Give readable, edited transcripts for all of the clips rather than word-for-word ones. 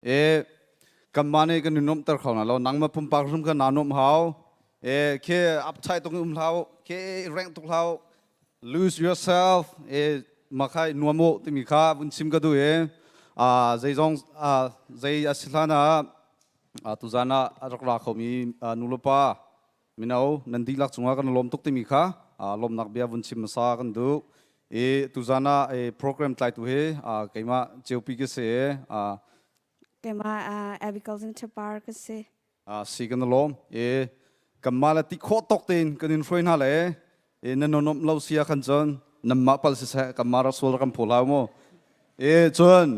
E kanmah nih kan i nuamhter kho hna lo. Nangmah pumpak hrim kha naa nuamh hau. E khi upchai tuk in um hlah u. Khi rengh tuk hlah u. Lose yourself. E mah kha i nuam u timi kha vun chim ka duh i zeizong zei a si hlan ah tuzan ah a rak ra khomi nulepa mino nan dihlak cungah kan lawm tuk timi kha lawmnak bia vun chim hmasa kan duh i tuzan ah program tlaitu hi keimah ceupi ka si. Keimah Abigail Zing Chapar ka si. Si kan lawm i kanmah le ti khawh tawk tein kan in hruai hna le i nan nuamh lo sia khan cun nanmah pal siseh kanmah rak sual kan phaw hlah mu. I cun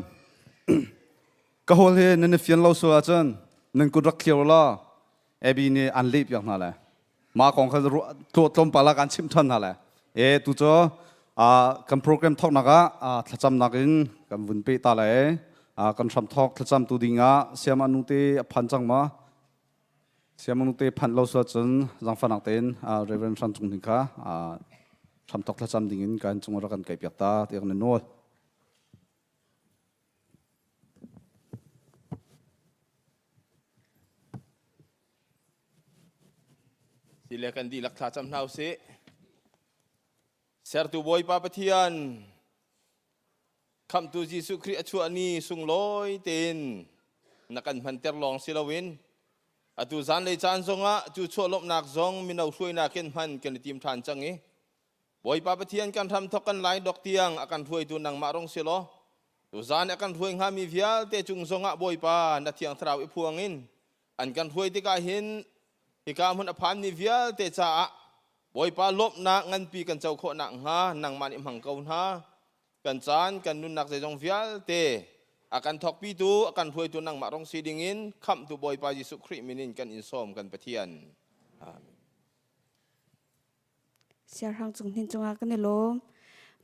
ka hawl hi nan i fian lo sual ahcun nan kut rak thlir law Abby nih an leh piak hna le mah kong kha tlawmpal ah kan chimh ṭhan hna le e tu cu kan program thawknak ah thlacamnak in kan vun peh ta le kan hram thawk thlacam tu ding ah siam anu te a phan cang ma? Siam anu te phanh lo sual cun zangfanak tein Reverend Hran Cung Hning kha hram thawk thlacam ding in kan cung rak kan kai piak ta tiang na nawl. Sile kan dihlak thla cam hna usih. Sertu Bawipa Pathian, Khamhtu Jesuh Khrih a chuah ni sunglawi tein na kan hmanter lawng si loin atu zanlei caan zongah cu chuah lawmhnak zong mino hruainak in hman kan i tim ṭhan cang i Bawipa Pathian kan hramthok kan lai dok tiang a kan hruaitu nangmah rong si law tuzan a kan hruai hngami vialte cung zongah Bawipa na Thiang Thlarau i phuang in an kan hruai tikah hin hika hmun a phanmi vialte caah Bawipa lawmhnak nganpi kan co khawh nakhnga nangmah nih hmang ko hna. Kan caan kan nunnak zeizong vialte a kan thawkpitu a kan hruaitu nangmah rong si dingin khamhtu Bawipa Jesuh Khrih min in kan in sawm kan Pathian. Amen. Siahrang cung hnin cungah kan i lawm.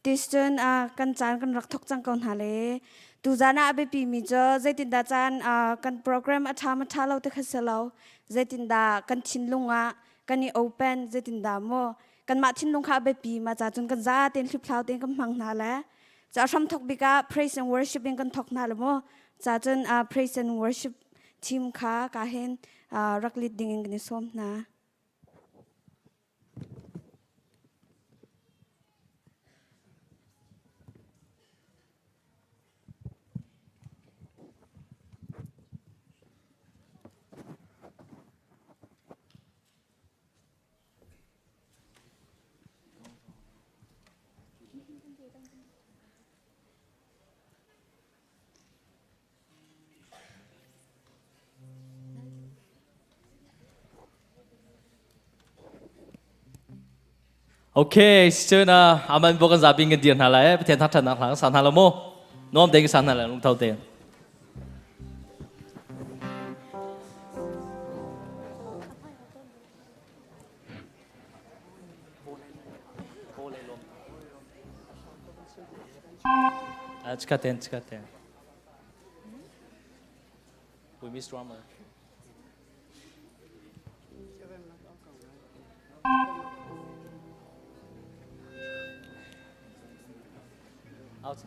Tis cun kan caan kan rak thok cang ko hna le tuzan ah a biapi mi cu zeitindah caan kan program a ṭha ma ṭha lo ti kha si lo, zeitindah kan thinlung ah kan i open, zeitindah maw kanmah thinlung kha a biapi. Ma ca cun kan za tein hliphlau tein kan hmang hna le ca hram thok bik ah praise and worship in kan thok hna le maw ca cun praise and worship team kha ka hin rak lead ding in kan i sawm hna. Okay, cun aman bo kan zapi kan dir hna lai. Pathian thangṭhatnak hla kan sa hna lo mu. Nuam tein kan sa hna lai lungtho tein. Chikaten, chikaten. We miss drummer. Out.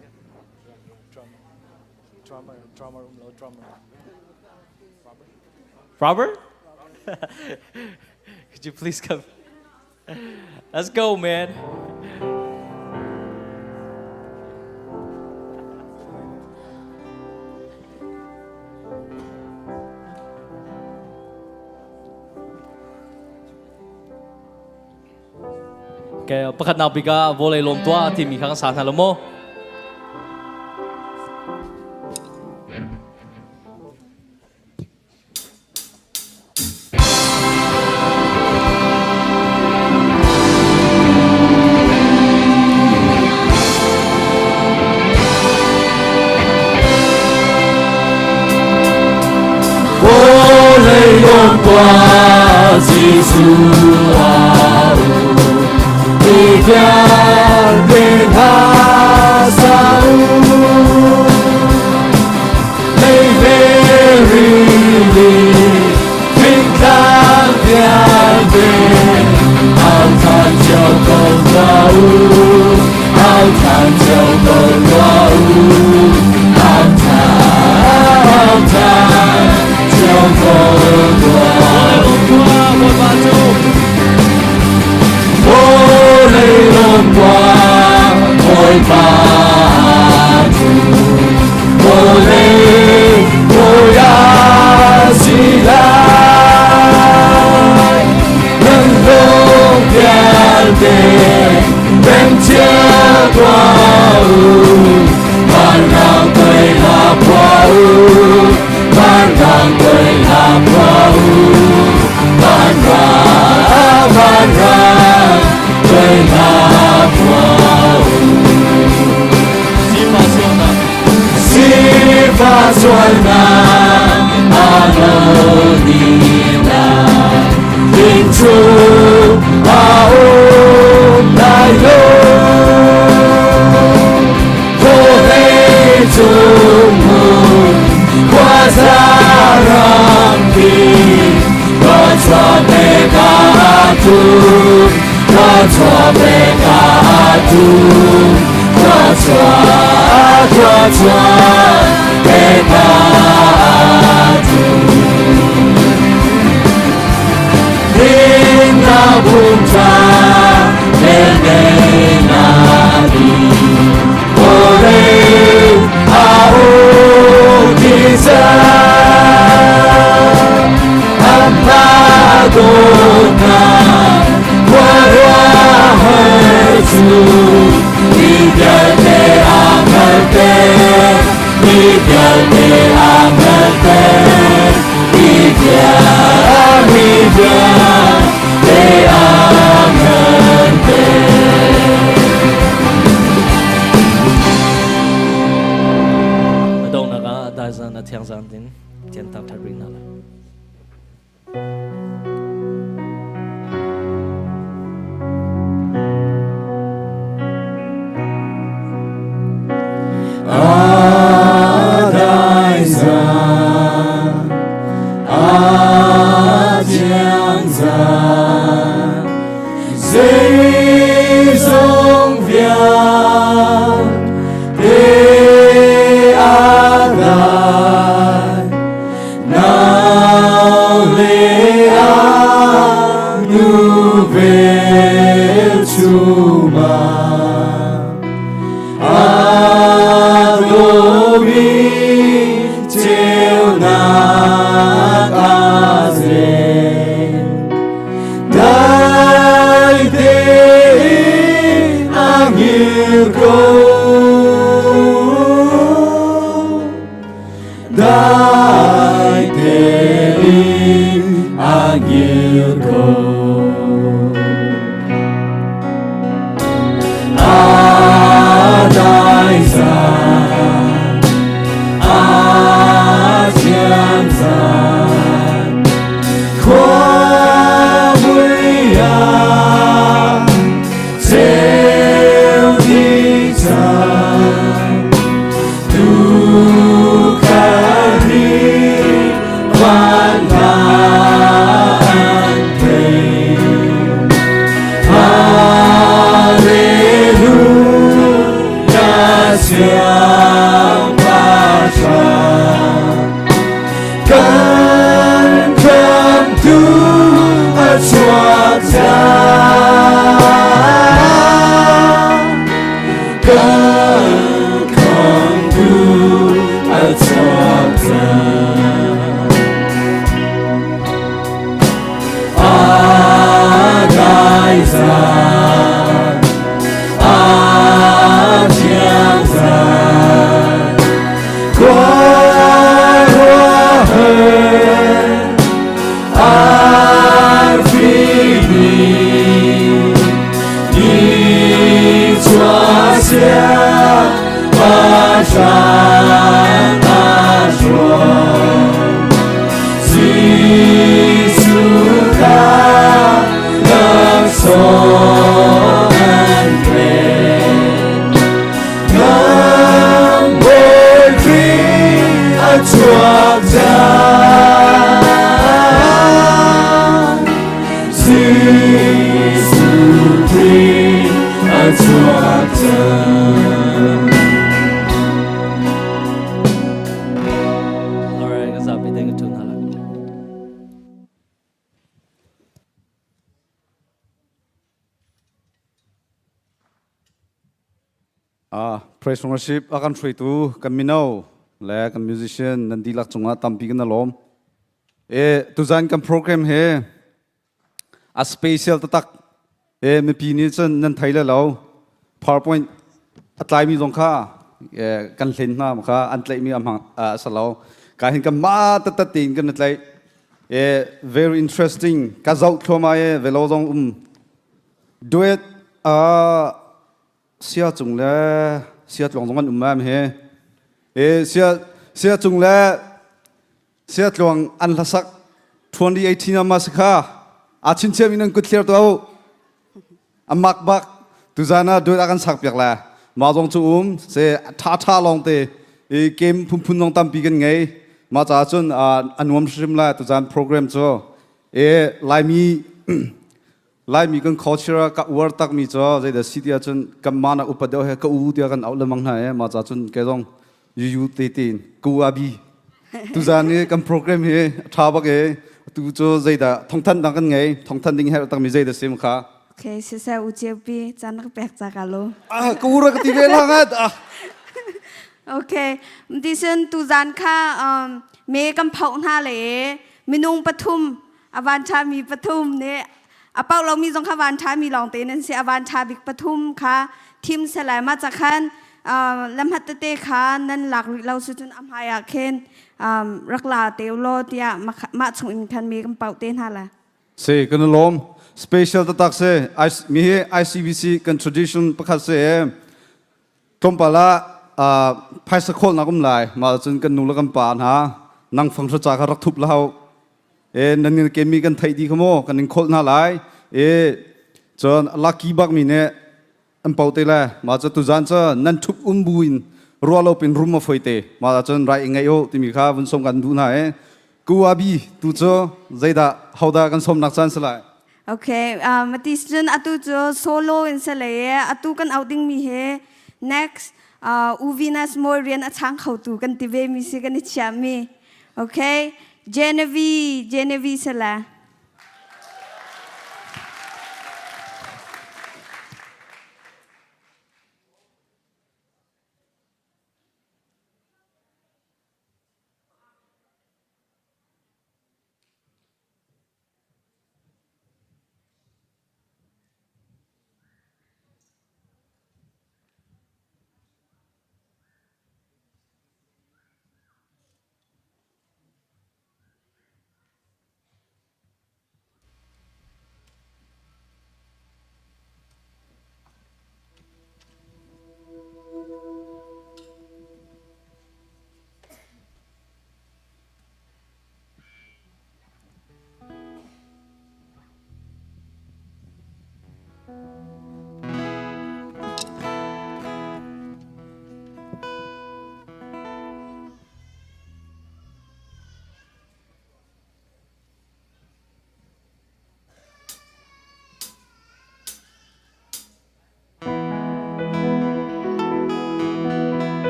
Drummer. Drummer, drummer, umlo, drummer. Robert? Could you please come? Let's go, man. Okay, pakhatnak bik ah vawlei lawm tuah timi kha kan sa hna lo maw? Vawlei lawm tuah Jesuh a um mi vialte hna sa u. Lei ve rili thingtlang vialte au than cio ko tuah u, au than cio ko tuah u, au than, au than. tum Thua chua pe ka tum Thua chua thua chua pe ka tum Din na bumta Nene na di Ole a o ti Donghnak ah daizan a thiang zan din Pathian thangṭhat rih hna lai. Zeizong vialte a dai nau le a nu velchum ah a dawmi ceunak a zen. Dai tein a ngir ko. Dai tein a ngir ko. A dai zan, a thiang zan, khua mui ah ceu dih cang. Tuukhal nih van hla an thei. Hallelujah, Siangpahrang. Kan khamtu a chuak cang. Kan khamtu a chuak cang. A dai zan, a thiang zan, khua rua her, arfi nih ni chuah siangpahrang a hruai. Jesuh kha laksawng an pek. Nang Bawi Khrih a chuak cang. Jesuh Khrih a chuak cang. Alright, ka zapi te ka ṭun hna lai. Praise and worship a kan hruaitu kan mino le kan musician nan dihlak cungah tampi kan lawm. E tuzan kan program he a special taktak e mipi nih cun nan thei le lo PowerPoint a tlaimi zong kha kan hlen hna kha an tlaihmi a hmang a sa lo ka hin kan mah tattat tein kan tlaih e very interesting ka zoh thluahmah e velo zong um duet a sia cung le sia tluang zong an um am he e sia sia cung le sia tluang an hlasak 2018 ama sakha a chinchiam in an kut thlir to amak bak tuzana duet a kan sak piak la ma zong chu um se tha tha long te i game phunphun zong tampi kan ngei ma cha cun anuam hrim la tuzan program chu e laimi. Laimi kan culture ah ka uar takmi cu zeidah si ti ahcun kan mah nak upa deuh he ka u tiah kan auh lengmang hna i mah ca cun ke zong yu te tein ka u abi tuzan i kan program hi a ṭha bak i tu cu zeidah thongthan dang kan ngei thongthan ding herh takmi zeidah sim kha. Okay, siseh u ceupi caan na ka pek ca ka lo. Ah, ka u ra ka ti ve lang ah. Okay, tisen tuzan kha me kan phoh hna le minung pathum a van ṭhami pathum nih a pauh lomi zong kha van ṭhami lawng te nan si. A van ṭha bik pathum kha thim selai ma ca khan lamhat tete kha nan lak rih lo si cun a hmai ah khin rak la te law tiah mah chung in khan mi kan pauh te hna la. Si kan lawm. Special tatak si mi hi ICBC kan tradition pakhat si. Tlawmpal ah phaisa khawlnak um lai. Mah cun kan nu le kan pa hna nang fang hra ca kha rak thup lahu e nan in kemi kan theih di kha maw kan in khawlh hna lai e. Cun lucky bak mi nih an po te le mah cu tuzan cu nan thup um bu in ruah lo pin rum a foi te. Mah cun rai ngai u timi kha vun som kan duh hna e. Ku abi tu cu zeidah hoda kan somnak caan si lai? Okay, mati cun atu cu solo in se le atu kan out ding mi he next Uvinas Moi rian a chang kho tu kan ti ve mi si kan i chia mi. Okay, Genevieve, Genevieve sala.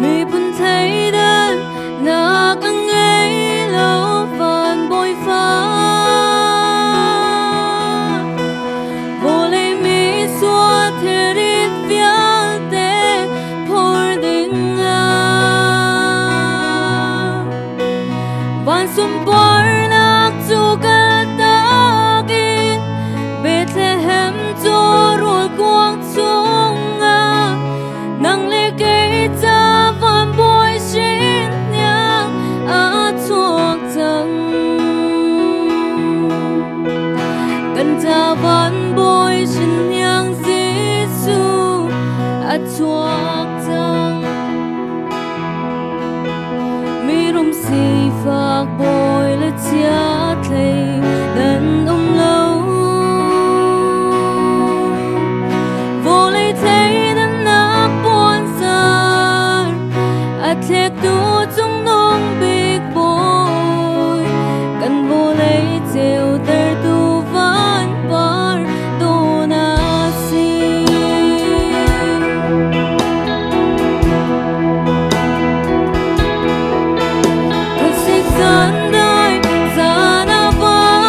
Miphun thleidan nak a ngei lo van bawifa. Vawlei mi sual thilrit vialte phor ding ah. Van sunparnak cu kaltak in Bethlehem cu rawl kuang chungah nang le kei ca van bawi sin niang a chuak cang. Kan ca van bawi sin niang Jesuh a chuak cang. Mirum sifak bawi le chiathlei nan um lo. Vawlei thleidannak puanzar a thlektu cungnung bik bawi kan vawlei ceutertu vanpar dawn a si. Khuasik zan dai zan a vang.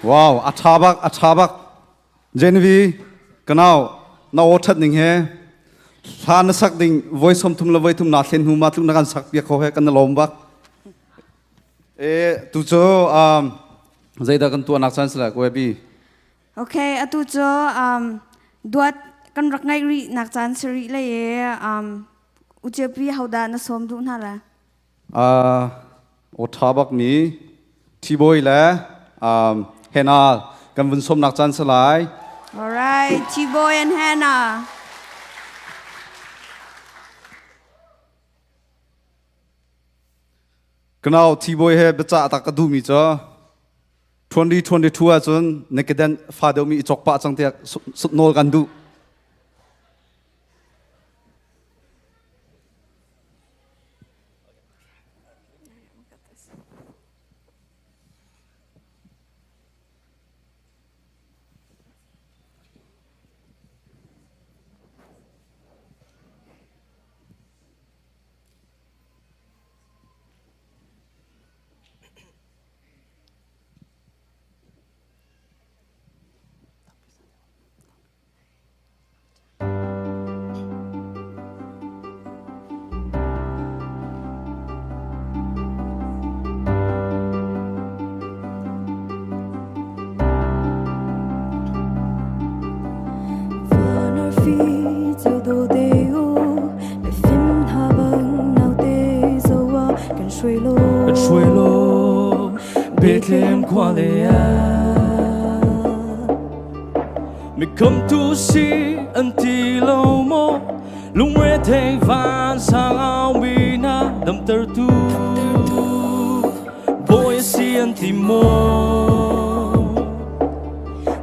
Wow, a tha bak, a tha bak. Genevieve, kanau, na aw that ning he hla na sak ding voi som thum le voi thum na thlen hnu ma tluk na kan sak piak kho he kan na lawm bak. E tu cu zeidah kan tuahnak caan sila ko bi. Okay, atu cu duat kan rak ngaih rih nak caan si rih le e ucepi hodah na sawm duh hna la? Aw ṭha bak mi Ṭhibawi le Hannah kan vun sawmnak caan si lai. All right, T-Boy and Hannah. Kanau T-Boy he biacah tak ka duhmi cu 2022 ahcun na kedan fa deuhmi i cawk pah cang tiah nawl kan duh. Kan hruai law Bethlehem khua le ah Mikhamtu si an ti lo maw lungre thei van sang au mi na damtertu bawi si an ti maw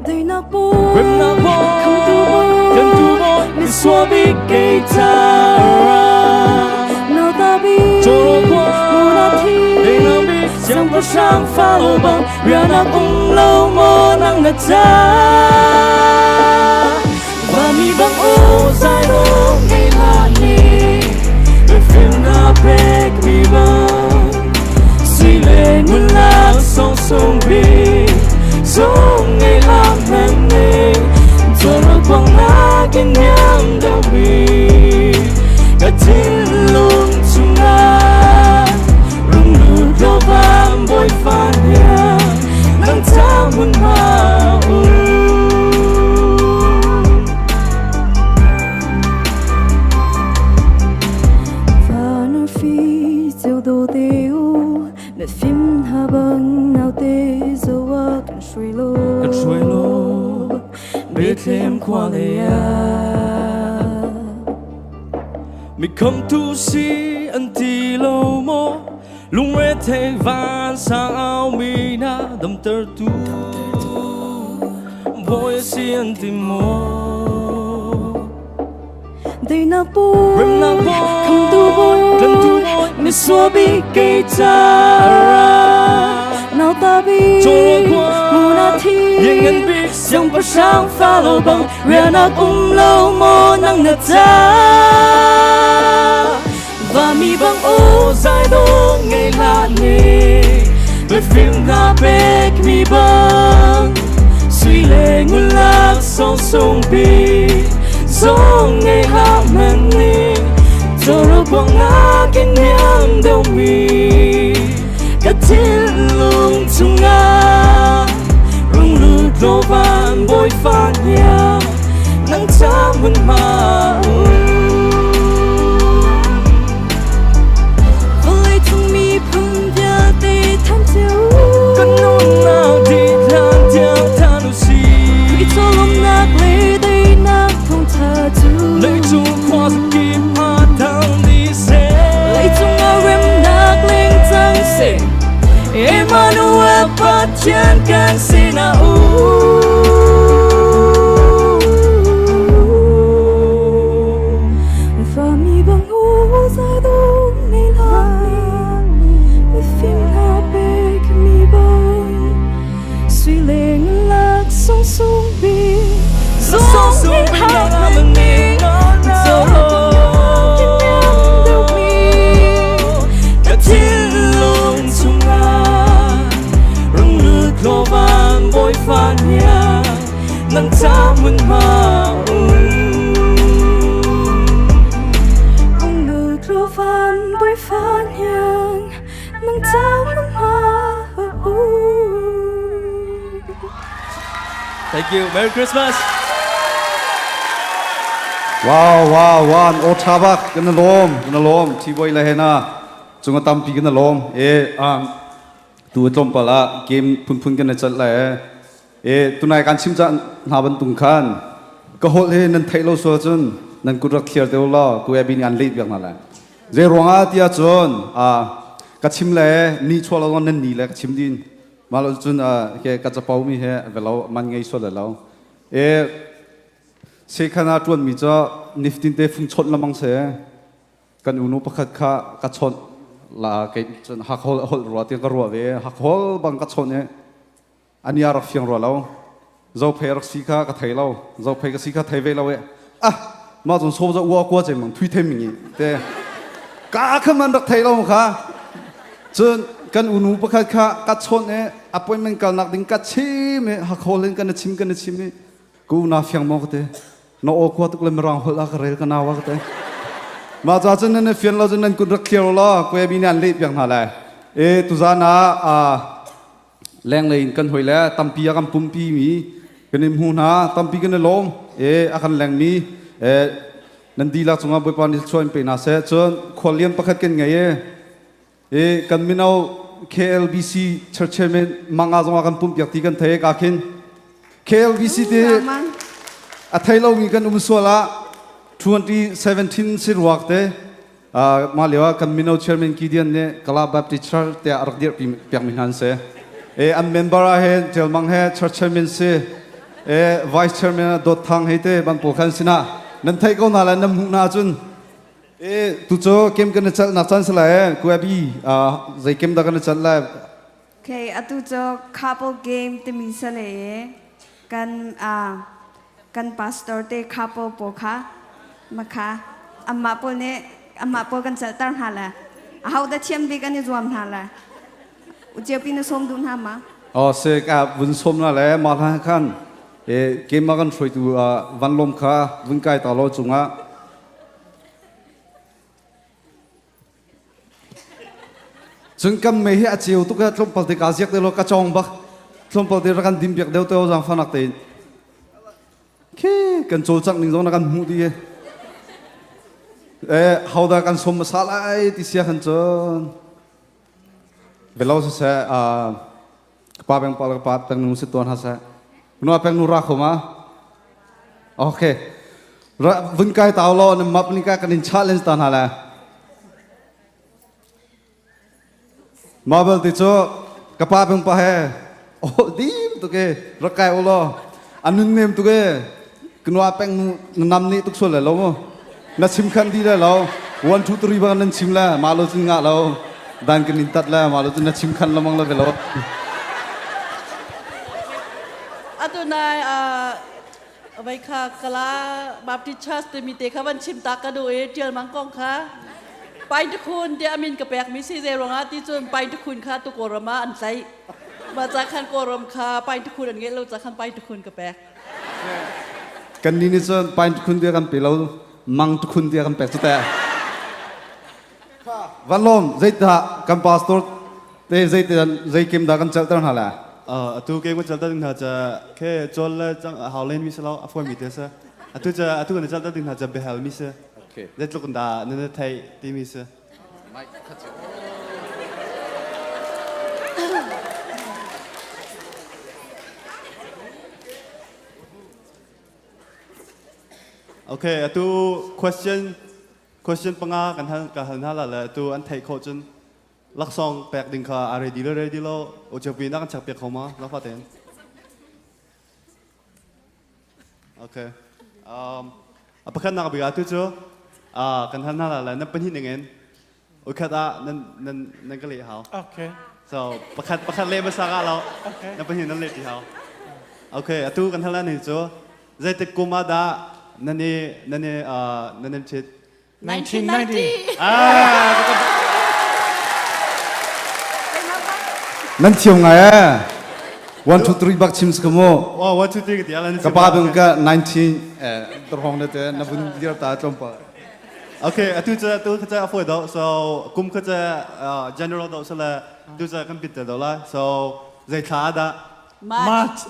Deinak bawi Remnak bawi Khamtu bawi Khamtu bawi Misual bik kei tara Nauta bik Choro khua Munathi Deinak bik Siangpahrang fa lo bang Rianak um lo maw nang na ca Vami bang u zai lo ngei hlah ni Mifim na pek mi bang Si le ngun lak song sung bi Sung ngei hlah men ni Choro quang na kin niam deuh mi Ka thinlung chungah Rung lut law van bawi fa hniang Nang ca hmun ma um Van arfi ceu do te u Mifim hna bang naute zo ah kan hruai law Kan hruai law Bethlehem khua le ah Mikhamtu si an ti lo maw lungre thei van sang au mi na damtertu bawi si an ti maw Deinak bawi Remnak bawi Khamtu bawi Khamtu bawi Misual bik kei ca ra Nauta bik Choro khua Munathi Lianngan bik siangpahrang fa lo bang rianak um lo maw nang na ca Vami bang u zai dawh ngei hlah ni Mifim hna pek mi bang Sui le ngun lak song sung bik Zong ngei hlah men ni Choro quang nakin niam deuh mi Ka thinlung chungah Rung lut law van bawi fa hniang Nang ca hmun ma Vawlei cung miphun vialte than cio Kan nunnak dih hlan tiang than u si Khrih cawlawmnak le teinak thawngtha cu Leicung khua zakip ah thang dih seh Leicung ah remnak leng cang seh Emmanuel Pathian kan sinah um. Vami bang u zai dawh ngei hlah ni Mifim hna pek mi bang Sui le ngun lak sung sung bik Sung sung bik na man ni Ka thinlung chungah rung lut law van bawipa nia nang ca mun ma Ung nu tlo van bawipa niang nang ca mun ma Thank you. Merry Christmas. Wow, wow, wow. O tha bak kan lawm, kan lawm. Thi boy le hena cung tampi kan lawm. E tu tlawmpal ah game phunphun kan i chat lai e tunai kan chim caan hna bantung khan ka holh hi nan theih lo sual cun nan kut rak thliar te law ku abi nih an leh piak hna lai zei ruangah tiah cun ka chim le ni chuah lo nan ni le ka chim din mah lo cun ke ka capo mi he velo man ngei sual le lo e sekhana tuan mi cu niftin te fung chawt lamang se Kan unu pakhat kha ka chawnh la kei cun hakhol holh rua ti ka ruah ve hakhol bang ka chawnh i ani a rak fiang rua lo zophei rak si kha ka thei lo zophei ka si kha thei ve lo e ah mah cun so za ua kua che mang thui them ngi te ka kha man rak thei lo kha cun kan unu pakhat kha ka chawnh i appointment kalnak ding ka chim i hakhol in kan chim kan chim i ku na fiang maw ka te na aw khua tuk le mirang holh a ka rel ka nau a ka te mah ca cun nan fian lo cun nan kut rak clear law kwe bi nih an leh piak hna lai e tuzan ah lenglei in kan hoi le tampi a kan pumpi mi kan in hmu hna tampi kan i lawm e a kan leng mi e nan dihlak cungah Bawipa nih thluachuah in pe hna seh cun khuallian pakhat kan ngei e e kan mino KLBC church chairman manga zongah kan pumpiak ti kan thei ka khin KLBC ti a thei lomi kan um sual ah 2017 si ruak te mah lio ah kan mino chairman Gideon nih Kala Baptist Church tiah a rak dirh piak mi hna an si. E an member ah hin Ṭial Mang he church chairman si e vice chairman Dawt Thang hei te ban pawl khan sinah nan theih ko hna le nan hmuh hna cun E tu cu kem kan i celh nak caan si lai e kuabi zei kem dah kan i celh lai Okay, atu cu couple game timi sa le kan kan pastor te couple pawl kha makha amma pawl nih amma pawl kan celhter hna le aho dah thiam bik an i zuam hna le uciopi na sawm duh hna ma Oh se ka vun som na le ma hlan khan e game kan hruaitu van lom kha vun kai ta lo cungah Cun kan mei hi a ceu tuk i tlawmpal te kaa ziak te law ka cawng bak. Tlawmpal te rak kan dim piak deuh te zaangfahnak tein. Khi kan cawlcangh ning zong na kan hmuh dih. Eh, hodah kan som hmasa lai ti sia khan cun. Belo siseh, ka pa peng pa le ka pa peng nu si tuan ha seh. Nua peng nu ra kho ma? Okay. Ra vun kai tau lo na map ni ka kan in challenge ta hna le. Marble ti cu ka pa peng pa he oh dim tuk e rak kai u law anun nem tuk e knua peng nu na nam nih tuk sual le lo mu na chim khan di le lo 1 2 3 bang nan chim le ma lo cun ngah lo dan kan in tat le ma lo cun na chim khan lamang le ve lo Atu nai vai kha kala Baptist Church timi te kha van chim ta ka duh i tial mang kong kha Paintakhun tiah amin ka pek mi si zei ruangah ti cun Paintakhun kha tu Kawlram ah an tlaih mah ca khan Kawlram kha Paintakhun an ngeih lo ca khan Paintakhun ka pek Kan ni nih cun Paintakhun tiah kan pe lo Mangtakhun tiah kan pek cu teh Van lawm zeidah kan pastor te zei te zei kem dah kan celhter hna le Atu ke kan celhter ding hna ca ke cawl le cang hau len mi si lo a fawi mi te si atu ca atu kan celhter ding hna ca biahal mi si zeitluk in dah nan theih timi si Okay atu question question panga kan hal ka hal hna la le atu an theih khawh cun laksawng pek ding kha a ready lo ready lo ochopi na kan chak piak kho ma lafa ten Okay um a pakhat nak bik atu cu kan hal hna la le nan pahnih ning in ukhat ah nan nan nan ka leh hau Okay so pakhat pakhat le hmasa ka lo Okay nan pahnih nan leh ti hau Okay atu kan hal ni cu zeitik kum ah dah nan i nan i nan in chit 1990. Nan thiam ngai ee. 1 2 3 bak chim ka mu. Wow, 1 2 3 ka ti ala Ka pa bang ka 19 eh terhong na te na bun dir ta tlawmpal. Okay, atu cu atu kha a foi do. So kum kha cu general do sala tu cu kan pit do la. So zei thla dah? March.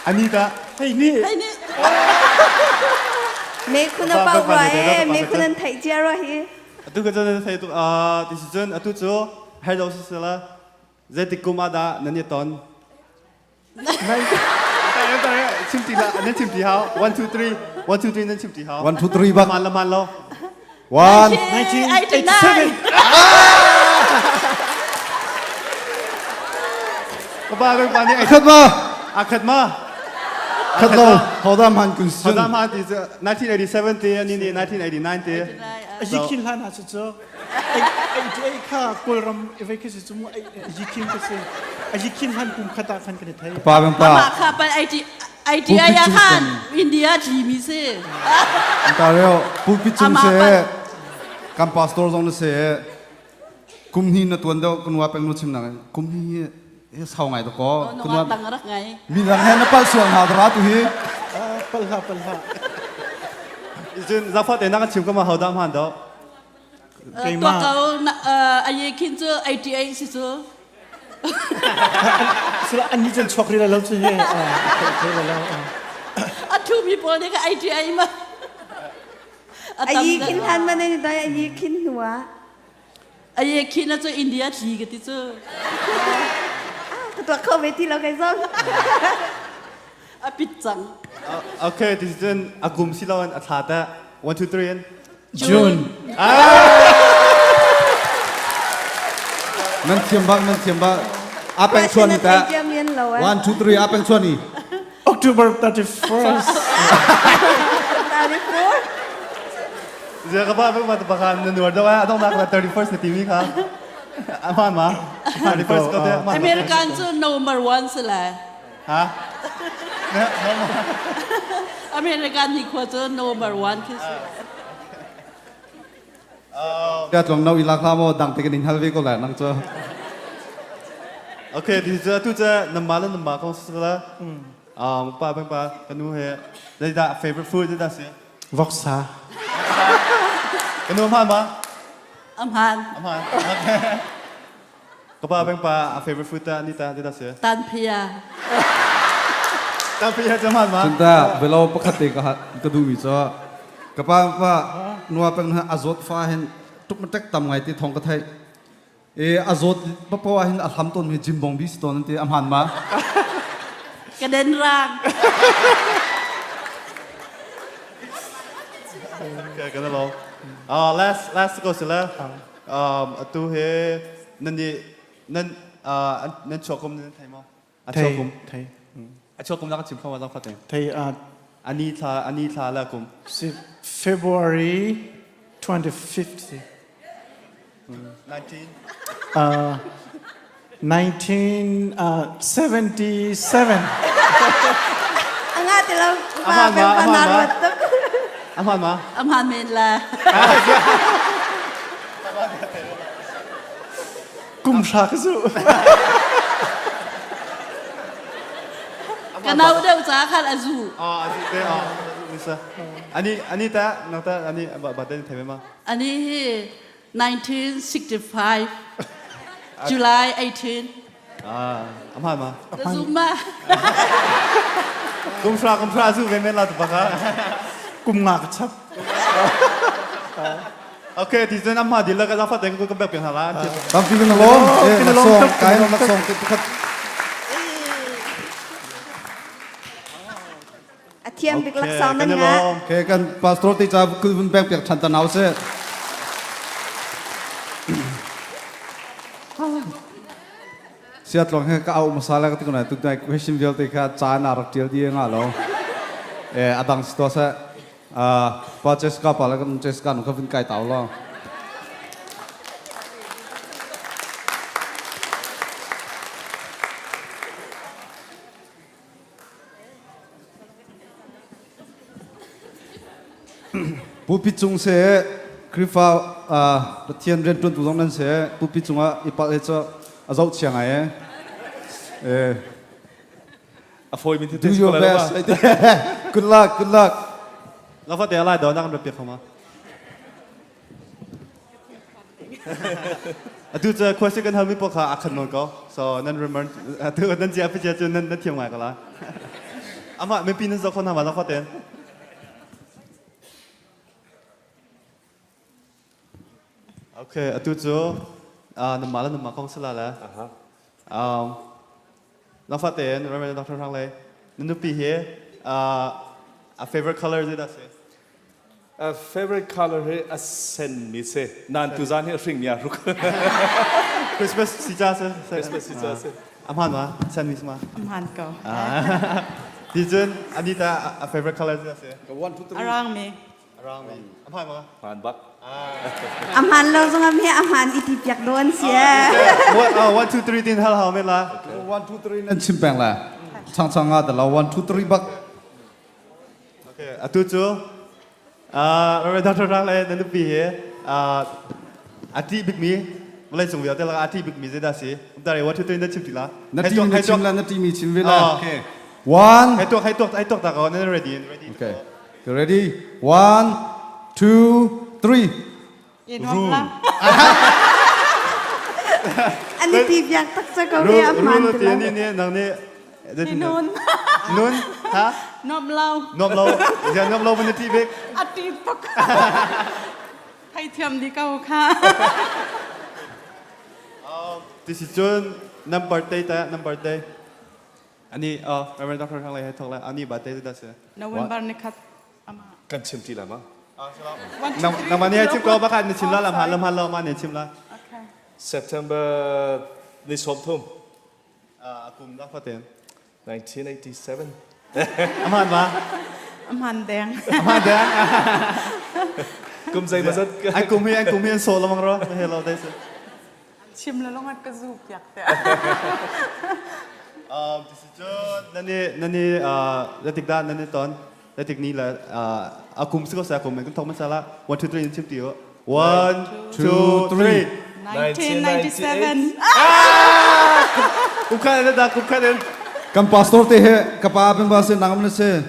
Anita. Hei ni. Hei ni. Me khun a pau rua e, me khun an theih cia rua hi. Atu ka cun thei tu ti si cun atu cu hei do si la zeitik kum ah dah nan i ton? Chim ti la nan chim ti hau 1 2 3 1 2 3 nan chim ti hau 1 2 3 bak man la man lo 1 1987 Ka pa ka pa nih Akhat ma akhat ma Khat lo Hodam han kun sun Hodam han ti 1987 ti ani ni 1989 ti Yikhin hlan ah cu ei kha Kawlram i khi si cu mu yikhin ka si yikhin hlan kum khat ah khan kan i thei Pa bang pa Amah kha pan IT ITI ah khan India thi mi si Ontario pulpit cung se kan pastor zong na se kum hi na tuan deuh kan wa peng nu chim nak kum hi he sau ngai to ko kan wa tang rak ngai mi dang he na pal sual ha dra tu hi pal ha pal ha Cun zafa te na kan chim ka ma ho dam han do Keimah. Tuah ko aye khin cu 88 si cu. Sila an ni cun chuak rih lo cu hi. A thu mi pawl nih ka 88 ma. Ayi khin han ma nei dai ayi khin hnuwa. Aye khin na cu India thli ka ti cu. Ka tuah kho ve ti lo kai zong. A pit cang. Okay, this is an agum si lo an a thla ta. 1 2 3 and June. Nan thiam bak, nan thiam bak. A peng chuan ni ta. 1 2 3 a peng chuan ni. October 31st. 34. Zia ka ba ba ba ka na nuar daw adong nak na 31st na TV kha. Aman ma. 31st ko te. American cu November 1 si lai. Ha? American ni khua cu November 1 khi si. Ka tlong no ilak la mo dang te kan in hal ve ko la nang cho. Okay, this is tu cha nama la nama ko sa la. Um pa bang pa kanu he dai da favorite food da si. Voksa. Kanu ma ma. Amhan. Amhan. Okay. Ka pa beng pa a favorite food ta ni ta ti ta si. Tan phia. Tan phia cha man ma. Cunta velo pakhat te ka ka du mi cho ka pa pa nuwa peng na azot fa hin tuk ma tek tam ngai ti thong ka thai e azot pa pa hin a hlam ton mi jim bong bi si ton ti amhan ma. Ka den rang. Okay, ka lo. Ah last last ko sila. Um, atu he nan nih nan uh, nan chuak kum nan thei maw? A chuak kum. Thei. A chuak kum na ka chim kho ma zong kha Thei Ani thla ani thla la kum. Si February 25th. 19 1977. Anga ti lo pa peng pa na ruat tuk. Aman ma? Aman men la. Kum hra ka zu. Ka nau deuh ca khan a zu. Ah, azu te ah. Misa. Ani ani ta nang ta ani ba ba te thei ma. Ani hi 1965 July 18. Ah, amhan ma. Zu ma. Kum hra kum hra zu ve men la tu baka. Kum nga ka chap. Okay, ti zen amma dil la ka zafa teng ko ka bek peng hala. Tam fi bin lom, eh nak song, kai nak song te pakhat. A thiam bik laksawng nan nga. Okay, kan pastor te cha kun vun pek piak than ta nau se. Siat long he ka au masala ka tikuna tu dai question vialte kha cha na rak tial di nga lo. Eh adang si to sa pa Jessica pa la kan Jessica nu kha vun kai tau lo. Pulpit cung seh Khrihfa Pathian rianṭuantu zong nan seh pulpit cungah i palh hi cu A zoh chia ngai eh. Eh. A fawi min Do your best. Good luck, good luck. Lafa te lai do nak kan piak khoma. Atu cu question kan halmi pawl kha a khan nawn ko. So nan remember atu nan cia picia cu nan nan thiam ngai ko la. Amah mipi nan zoh kho hna ma lafa ten. Okay, atu cu namah le namah kong sila le. Um, lafa tein Reverend Dr. Hrang le na nupi hi a favorite color zeidah si? A favorite color hi a sen mi si. Nan tu zan hi a hring mi a hruk. Christmas si ca si. Christmas si ca si. A hmaan ma? Sen mi si ma? A hmaan ko. Ti cun Anita a favorite color zeidah si? A rang mi. A rang mi. A hmaan ma? Hmaan bak. A hmaan lo zong ah mi a hmaan i ti piak do an si. One, two, three tin hal hau men la. One, two, three nan chim peng la. Chang chang nga da lo. One, two, three bak. Okay, atu cu uh, Dr. Rang le na nupi hi uh, a ṭih bikmi vawleicung vialte lakah a ṭih bikmi zeidah si? Umtari 1 2 3 na chim ti la. Na ṭihmi na chim la, na ṭihmi chim ve la. Okay. One. Hei tuak, hei tuak, hei tuak ta ko. Na ready, ready. Okay. You ready? One, two, three. Rule. An i ti biak tak ca ko he a hmaan ti lo. Ni nang nih Nun. Nun ha? Nom lo. Nom lo. Zia nom lo ban ti bik. A ti tuk. Thei thiam di ko kha. Ti si cun nan birthday ta nan birthday. Ani oh Reverend Dr. Thang Lei he thok le ani birthday ta si. November ni khat Kan chim ti la ma? Nama ni chim ko baka ni chim la lam han lam han lo ma ni chim la. September ni som thum. Akum da faten. 1987. Aman ba? Aman deng. Aman deng. Kum zei mazat. Ai kum hi ai kum hi an so lamang ro. Hello dai se. Chim la long ka zu piak te. Um, nani nani latik da nani ton latik ni la akum si ko sa kum kan thok man sala 1 2 3 chim ti 1 2 3 1997 kum khan da kum khan Kan pastor te he ka pa ben ba se nangam na se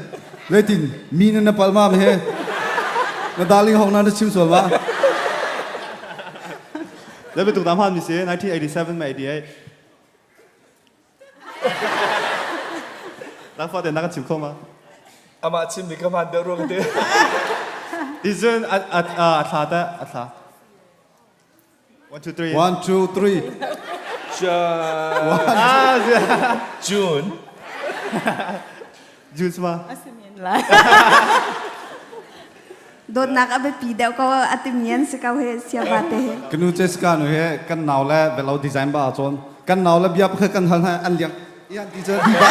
leitin mi na na palma me he na darling hong na na chim sual ma Le betuk dam han mi si 1987 ma 88 Lakfa te na kan chim kho ma? Amah chim mi ka man deuh ruang te. Izun a a a thla ta a thla. 1 2 3 1 2 3 June. June sama. Asimin lai. Dawtnak a biapi deuh ko a timi an si ko he siava te he. Kanu Jessica nu he kan nau le velo design ba chon kan nau le bia pakhat kan hal hai an liang ian ti cha di ba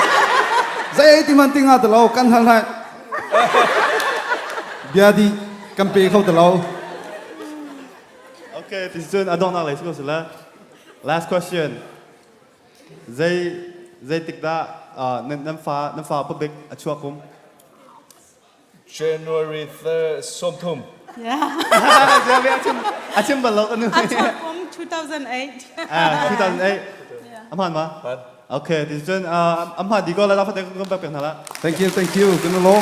zai ti man tinga te lo kan hal hai bia di kan pe kho te lo Okay, this is adong nak lei sila. Last question. Zei zeitik dah nan nan fa nan fa pabik a chuak kum? January 3rd, sawmthum. Yeah. A chim bal lo kanu. A chuak kum 2008. Ah, 2008. Amhan ma? Okay, this cun amha di ko la la fate kan pek hna la. Thank you, thank you. Kan lawm.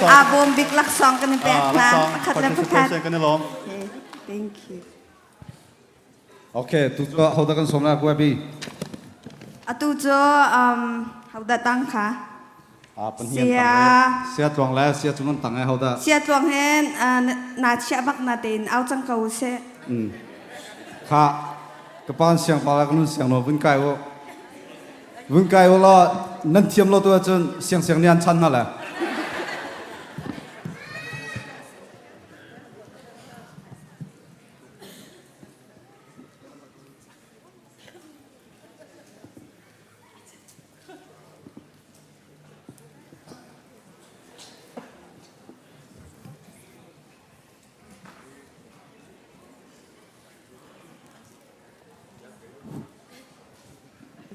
A bawm bik laksawng kan pek hna. Pakhat le pakhat. Kan lawm. Thank you. Okay, tu cu hodah kan sawm lai ku Abby? Atu cu um, hodah tang kha? Ah, pahnih an tang e. Sia tluang le sia cung an tang e hodah? Sia tluang hen na chiah bak na tein au cang ko seh. Mm. Kha ka pan siang pa la ka nun siang no vun kai u. Vun kai u law nan thiam lo tu ahcun siang siang nih an chan hna le.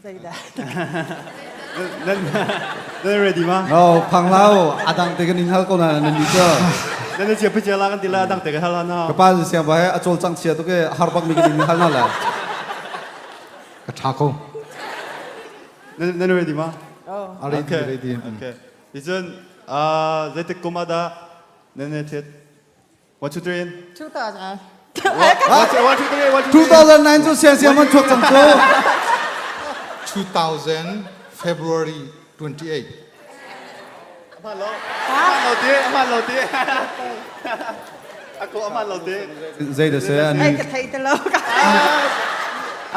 Zeidah? Nan nan ready ma? No, phang lau adang te kan in hal ko na nan ni cu. Nan chia piche la kan ti la adang te kan hal na. Ka pa siang ba he a cawlcang chia tu ke har bak mi kan in hal na la. Ka ṭha ko. Nan ready ma? Oh. A ready, okay. ready. Okay. Ticun uh, zeitik kum ah dah nan i ṭhit? 1 2 3. 2000. 1 2 3 1 2 3. 2009 cu siang siang man chuak cang cu. 2000 February 28. Aman lo. Aman lo ti, aman lo ti. Ako aman lo ti. Zei da se an. Ai ka thei te lo.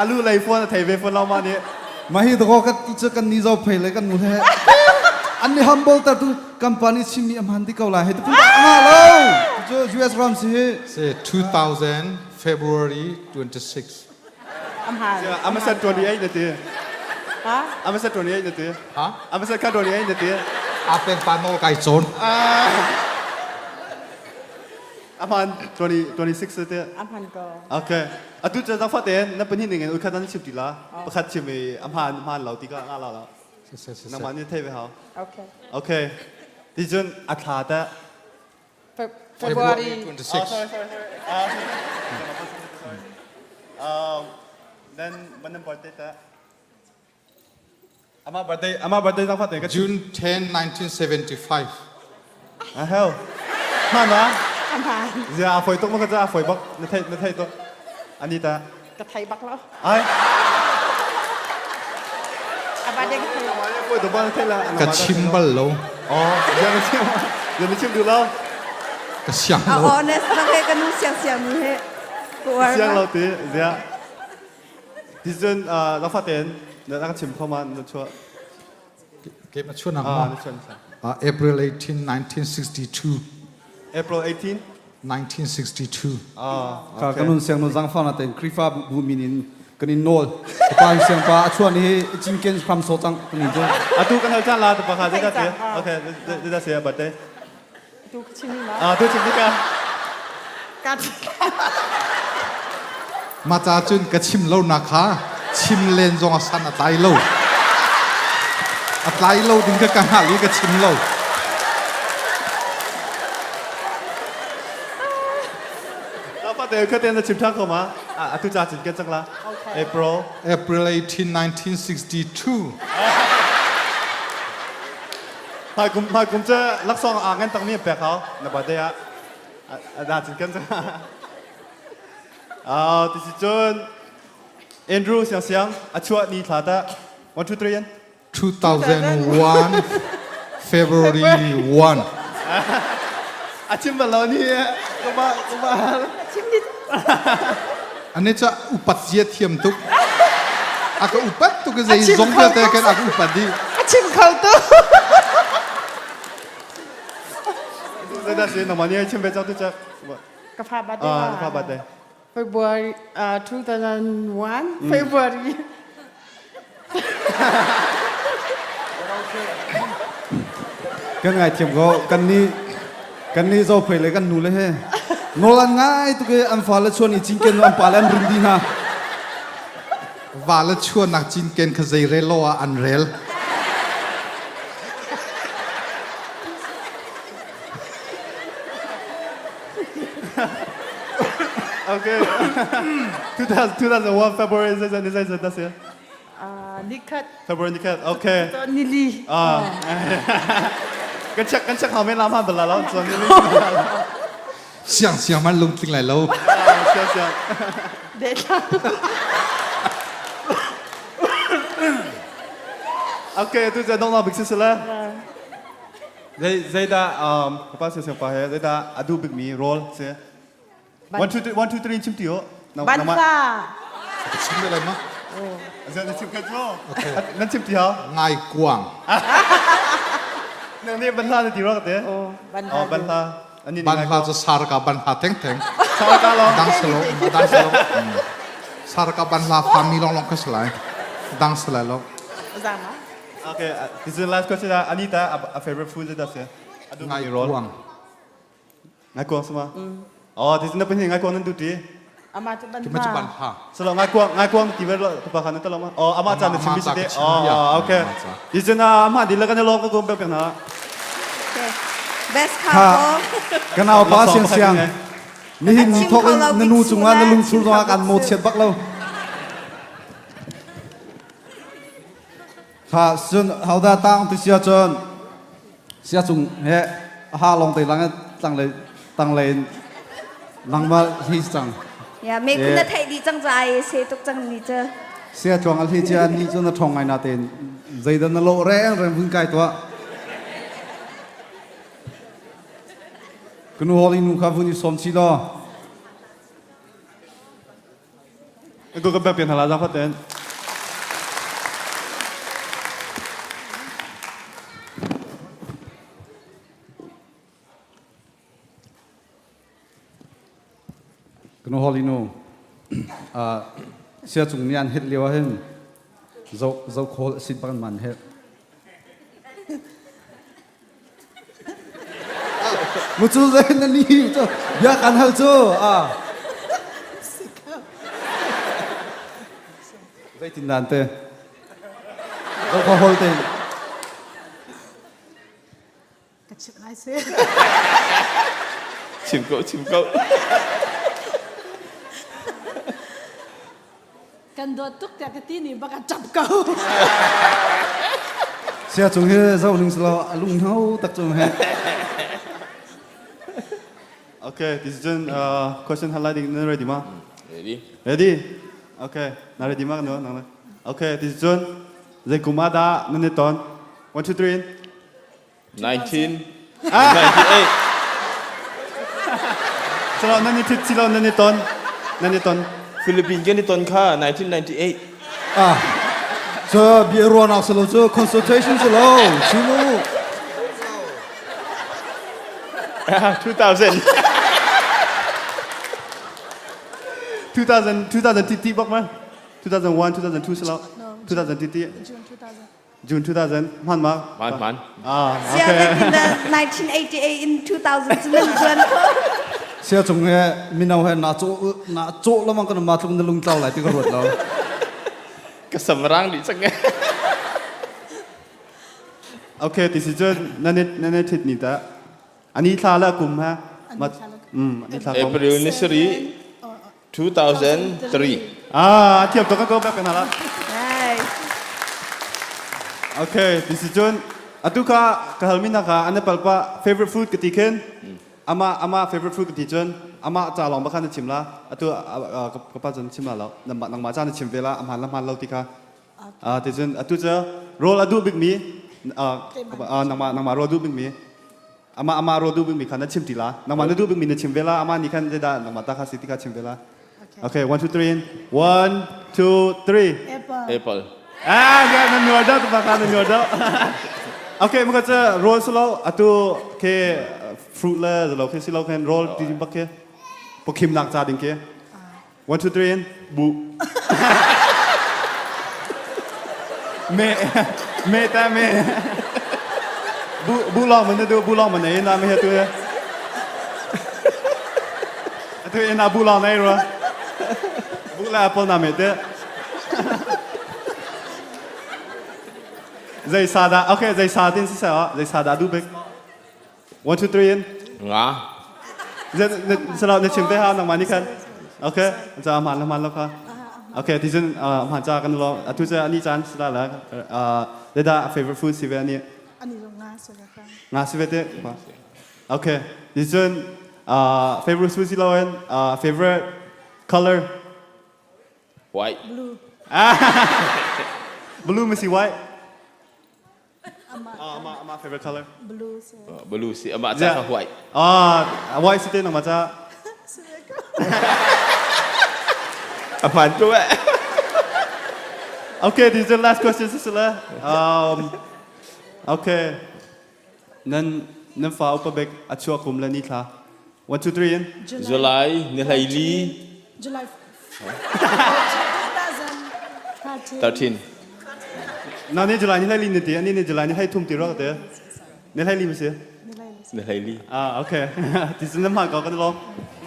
Alu lei phone a thei ve phone lo ma nih. Mah hi dakaw ka ti cu kan ni zo phei le kan nu he. An ni humble ter tu company chimmi a hman di ko lai he tu nga lo. Cu US ram si hi. Se 2000 February 26. Amhan. Amasa 28 na ti. Ha? Amasa 28 na ti. Ha? Amasa ka 28 na ti. Apen pa nol kai chon. Aman 20 26 na ti. Amhan ko. Okay. Atu cu zangfah tein na pahnih ning in ukhat nan chim ti la. Pakhat chim i a hmaan hmaan lo ti ka nga la lo. Nangmah nih thei ve hau. Okay. Okay. Ti cun a thla teh. February 26. Oh, sorry, sorry, sorry. Uh, um, then when the birthday teh. Ama birthday, ama birthday zangfah tein ka chim. June 10, 1975. A hell. Hmaan ma? Amhan. Zia a foi tuk ma ka ca a foi bak na thei na thei tuk. Ani ta. Ka thei bak lo. Ai. Aba de ka thei. Foi tuk ba na thei la. Ka chim bal lo. Oh, zia na chim. Zia na chim duh lo. Ka siang A lo. honest bak he ka nu siang siang nu he. Ka uar Siang bak. lo ti. Zia. Ticun uh, na faten na ka chim kho ma na chuah. Ke ma chuan Ah, ma. na chuan. Uh, April 18, 1962. April 18. 1962. Ah, Ka kanun siang nun zangfa na ten Krifa bu min in kan in nawl. Pa siang pa a chuan hi cinken hram so cang kan in cu. Atu kan hal chan la tu pakha zeta te. Okay, zeta se birthday. Tu chim ma. Ah, tu chim ka. Ka Ma ca cun ka chim lo na kha chim len zong a san a tlai lo. A tlai lo ding ka ka hngal i ka chim lo. La pa te kha te na chim thang ko ma. Ah, atu ca chin ken chang la. April April 18, 1962. Hmai kum hmai kum cu laksawng aa ngan takmi an pek hau na birthday ah a da cin kan Ah ti si cun Andrew siang siang a chuah ni thla ta 1 2 3 yan 2001 February 1 A chim bal lo ni kuma kuma chim ni Ane ca upat zia thiam tuk. A ka upat tuk zei zong vialte kan a ka upat dih. A chim kho tu. Zeidah si nangmah nih chim ve cang tu cak. Ka fa birthday. Ah, ka fa birthday. February uh, 2001 February. Kan ngaithiam ko kan nih kan nih zo phei le kan nu le he nawl an ngai tuk i an fa le chuan i cinken an pa le an rin dih hna. Va le chuannak cinken kha zei rel lo ah an rel. Okay. 2001 February zei zei zei zei si. Nikhat. February nikhat. Okay. Nili. Ah. Kan check kan check hau men lam han bala lo chuan nili. Siang siang man lungtling lai lo. Siang siang. De Okay, tuจะน้องเราบิ๊กซิสละ Zei zeidah um pa se pa he zeidah a duh bikmi role si? 1 2 3 1 2 3 chim ti ho. Bansa. Chim lai ma? Zan na chim kha chu. Nan chim ti ho. Ngai kuang. Nang nih banhla na ti ro te. Oh, banhla. Oh, banhla. Ani Banhla cu sarka banhla theng theng. Sarka lo. Dang selo, dang selo. Sarka banhla fami long long ka salai. Dang salai lo. Zama. Okay, uh, this is the last question. Uh, Anita, a, a favorite food is that? Ngai kuang. Ngai kuang sama. Oh, this is na pahnih ngai kuang nan duty. Ama cu ban Kima cu ban ha. Salo ngai kuang ngai kuang ti ver tu pa khan ta lama. Oh, ama cha na chim bi de. Oh, okay. This is na ama di la kan lo ka gom pe na. Okay. Best couple. Kanau pa siang siang. Nihin ni thok in na nu cungah na lungchul zongah kan mo chiat bak lo. Kha cun hodah tang ti sia cun sia cung he a ha lawng te lang tlang le tang le in nangmah hi cang. Ya me kun na theih dih cang ca ai se tuk cang ni cu. Sia chuang al hi chia ni cu na thong ngai na ten zeidan na lo reng reng vun kai tua. Kanu hol inu kha vun i som chi lo. Ko ka bek pian hala za faten. Kanu hol inu sia cung ni an het lio ah hin zo zo khawl sit bang man he Mucu zei na ni cu bia kan hal cu a zeitin dan te zo kha hol te Ka chimh lai si. Chim ko, chim ko. Kan dawt tuk tiah ka ti ni bak a ṭap ko. Sia cung hi zo ning selo a lung hno tak cung he. Okay, this is uh, question hal ding na ready ma? Ready. Ready? Okay, na ready ma no? Nang Okay, this is zei kum ah dah nan i ton? 1 2 3. 1998. Silo nan i thit silo nan i ton. Nan i ton. Philippines kan i ton kha 1998. Ah. So bia ruahnak silo cu consultation silo chimu. 2000. 2000 2000 ti ti bak ma 2001 2002 silo 2000 ti ti June 2000. June 2000 hman ma? Hman hman. Ah, Sia okay. 1988 in 2000 cu nan zuan kho. Sia cung he mino he na cawh na cawh lamang kan ma tlung na lung tlau lai ti ka ruat lo. Ka samrang dih cang. Okay, ti si cun nan nan thit ni ta. Ani thla la kum ha. Mm, ani thla kum. April ni sari 2003. Ah, thiam tuk ka ko kan hala. Okay, this is Jun. Atu ka ka halmi na ka ane palpa favorite food ka ti khin. Ama ama favorite food ka ti chun. Ama cha long ba khan chim la. Atu ka pa chun chim la lo. Nang nang ma cha na chim ve la amhan la man lo ti kha. Ah, ti chun atu cha roll adu big mi. Ah, nang ma nang ma roll adu big mi. Amah amah rawl duh bikmi kha na chim ti la. Nangmah na duh bikmi na chim ve la. Amah nih khan zeidah nangmah ta kha si ti kha chim ve la. Okay, one, two, three. One, two, three. Apple. Apple. Ah, ya, na nuar dah tu kha na nuar dah. Okay, muka cha roll selo atu ke fruit le zalo ke silo kan roll ti bak ke. Pokhim nak cha ding ke. One, two, three, and bu. Me, me ta me. Bu, bu long man du, bu long man nei na me tu ya. Tu na bu long nei ro. Bu la apple na me te. Zai sa da, okay, zai sa tin si sa, zai sa da du bek. One, two, three, in. Nga. Sala na chim te ha nangmah nih khan. Okay, ca hmaan la hmaan lo kha. Okay, ti cun hmaan ca kan lo. Atu ca ani caan sila la. Deda favorite food si ve ani. Ani lo nga si ve ka. Nga si ve te. Okay, ti cun favorite food si lo in favorite color. White. Blue. Blue masi white. Amah amah favorite color. Blue si. Blue si amah ca kha white. Ah, white si te nangmah ca. A hmaan ko eh. Okay, this is the last question, Sisila. Um, okay. Nan nan fa upa bek a chuak kum le ni thla. 1 2 3 in. July ni hlei li. July 13. Na ni July ni hlei li ni ti, ani ni July ni hlei thum ti ro te. Ni hlei li mi si. Ni hlei li. Ah, okay. Ti sin nam ko kan lo.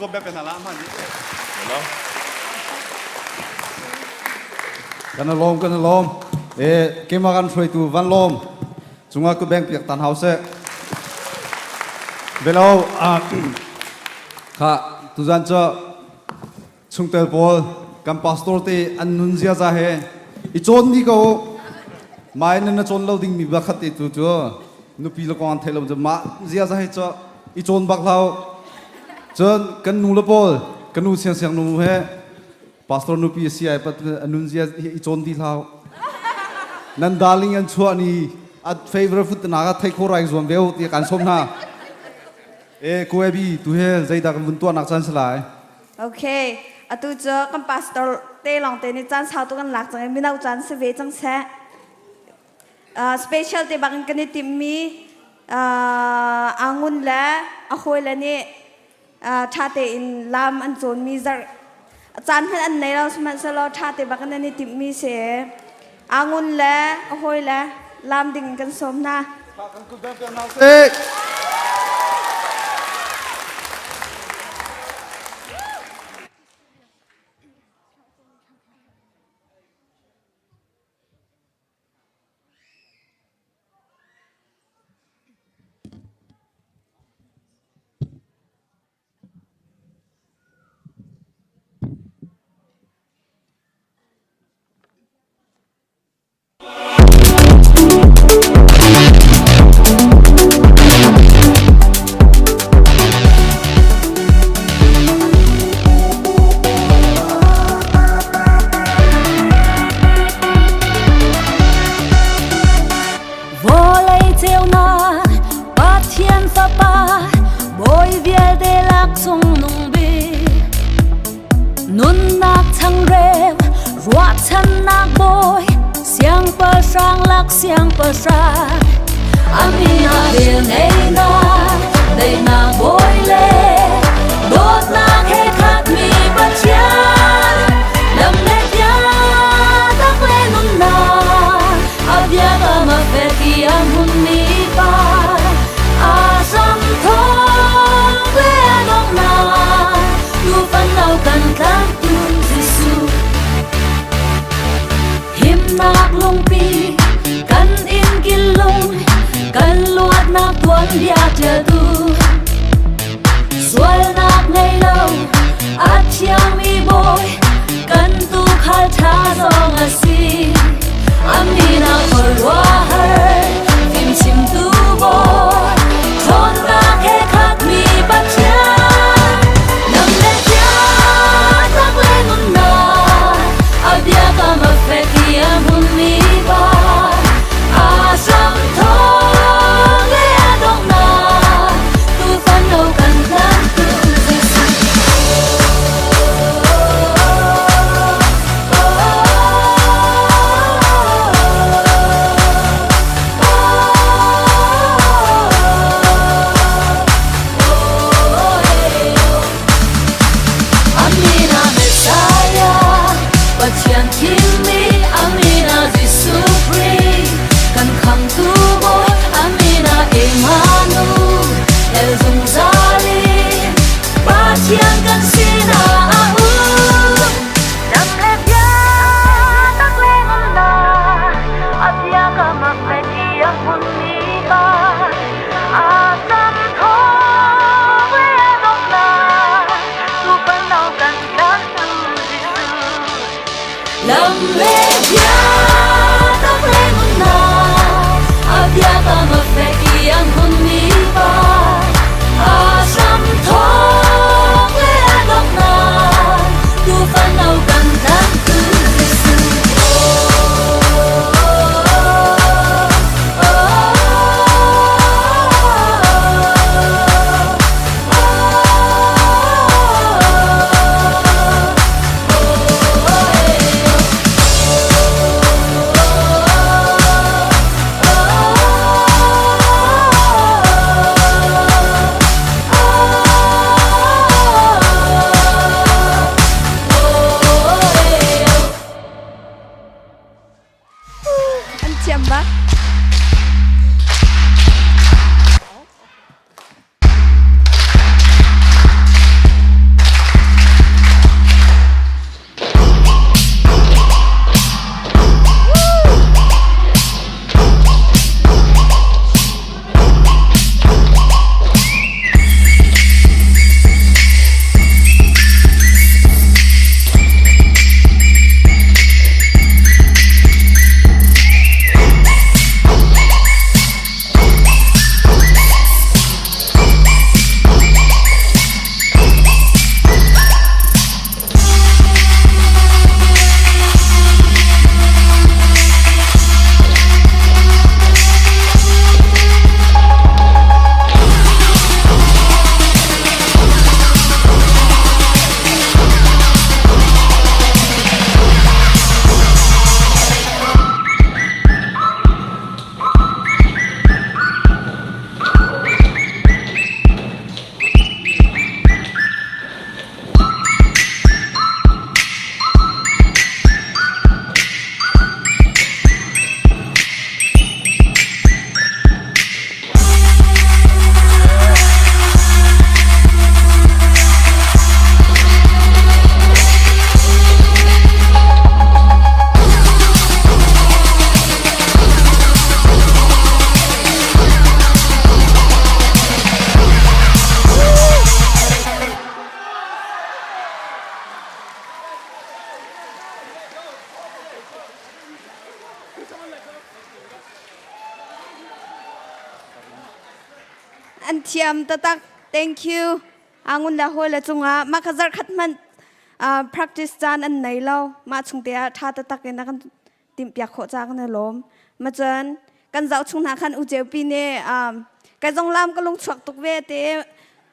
Ko bek kan la man ni. Lo. Kan lom kan lom. E kema kan hruaitu van lom. Cungah ku beng piak tan hau seh. Belo kha tuzan cu chungtel pawl kan pastor te an nun ziaza he i cawn ni ko. Mai nan na cawn lo ding mi bakhat te tu cu nupi le kong an thei lo cu mah zia za hi cu i cawn bak hlau. Cun kan nu le pawl ka nu siang siang nu he pastor nupi a si ai pat a nun zia hi i cawn di hlau. Nan darling an chuah ni a favorite food na ka thei kho rai zuam ve u ti kan som hna. E ko Abby tu he zeidah kan vun tuah nak caan si lai? Okay, atu cu kan pastor te lawng te nih caan sau tu kan lak cang i mino caan si ve cang seh. Special te bak in kan i timmi Angun le a hawile nih ṭha tein lam an cawnmi zarh caan hmanh an nei lo sihmanhsehlaw ṭha te bak in an i timhmi si. Angun le a hawile lam ding in kan sawm hna. Vawlei ceunak Pathian Fapa Bawi vialte lak cung nung bik Nunnak changreu ruahchannak bawi siangpahrang lak siangpahrang Amina vel neinak daihnak bawi le dawtnak he khatmi Pathian lam le bia tak le nunnak a bia kam a fek i a hmunmi pa a hram thawk le a donghnak tuufan lo kan tlantu Jesuh himnak lungpi kan inn killung kan luatnak tuanbia ṭialtu sualnak ngei lo a thiangmi bawi kan tuukhal ṭha zong a si a min ah khuaruahhar fimchimtu bawi ṭhawnnak he khatmi Pathian lam le biatak le nunnak a biakam a fek i a hmunmi pa a hramthawk le a donghnak tuufan lo kan tlantu Jesuh. Amina Messiah, Pathian thimmi Amina Jesuh Khrih, kan khamtu Bawi Amina Emmanuel, el zungzal in Pathian kan sinah a um. Lam le bia tak le nunnak, a bia ka mak le ti a hmunmi pa, a tam thawk le a donghnak, tuufan lo kan tlantu Jesuh. Lam le bia tak le nunnak, a bia kam a fek i a hmunmi pa, a hram thawk le a donghnak, tuufan lo kan tlantu Jesuh. An thiam bak. An thiam tatak. Thank you. Angun le hawi le cungah mah kha zarh khat hmanh practice caan an nei lo. Mah chung te ah ṭha tatak in a kan timhpiak khawh ca kan i lawm. Ma cun kan zoh chung hna khan u Ceupi nih kai zong lam ka lung chuak tuk ve te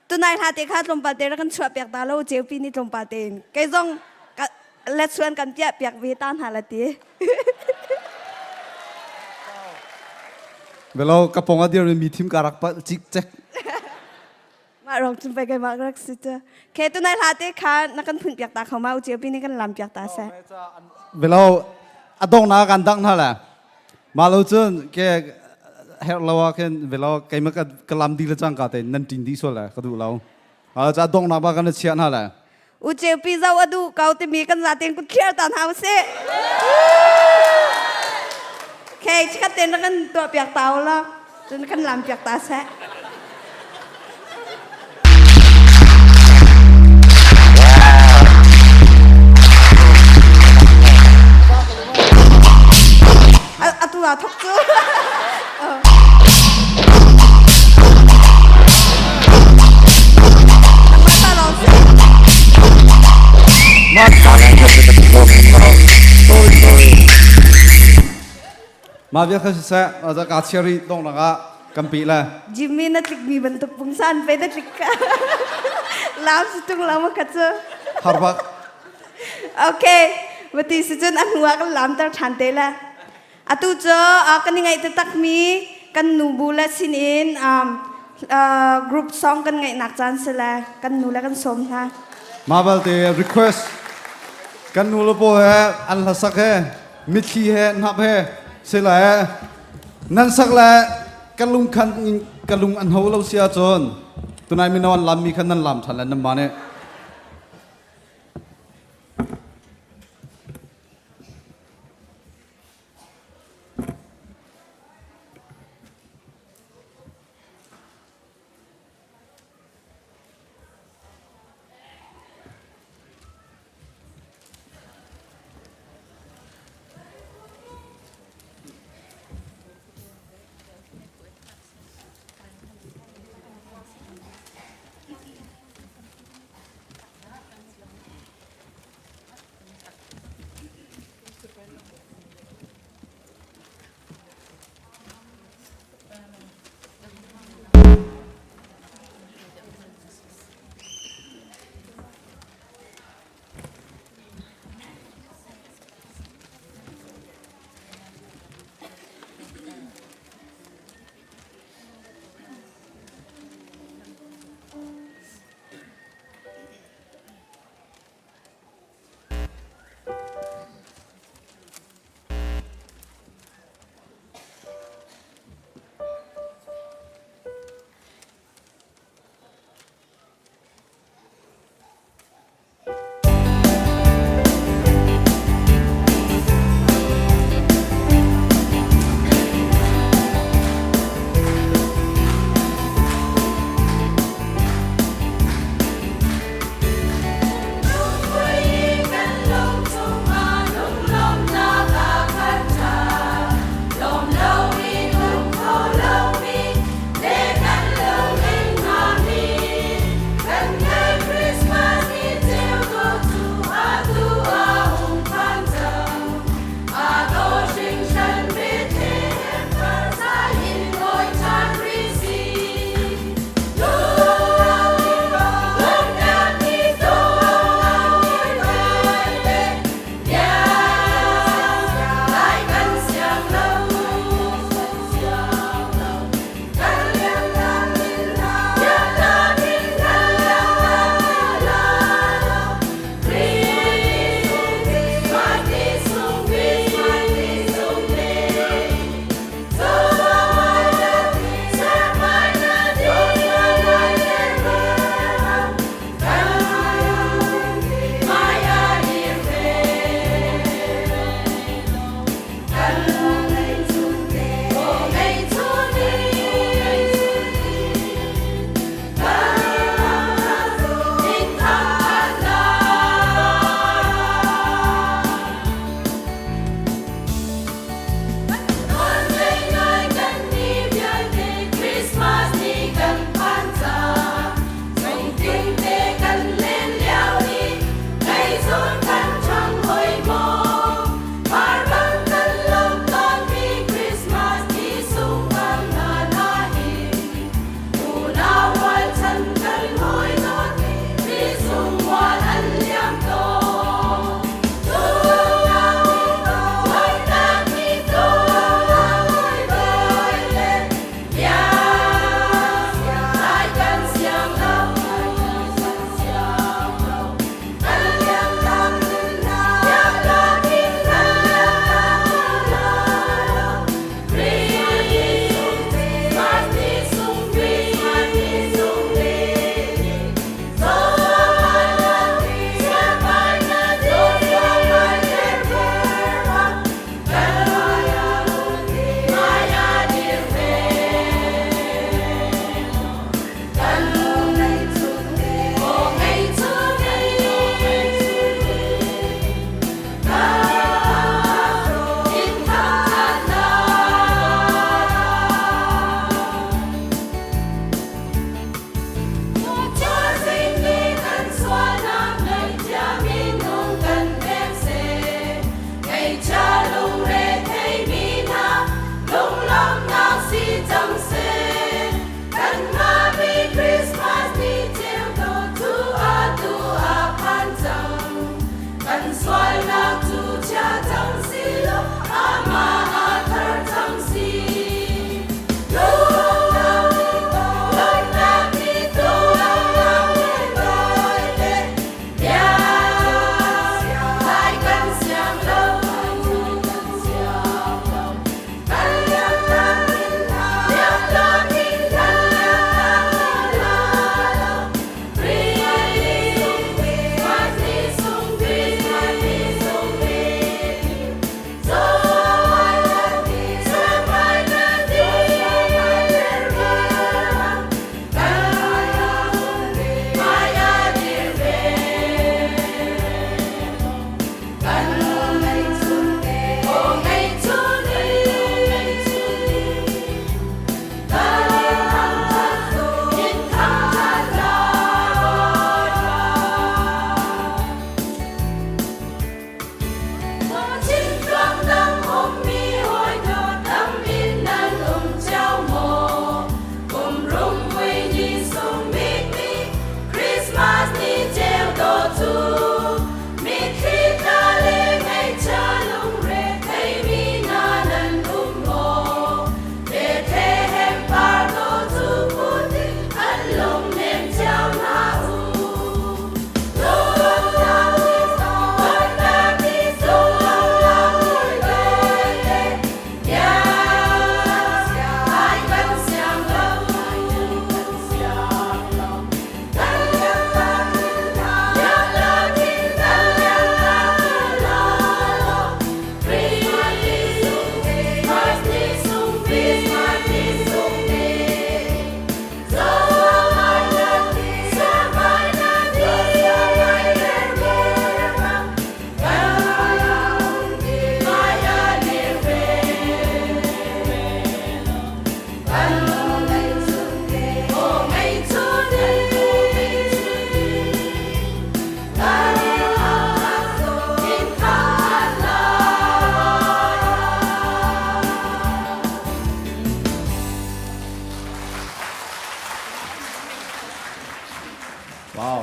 tunai hla te kha tlawmpal te rak kan chuah piak ta lo Ceupi nih tlawmpal te in kei zong le chuan kan piah piak ve ta hna la ti. Velo ka pong a dir mi thim ka rak pa cik cek. Mah rong cun pei keimah ka rak si cu. Ke tunai hla te kha na kan phun piak ta kho ma u Ceupi nih kan lam piak ta seh. Velo a dong na kan dang hna le. Ma lo cun ke her lo ah khin velo keimah ka ka lam di le cang ka te nan tin di sual le ka duh lo. A ca dong na ba kan chia hna le. U Ceupi zo a duh ko timi kan zaten kut thliar ta hna usih. Okay, chikat ten kan tuah piak ta la. Cun kan lam piak ta seh. Atu ah thok cu. Mah bia kha siseh ka chiari dong ah kan pi le. Jimmy na tlik mi bantuk pungsan pe na tlik ka. Lam si tung lam ka cu. Harbak. Okay, mati si cun a hnu ah kan lam ter than te la. Atu cu kan i ngaih taktakmi kan nubu le sinin group song kan ngaihnak caan si le kan nu le kan sawm hna. Mah balte request kan nu le pawl he an hlasak he mitthli he hnap he si le nan sak le ka lung khan ka lung an ho lo si ahcun tunai mino an lammi khan nan lam ṭhan le nan mah nih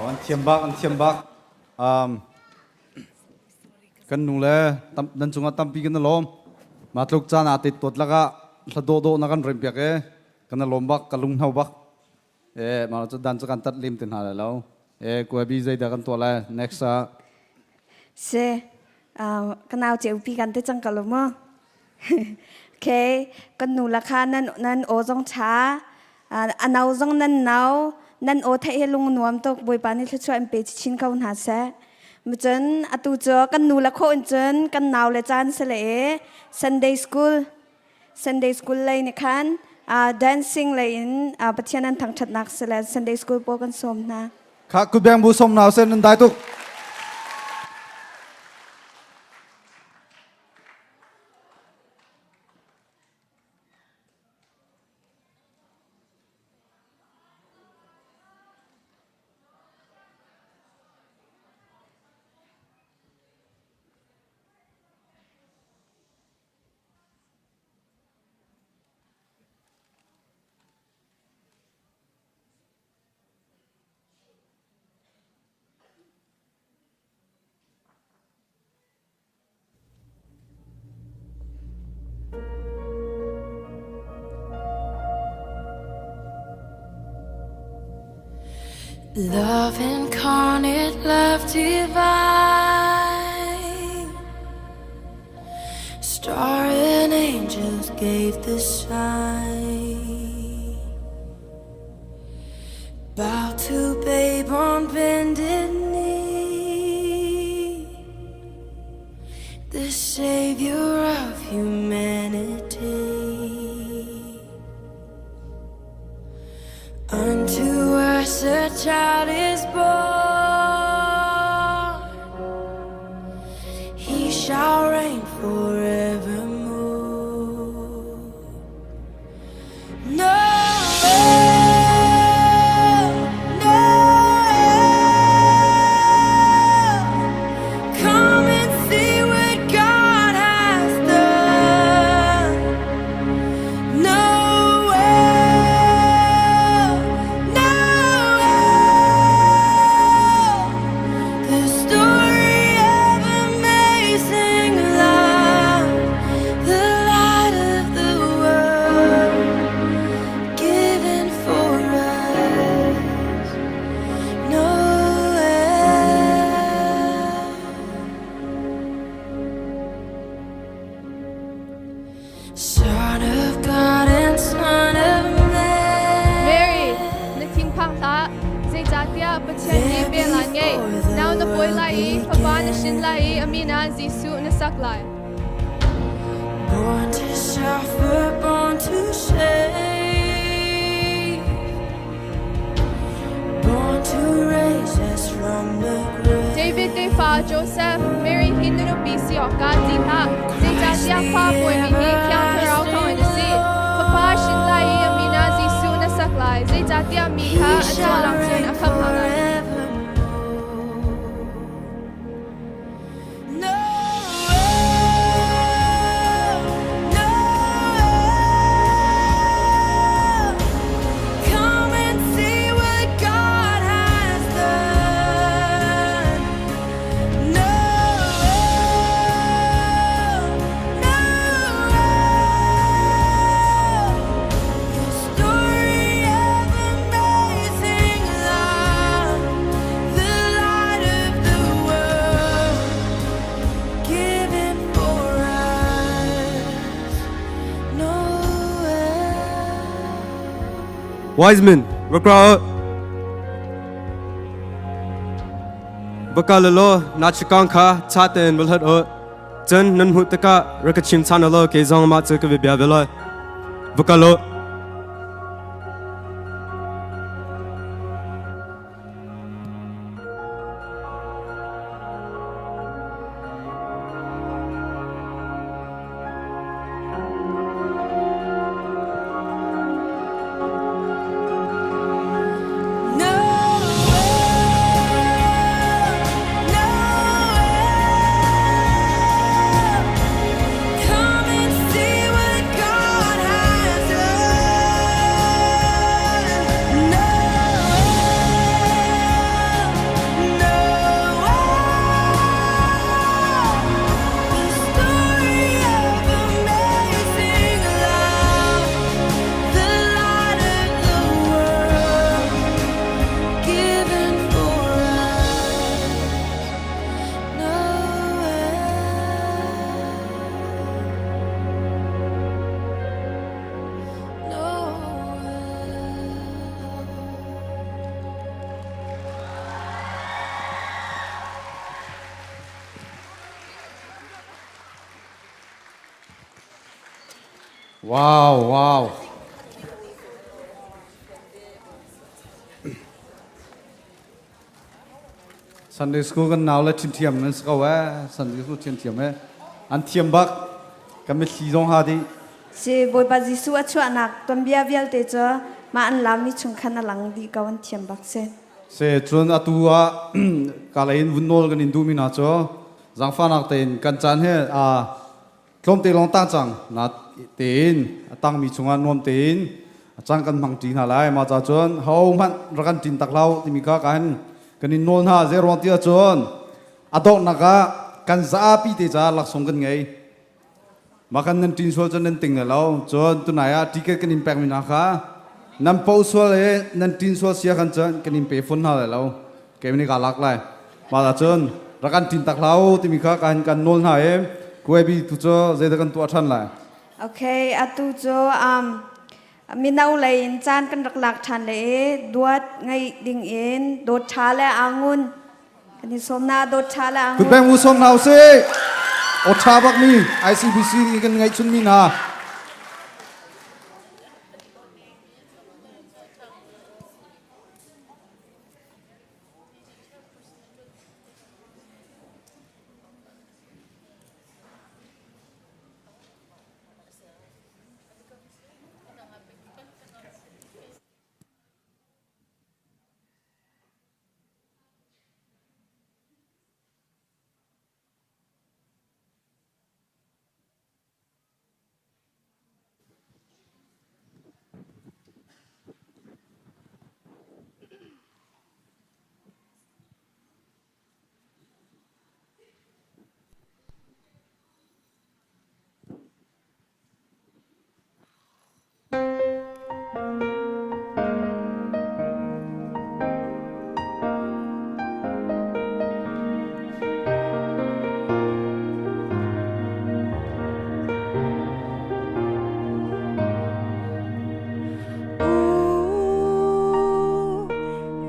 An thiam bak, an thiam bak. Um, kan nu le tam, nan cungah tampi kan i lawm. Ma tluk caan aa tet tuat lakah hla dawh dawh na kan rem piak e. Kan i lawm bak, ka lung hno bak. E, ma cu dan cu kan tat lim te hna lai lo. E, kuabi zeidah kan tuah lai next ah? Se, ka nau ceupi kan te cang ka lo mu. Okay, kan nu la kha nan nan aw zong tha, a nau zong nan nau, nan aw theih hi lung nuam tuk Bawipa nih thluachuah in pe chin ko hna seh. Cun atu cu kan nu la khawh in cun kan nau le caan se le e Sunday school Sunday school lei nih khan dancing lei in Pathian an thangṭhatnak si le Sunday school pawl kan sawm hna. Kha kutbeng bu som nau sen nan dai tuk. Love incarnate, love divine. Star and angels gave the sign. Bow to babe on bended knee. The savior of humanity. Unto us a child is born. He shall reign forevermore. No, no, come and see what God has done. Noel, Noel, the story of amazing love, the light of the world, given for us. Noel. Son of God and Son of Man. Mary, na thinphang hlah. Zeicahtiah Pathian nih vel aan ngei. Nau na pawi lai i fapa na hrin lai i a min ah Jesuh na sak lai. Born to suffer, born to save, born to raise us from the grave. David tefa Joseph, Mary hi na nupi si awkah ti hlah. Zeicahtiah fa pawimi hi Thiang Thlarau thawngin a si. Fapa hrin lai i a min ah Jesuh na sak lai. Zeicahtiah mi kha an sualnak cun a khamh hna lai. Come and see what God has done. No, no, the story of amazing love, the light of the world, given for us. Noel. Wise men, rak ra u. Va kal u law na chikang kha ṭha tein va hlat u. Cun nan hmuh tikah rak ka chim ṭhan u law kei zong mah cu ka va bia ve lai. Va kal u. Come and see what God has done. Wow, wow. Sunday school kan nau le thiam nan si ko eh. Sunday school thiam thiam eh. An thiam bak. Kan mitthli zong ha dih. Si Bawipa Jesuh a chuahnak tuanbia vialte cu mah an lammi chung khan a lang dih ko an thiam bak si. Se cun atu ah kalay in vun nawl kan in duhmi hna cu zaangfahnak tein kan caan he tlawmte lawng tang cang na tein a tangmi chungah nuam tein a cang kan hmang ṭi hna lai mah ca cun ho hmanh rak kan ṭin tak hlah timi kha kan kan in nawl hna zei ruang ti ahcun a donghnak ah kan zapi te caah laksawng kan ngei mah kan nan ṭin sual cun nan ting le lo cun tunai ah ticket kan in pekmi hna kha nan po sual i nan ṭin sual sia khan cun kan in pe fawn hna lai lo Kei nih kaa lak lai. Mah cun rak kan ṭin tak hlah u timi kha kan kan nawl hna i kuaibi tu cu zeidah kan tuah ṭhan lai? Okay, atu cu um, mino lei in caan kan rak lak ṭhan le i duat ngeih ding in dawt ṭha le angun kan i sawm na dawt ṭha le angun. Kutbeng u sawm hna usih. Aw ṭha bak mi ICBC nih kan ngeih chun mi hna. Ooh,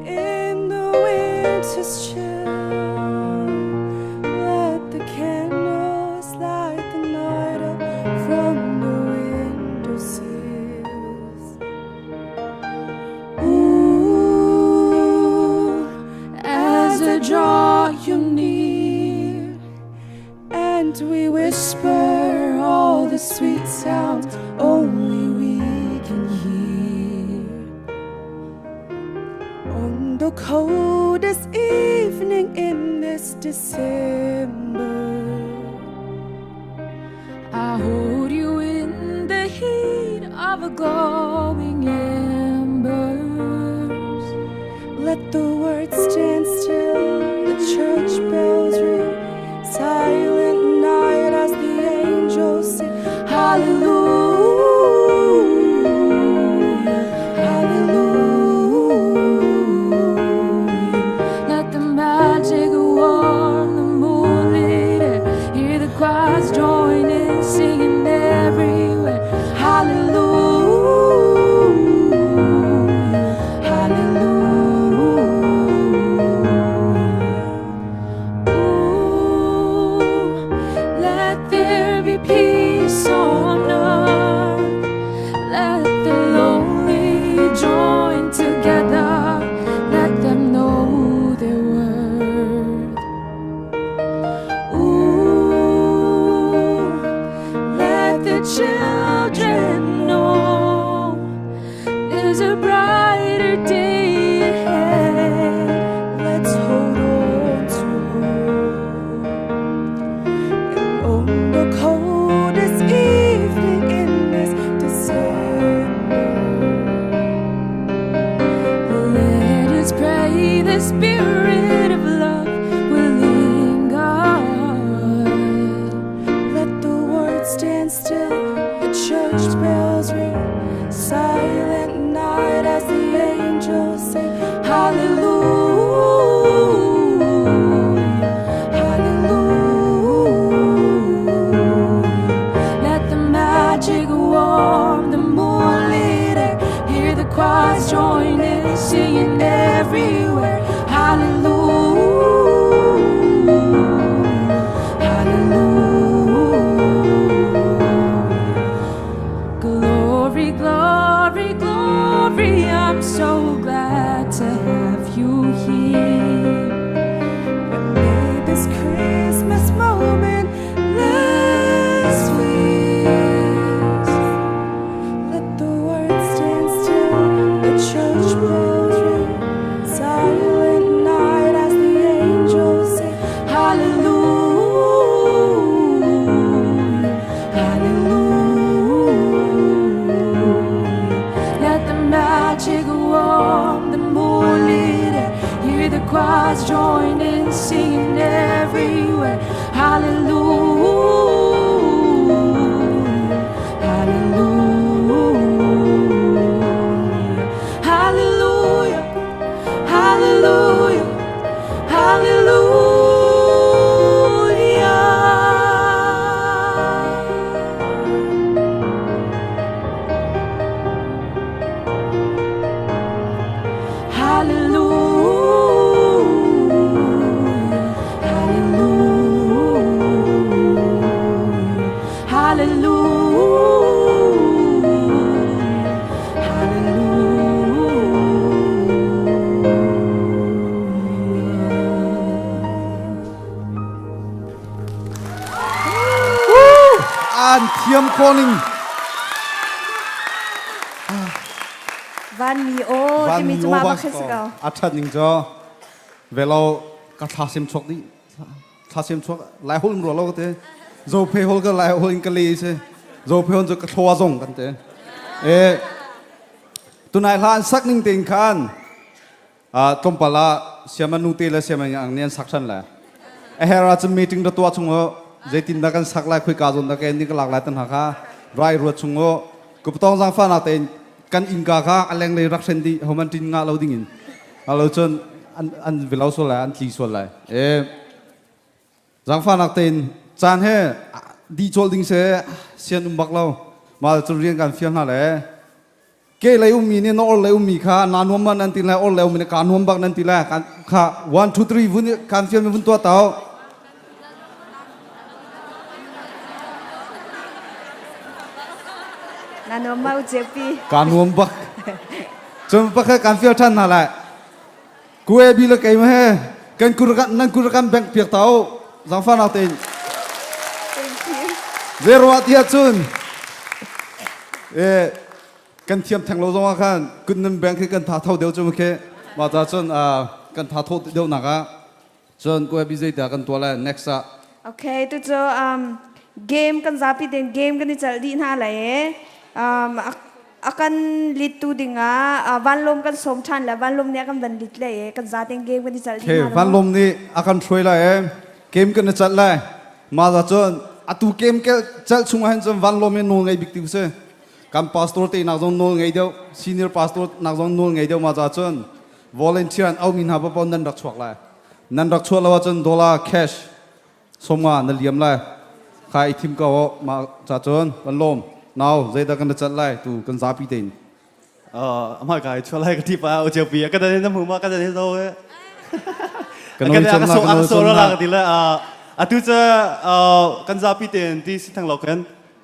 in the winter's chill, let the candles light the night up from the windowsills. Ooh, as I draw you near, and we whisper all the sweet sounds only we can hear. On the coldest evening in this December, I hold you in the heat of a glowing embers. Let the words stand still, the church bells ring. Silent night as the angels sing. Hallelujah, hallelujah. Let the magic warm the moonlit air. Hear the choirs join in singing everywhere. Hallelujah, hallelujah. Ooh, let there be peace on earth. Let the lonely join together. Let them know their worth. Ooh, let the children know there's a brighter day ahead. Let's hold on to hope. And on the coldest evening in this December, Let us pray the spirit of love will linger. Let the world stand still, the church bells ring. Silent night as the angels sing. Hallelujah, hallelujah. Let the magic warm the moonlit air. Hear the choirs join in, singing everywhere. Hallelujah, hallelujah. Glory, glory, glory. I'm so glad to have you here. And may this Christmas moment last feast. Let the world stand still, the church bells ring. Silent night as the angels sing. Hallelujah, hallelujah. Let the magic warm the moonlit air. Hear the choirs join in singing everywhere. Hallelujah, hallelujah, hallelujah, hallelujah, hallelujah. Hallelujah, hallelujah, hallelujah, hallelujah. An thiam calling. Van mi aw timi cu mah bak khi si ko. A ṭhat ning cu velo ka thla sem chuak dih thla sem chuak lai hol rua lo te zo phe hol ka lai hol in ka le si zo phe hol cu ka thloa zong kan te e tunai hla an sak ning tein khan tlawmpal ah siama nu te le siama ang nih an sak ṭhan lai a her ah cun meeting da tuah chung u zeitin dah kan sak lai khoi ka zawn dah ka ni ka lak lai tan ha kha rai ruat chung u kuptong zang fa na tein kan innka kha a lenglei rak hren dih homan tin nga lo ding in alo cun an an velo sual lai an tli sual lai e zangfahnak tein caan he di chol ding se sian um bak lo ma cun rian kan fial hna le ke lei ummi nih na or lei ummi kha na nuam ma nan ti lai or lei ummi nih ka nuam bak nan ti lai kan kha 1 2 3 vun kan fial mi vun tuah tau Na nuam ma u pi. Ka nuam bak. Cun pakhat kan fial than hna lai. Kue bi le kei ma he kan kur kan nan kur kan bank piak tau zangfa nak tein. Thank you. Zero tia cun e kan thiam theng lo zong ah khan kun nan bank hi kan tha tho deuh cu ke ma ta cun kan tha tho deuh nak ah Cun kue bi zeidah kan tuah lai next ah? Okay, tu cu um, game kan zapi tein game kan i celh dih hna lai i um, a, a kan lit tu dingah uh, vanlawm kan sawm ṭhan le vanlawm nih a kan van lit le i kan zaten game kan i celh dih Okay, hna. vanlawm nih a kan hruai lai i game kan i celh lai. Mah za cun atu game kel celh chung ah hin cun vanlawm hi nawl ngei bik ti si. Kan pastor te nak zong nawl ngei deuh, senior pastor nak zong nawl ngei deuh ma za cun volunteer an aumi hna paoh nan rak chuak lai nan rak chuah lo ahcun dollar cash somnga na liam lai kha i thim ko ma cha cun kan lawm nau zeidah kan chat lai tu kan zapi tein amah kai chuah lai ka ti pa o pi ka dan na mu ma ka dan zo e kan oi chon na kan so la ka ti la atu cha kan zapi tein ti si thang lo kan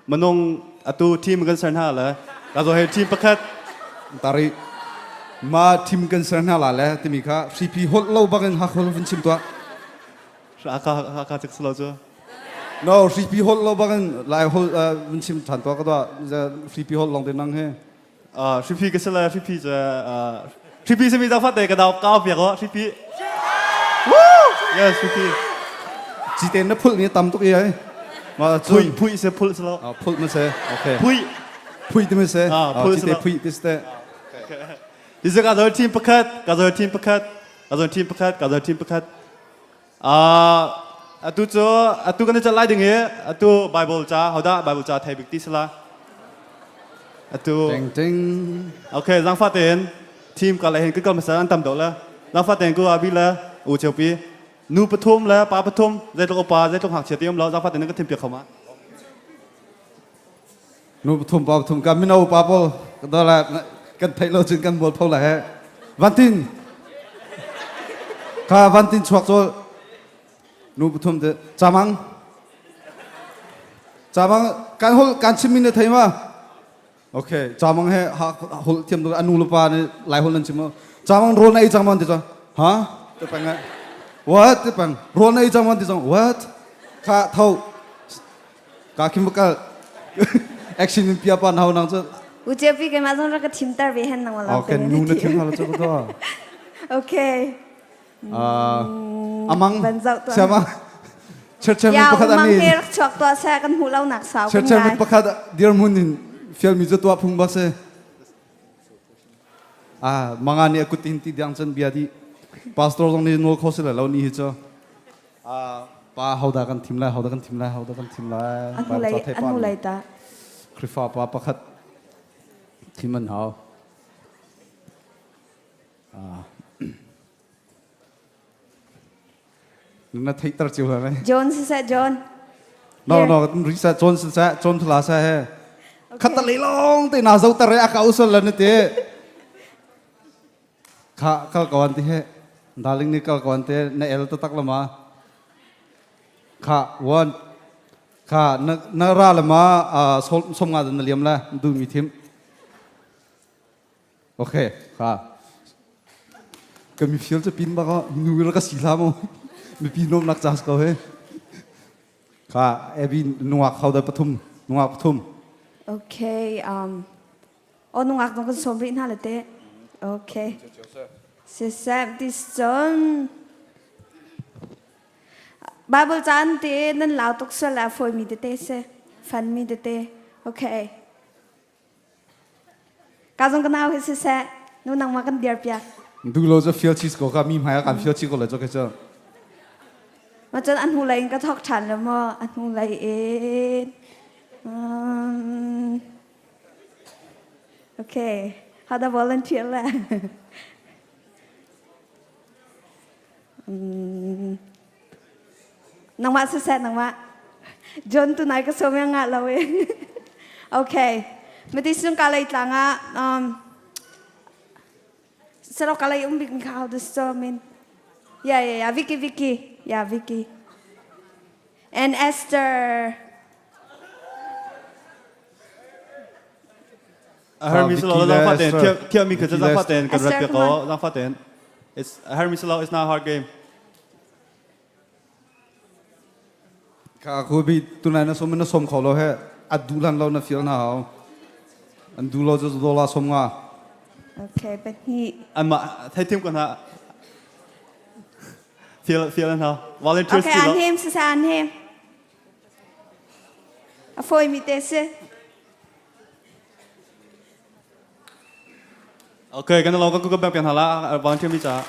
Manung atu team kan ser hna le ka zo he team pakhat tari ma team kan ser hna la le timi kha hripi holh lo bak in hak hol vun chim tuah aka aka chek slo chu no hripi holh lo bak in lai hol vun chim than tuah ka tuah hripi holh long te nang he hripi ka sila hripi cha hripi simi da fat te ka daw ka piak o hripi Woo! Yes hripi Cite na phul ni tam tuk i ai ma phui phui se phul slo phul ma se okay phui phui ti ma se phul cite phui ti ste Ti ka zo team pakhat ka zo team pakhat ka zo team pakhat ka zo team pakhat atu cu atu kan i lai ding hi atu Bible ca hodah Bible ca thei bik ti sala atu ting ting okay zangfa tein team ka lai hin kan kal masa an tam deuh la zangfa tein ku abi la u cheupi nu pathum le pa pathum zeitluk upa zeitluk ngakchia ti um lo zangfa tein kan thim piak kho ma Nu pathum pa pathum ka mino pa pawl ka la kan theih lo cun kan mual pho la he vantin kha vantin chuak cawl nu pathum te chamang chamang kan hol kan chimmi na thei ma? Okay, chamang he ha hol thiam tu anu le pa nih lai hol nan chim mo. Chamang rawl na ei chang mon ti cang. Ha? Te pang What? Te pang. Rawl na ei chang mon ti cang. What? Kha tho. Ka khim bakal. Action in pia pa nau nang chu. U Jepi ke ma zong ra ka thim tar ve hen nang wala. Okay, nu na thim hala chu ko. Okay. Amang. Siama. Church chairman pakhat ani. Ya, umang he rak chuak to sa kan hmu lo nak sau. Church chairman pakhat dirhmun in fial mi chu tua phung ba se. Ah, manga ni akut tin ti diang chan bia di. Pastor zong ni nol kho se la lo ni hi cho. Ah, pa hoda kan thim lai, hoda kan thim lai, hoda kan thim lai. Anu lei, anu lei ta. Krifa pa pakhat thim an hau. Na theihter cio hna lai. John siseh John. No no risa John siseh John thla sa he. Khat le long te na zo tar a ka usol lan te. Kha kal kawan ti he. Darling ni kal kawan te na el ta tak lama. Kha one kha na na ra lama som nga na liam la du mi thim. Okay, kha. Ka mi fial cu pin bak ah nu ra ka si hlah mu. Mipi nuamnak ca ko he. Kha Abby nungak hau da pathum, nungak pathum. Okay, um oh nungak dong kan som rih hna le te. Okay. Sisep this cun Bible caan te nan lau tuk sual la foi mi tete se fan mi tete. Okay. Ka zong ka nau hi siseh nu nangmah kan dir piak. Du lo cu fial cheese ko ka mi hmai ah kan fial chih ko le cu ke cu. Ma cun a hnu lei in ka thok ṭhan le maw a hnu lei in. Um, okay, how the volunteer le? um, Nangmah siseh nangmah. John tunai ka som yang ngah lo e. okay. Mati sung ka lei tlang ah um Sero ka lei um bik mi kha how this so min. Yeah yeah yeah Vicky Vicky. Yeah Vicky. And Esther. A hermi silo lang faten thiam mi kha lang faten kan rat ko lang faten. It's a hermi silo it's not a hard game. Ka khu bi tunai na som na som kho lo he a du lan lo na feel na hau. An du lo chu dola som nga. Okay, pahnih. An ma thai tim ko na feel feel an hau. Volunteers Okay, an hem sa an hem. A foi mi te se. Okay, kan lo kan ku ka pian hala volunteer mi cha.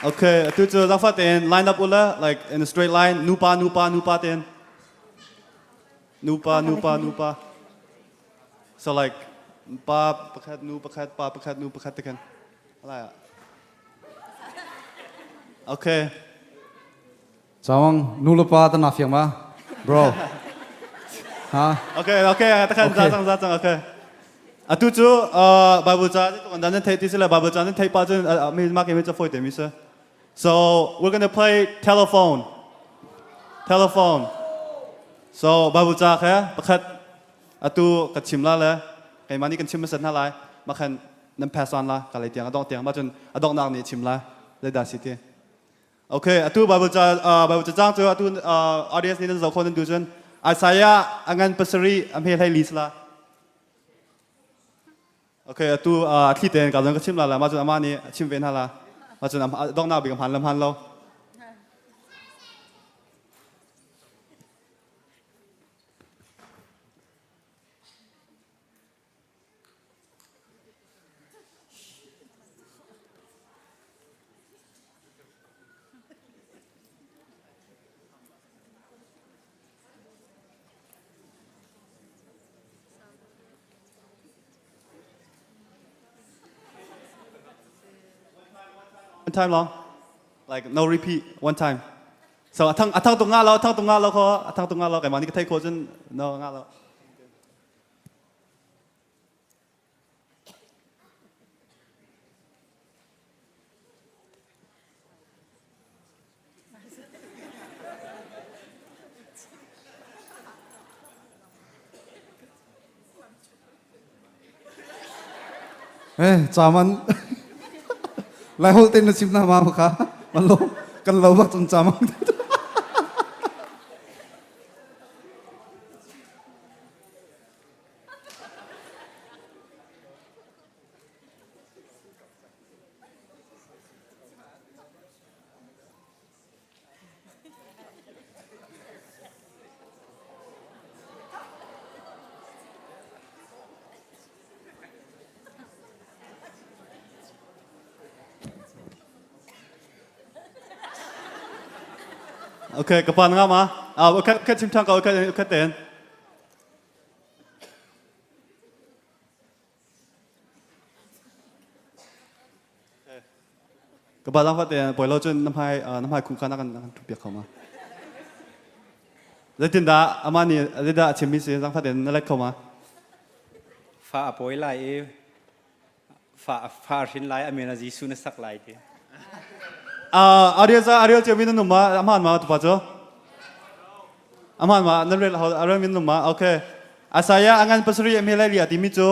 Okay, atu cu zafa ten line up ula like in a straight line nupa nupa nupa ten. Nupa nupa nupa. So like pa pakhat nu pakhat pa pakhat nu pakhat te kan. Ala. Okay. Chawang nu le pa ta na fiang ma bro. Ha? Okay, okay, takhan za cang za cang okay. Atu cu Bible ca kan dan nan thei ti sila Bible ca nan thei pa cun mi ma ke mi ca foi te mi sa. So we're going to play telephone. Telephone. So Bible ca kha pakhat atu ka chim la le keimah nih kan chim hmasat hna lai ma khan nan pass on la ka lei tiang a dong tiang ma cun a donghnak nih chim la zeidah si ti. Okay, atu Bible ca Bible cacang cu atu audience nih nan zoh kho nan duh cun Isaiah a ngan pasarih a hme hlei li sila. Okay, atu a thli tein ka zong ka chim la la ma cun amah nih a chim ve hna la. Ma cun donghnak bik a hman le hman lo. One time long. Like no repeat, one time. So athang athang tuk nga lo, athang tuk nga lo kho, athang tuk nga lo keimah nih ka thei kho cun no nga lo. Eh, caman lai hol ten na sim na ma kha man lo kan lo bak chung camang. Okay, ka pa nga ma. Ah, okay, okay, chim thang ka, okay, okay ten. Ka ba lang fate poi lo cun na hmai na hmai khu kha na kan na kan thup piak kho ma. Zeitin dah ama nih zeidah a chimmi si zang fate na let kho ma. Fa a pawi lai i fa fa hrin lai amen a Jesuh na sak lai ti. Ariel za Ariel che min nu ma aman ma tu pa cho. Aman ma na rel ho Ariel min nu ma okay. Asaya angan pasari a hme lai lia timi cu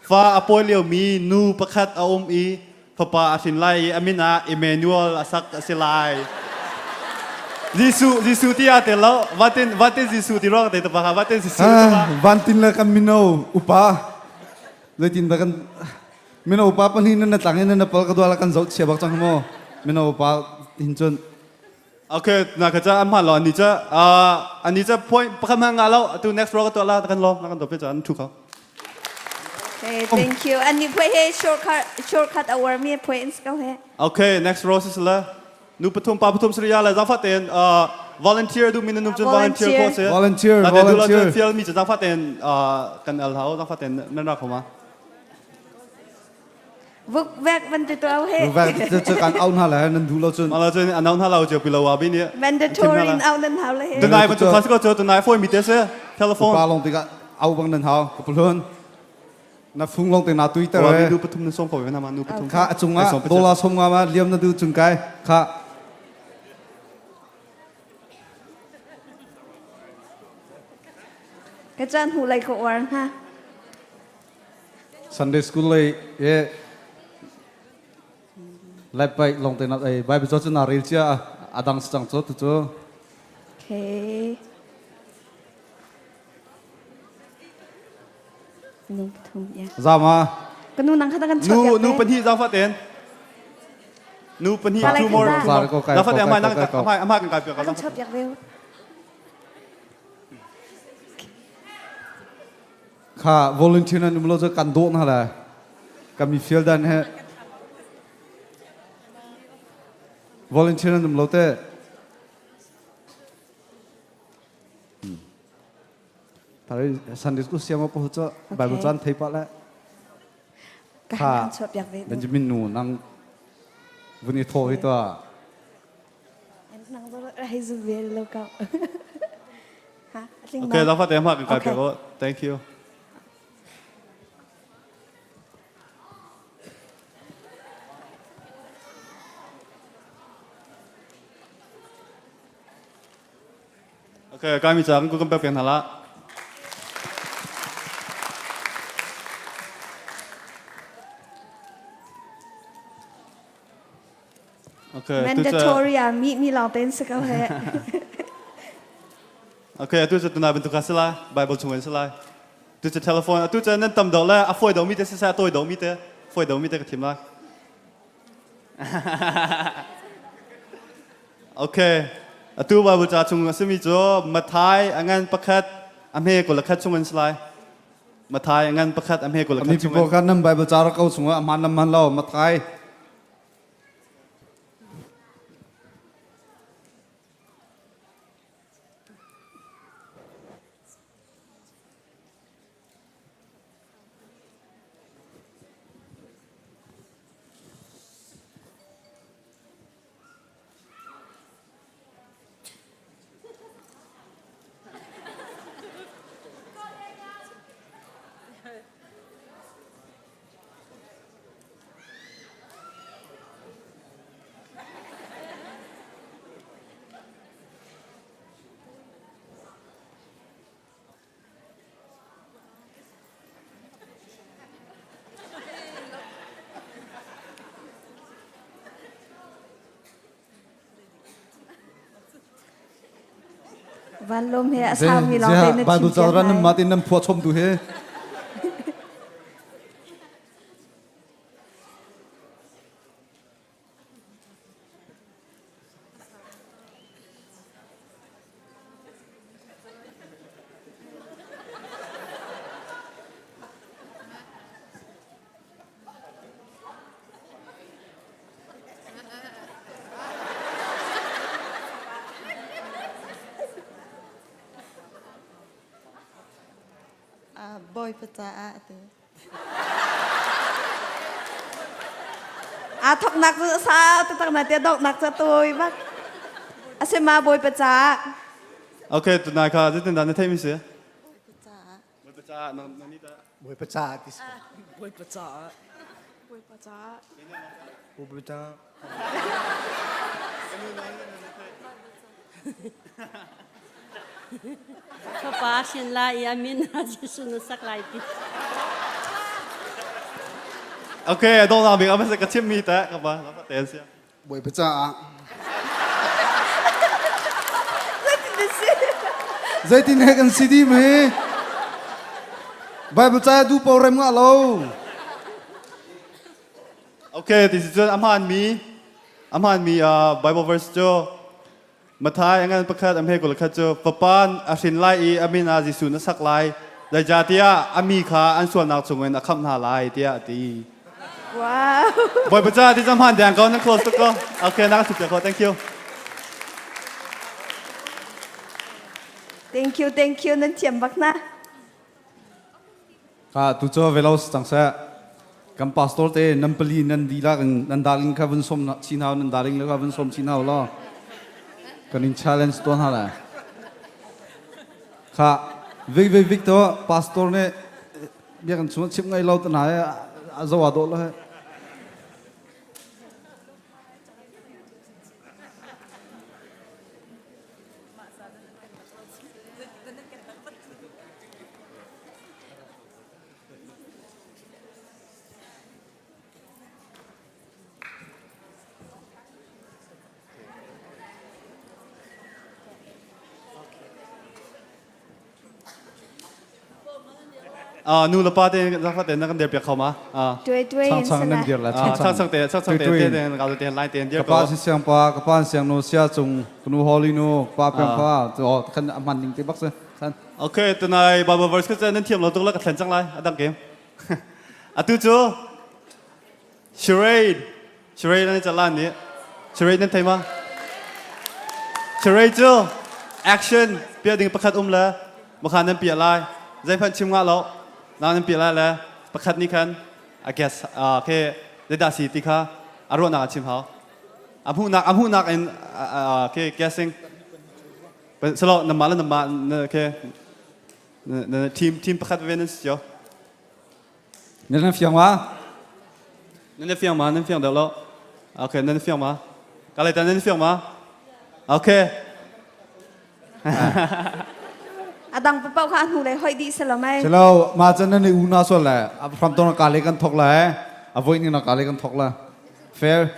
fa a pawi liomi nu pakhat a um i fapa a hrin lai i a min ah Emmanuel a sak a si lai. Jesuh Jesuh ti aa tel lo vatin vatin Jesuh ti ruang te pa kha vatin Jesuh ti pa Vantin le kan mino upa zeitin dah kan mino upa pahnih nan na tlang in nan na pal ka duala kan zoh chia bak cang mo mino upa hin cun Okay, na ka cha amha lo ani cha ani cha point pakhat ma nga lo tu next row ka to la kan lo na kan to pe cha an thu kho. Okay, thank you. Ani phui he shortcut shortcut awar mi points ko he. Okay, next row sis la. Nu pathum pa pathum sriya la zafa ten volunteer du min num chun volunteer ko se. Volunteer, volunteer. Fiel mi cha zafa ten kan al hau zafa ten nan ra khoma. Vuk vek van ti tuau he. Vuk vek cu kan au hna lai nan duh lo cun. Mala cun an au hna lo cu pilo wa bi nih. Mandatory in au nan hau le he. Tunai bantuk khas ko cu tunai phone mi te se telephone. Pa long tikah au bang nan hau ka pulun. Na fung long te na tui ter. Wa bi nu pathum na som ko ve na ma nu pathum. Kha a cungah dola som nga ma liam na du cung kai kha. Ka chan hu lai ko war ha. Sunday school lei e lai pai long te na ei Bible cho chu na rel chia adang chang cho tu chu. Okay. Nung pathum ya. Zama. Kanu nang khata kan Nu nu pahnih zafa ten. Nu pahnih two more. Zafa ten amai nang amai amai kan kai pia ka. Kan chop yak veu. Kha volunteer nan um lo cu kan dawh hna lai. Kan mi fial dan he volunteer nan um lo te. Tari Sunday school siam apa cu Bible caan thei pa le. Kha Benjamin nu nang vun i thaw hi to. Nang hei zu ve lo ka. Okay, la fate ma kan kai pe ko. Thank you. Okay, kami cha kan kan pe hna la. Okay, Mandatory ah mi mi lawng ten si ko he. Okay, atu cu tunai bantuk si lai, Bible chung in si lai. Tu cu telephone, atu cu nan tam deuh le a fawi deuh mi te siseh, a tawi deuh mi te, fawi deuh mi te ka thim lai. Okay, atu Bible ca chung a simi cu Mathai a ngan pakhat, a hme kul a khat chung in si lai. Mathai a ngan pakhat, a hme kul a khat chung in. Mi kan nan Bible ca rak ko chung ah a hman lam hman lo Mathai Van lom he a saumi lawng te na Bible chim ca piak nan lai. mah tin nan phuah chom tu he. Bawipa caah ati. Aa thoknak cu sau taktak na tia donghnak cu a tawi bak. A si ma Bawipa caah. Okay, tunai kha zeitin dah na theih mi si? Bawipa caah. Bawipa caah na na ni ta. Bawipa caah ti si. Bawipa caah. Bawipa caah. Bawipa caah. Fapa sin lai i a min ah Jesuh na sak lai ti. Okay, dong lang bik ama sa ka chim mi ta ka ba ka te sia. Bawipa caah. Zeitin he kan si di mi? Bible ca du po rem nga lo. Okay, ti si cun a hmaan mi a hmaan mi uh, Bible verse cu Mathai a ngan pakhat a hme kul khat cu Fapa a hrin lai i a min ah Jesuh na sak lai zeicahtiah a mi kha an sualnak chungin a khamh hna lai tiah a ti. Wow. Bawipa ca ti cam han deng ko nan close tuk ko. Okay, na ka ko. Thank you. Thank you, thank you. Nan thiam bak na. Kha tu cu velos cang seh. Kan pastor te nan pali nan dihlak in nan darling kha vun som chin hau nan darling le kha vun som chin hau law. Kan in challenge tuan ha la. Kha vik vik vik to pastor nih bia kan chung chim ngai lo ta na a zo a do lo he. Ah, nu le pa te zafa te na kan dir piak kho ma? Ah. Tuai tuai in Chang nan dir la chang chang te chang chang te te te ka te line te dir ko. Ka pa si siang pa ka pa siang nu sia cung kunu holi nu pa peng pa to khan man ding te bak se. San. Okay, tunai Bible verse ka nan thiam lo tuk la ka thlen cang lai. Adang game. Atu cu Charade charade nan chalan nih charade nan thei ma? Charade cu action piah ding pakhat um le makhan nan piah lai. Zeihmanh chim ngah lo. Na nan piah lai le pakhat nih khan I guess uh, ke zeidah si ti kha a ruahnak a chim hau. A hmuhnak a hmuhnak in uh, ke guessing. Salo namah le namah na ke na team team pakhat ve nan si cio. Nan fiang ma? Nan fiang ma? Nan fiang deuh lo. Okay, nan fiang ma? Kalay nan fiang ma? Okay. Adang papau kha hnu lei hoi dih selo mai. Selo ma chan nan u na so le from ton ka le kan thok la a voi ni na ka le kan thok la. Fair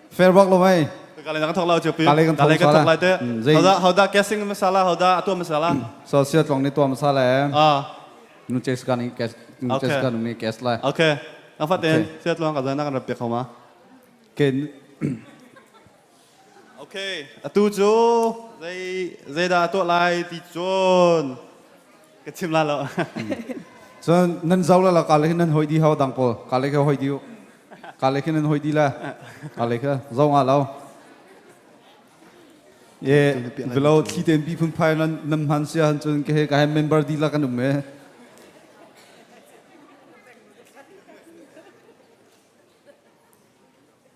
fair bak lo mai. Ka le kan thok la chu pi. Ka le kan thok la te. Hauda hauda guessing masala hauda atua masala. So sia tlong ni tua masala. Ah. Nu chase kan ni cash nu chase kan ni cash lai. Okay. Na faten sia tlong ka na kan rap pe khoma. Ke Okay. Atu cu zei zeidah tuah lai ti cun ka chim la lo. Cun nan zau la la ka le nan hoi di hau dang pawl ka le kha hoi di ka le kha nan hoi di la ka le kha zau nga lo. Ye velo thli ten bi phun phai nan nam han sia han cun ke he ka he member di la kan um e.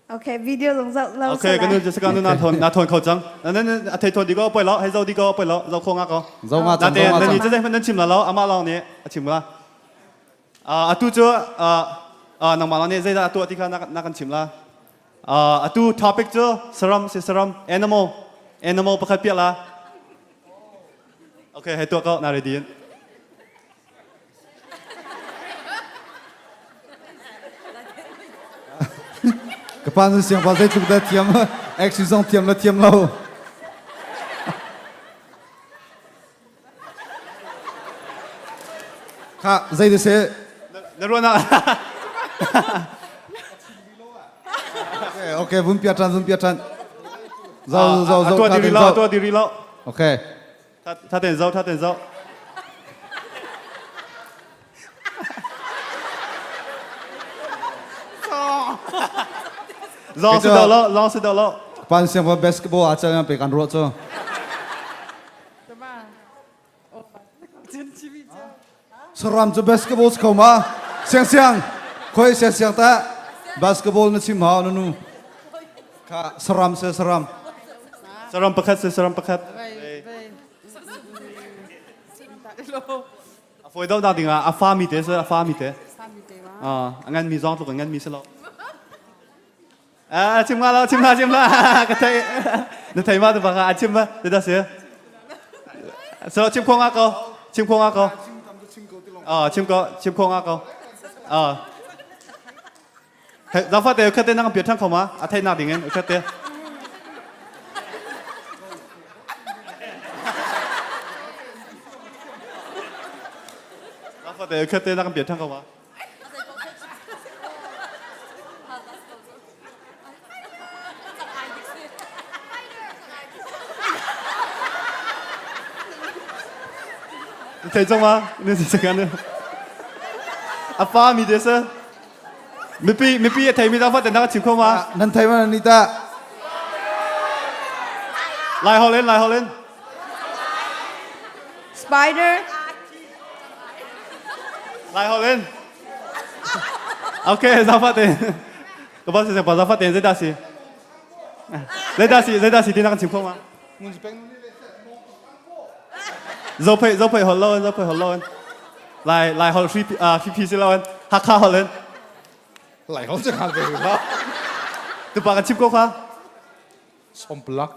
Okay, video zong zoh lo Okay, kan nu Jessica nu na thon na thon kho cang. Na nan a thei thon di ko poi lo, hei zo di ko poi lo, zo kho nga ko. Zo nga cang. Na te nan ni che nan chim la lo, ama long ni a chim la. Atu cu nangmah long nih zeidah tuah ti kha na kan chim la. Atu topic cu saram si saram animal animal pakhat piah la. Okay, hei tuah ko na ready in. Ka pa nu siang pa zeitluk dah thiam action zong thiam la thiam lo. Kha zei ti si? Na ruahnak. Okay, okay, vun pia ṭan, vun pia ṭan. Zo, zo, zo. Tua diri lo, tua diri lo. Okay. Tha ten zo, tha ten zo. Zong si do lo, zong si do lo. Pan siang pa basketball a chang pe kan ruah chu. Saram cu basketball si kho ma? Siang siang, khoi siang siang ta basketball na chim hau na nu. Kha saram se saram. Saram pakhat se saram pakhat. A foi do na ding ah a fa mi te se a fa mi te. Ah, a ngan mi zong tluk ngan mi se lo. Ah, chim nga lo, chim la, chim la. Ka thei. Na thei ma tu ba ka chim ba. Te da se. So chim kho nga ko. Chim kho nga ko. Ah, chim ko, chim kho nga ko. Ah. Hey, zafa te khat te nang piat thang kho ma? A thei nak ding in khat te. Zafa te khat te nang piat thang kho ma? Thei cang ma? Ne si kan. A fa mi de se. Mipi mipi a thei mi da fa te na chim kho ma? Nan thei ma ni ta. Lai hol in lai hol in. Spider. Lai holh in. Okay, zafa te. Ka ba se pa zafa te zeidah si? Zeidah si zeidah si ti na kan chim kho ma? Zo phei zo phei hol lo in zo phei hol lo in. Lai lai hol hri phi phi si lo in. Hakha hol in. Lai hol cu hal ve lo. Tu pa kan chim ko kha. Somplak.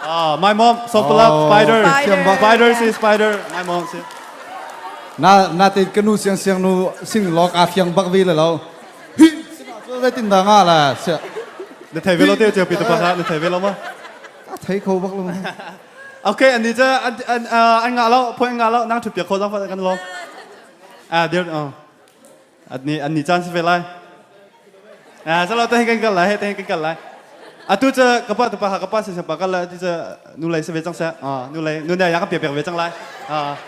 Ah, my mom, Somplak, Oh, spider. Spider. Spider, si spider. My mom, si. Na na te kanu siang siang nu sing lok a fiang bak vi le lo. Hi sina chu zeitin da nga la sia. Na thei ve lo te cheu pi tu pa kha na thei ve lo ma? Ka thei kho bak lo. Okay, an ni cha an an an nga lo, phoi an nga lo, nang thu pia kho zang fa kan lo. Ah, dir oh. An ni an ni caan si ve lai. Ah, salo te kan kal lai, te kan kal lai. Atu cu ka pa tu pa ka pa si pa kal lai ti cu nu lei si ve cang seh. Ah, nu lei nu ne ya ka pek pek ve cang lai. Ah.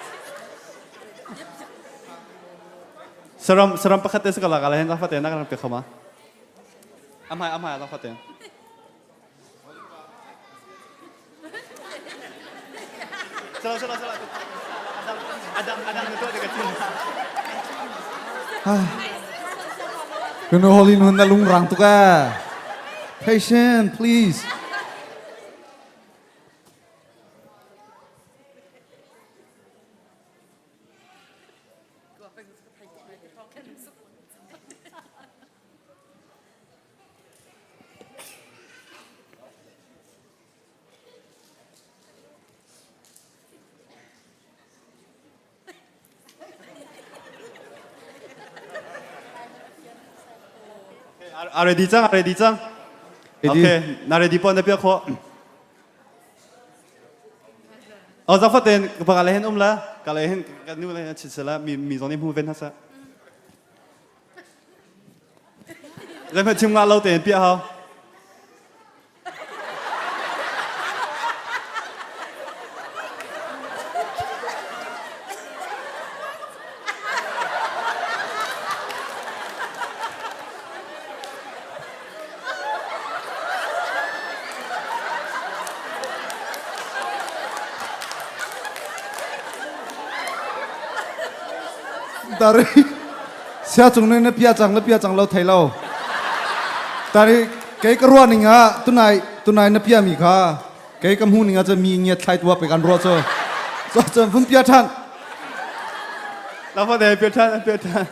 Saram saram pakhat te si ka la ka lai hen fa te na kan pek khoma. Amai amai la fa te. Salah salah salah. Adang adang itu ada kecil. Kanu holin hun na lungrang tu ka. Patient, please. A ready cang, a ready cang. Okay, na ready pon na pia kho. Oh, zafa ten ka le hen um la, ka le hen ka nu le hen chit sela mi mi zong ni mu ven hasa. Zeihmanh chim ngah lo tein piah hau. Tari sia cung nih na pia cang le pia cang lo thei lo. Tari kei ka ruah ning ah tunai tunai na pia mi kha kei ka hmu ning ah cun mi ngiat thlai tua pe kan ruah cu. So cun vun pia ṭhan. La fa de pia ṭhan pia ṭhan.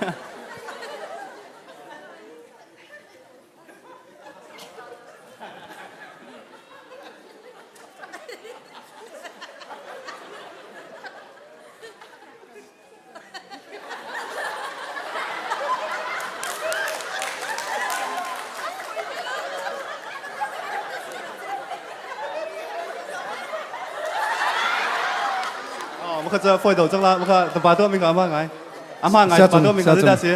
Maka cha foi do chang la maka tapa to mi ka ma ngai. Ama ngai tapa to mi ka da si.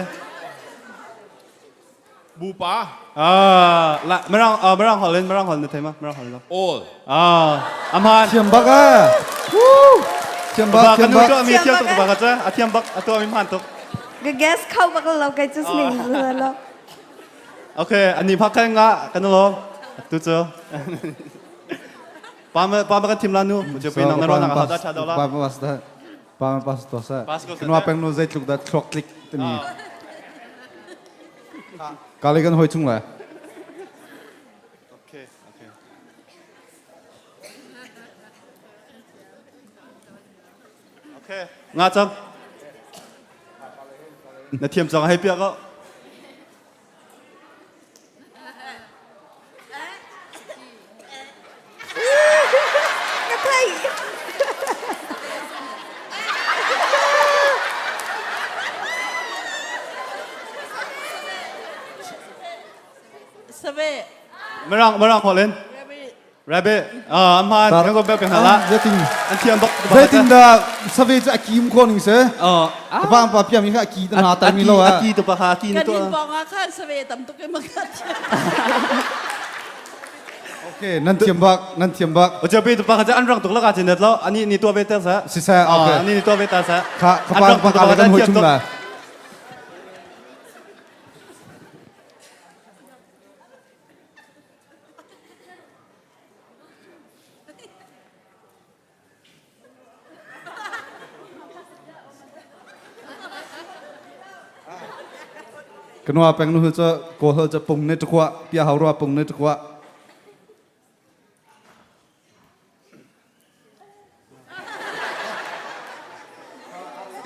Bupa. Ah, la merang ah merang holin merang hol na thai ma merang hol lo. All. Ah, amhan. Thiam bak ah. Thiam bak thiam bak. Kan mi thiam tuk bak cha. A thiam bak a to mi man tuk. Ka guess khau bak lo kai chu sning lo. Okay, ani phak kai nga kan lo. Tu chu. Pa ma pa ma kan thim la nu. Mu chu pi nang na ro na ka da cha do la. Pa ma pas da. Pa ma pas to sa. Kanwa peng nu zeitluk da thluak tlik timi. Kali kan hoi chung la. Okay, okay. Okay. Nga chang. Na thiam chang hei pia ko. Ka thei. Save. Mirang mirang holin. Rabbit. Ah, man, kan ko bel kan hala. Zeitin An thiam bak. Zeitin dah save cu a kim ko ning se. Ka pa pa piam hi a ki ta na ta mi lo a. A ki tu pa kha ki Kan tu. in pong ah khan save tam tuk e makat. Okay, nan thiam bak, nan thiam bak. O chapi tu pa kha an rang tuk la ka chin net lo. Ani ni tua ve ta sa. Si sa, okay. Ani ni tua ve ta sa. Kha ka pa pa ka kan hoi chung la. Kanwa peng nu cu kawl hol cu pung ne tukua pia hau rua pung ne tukua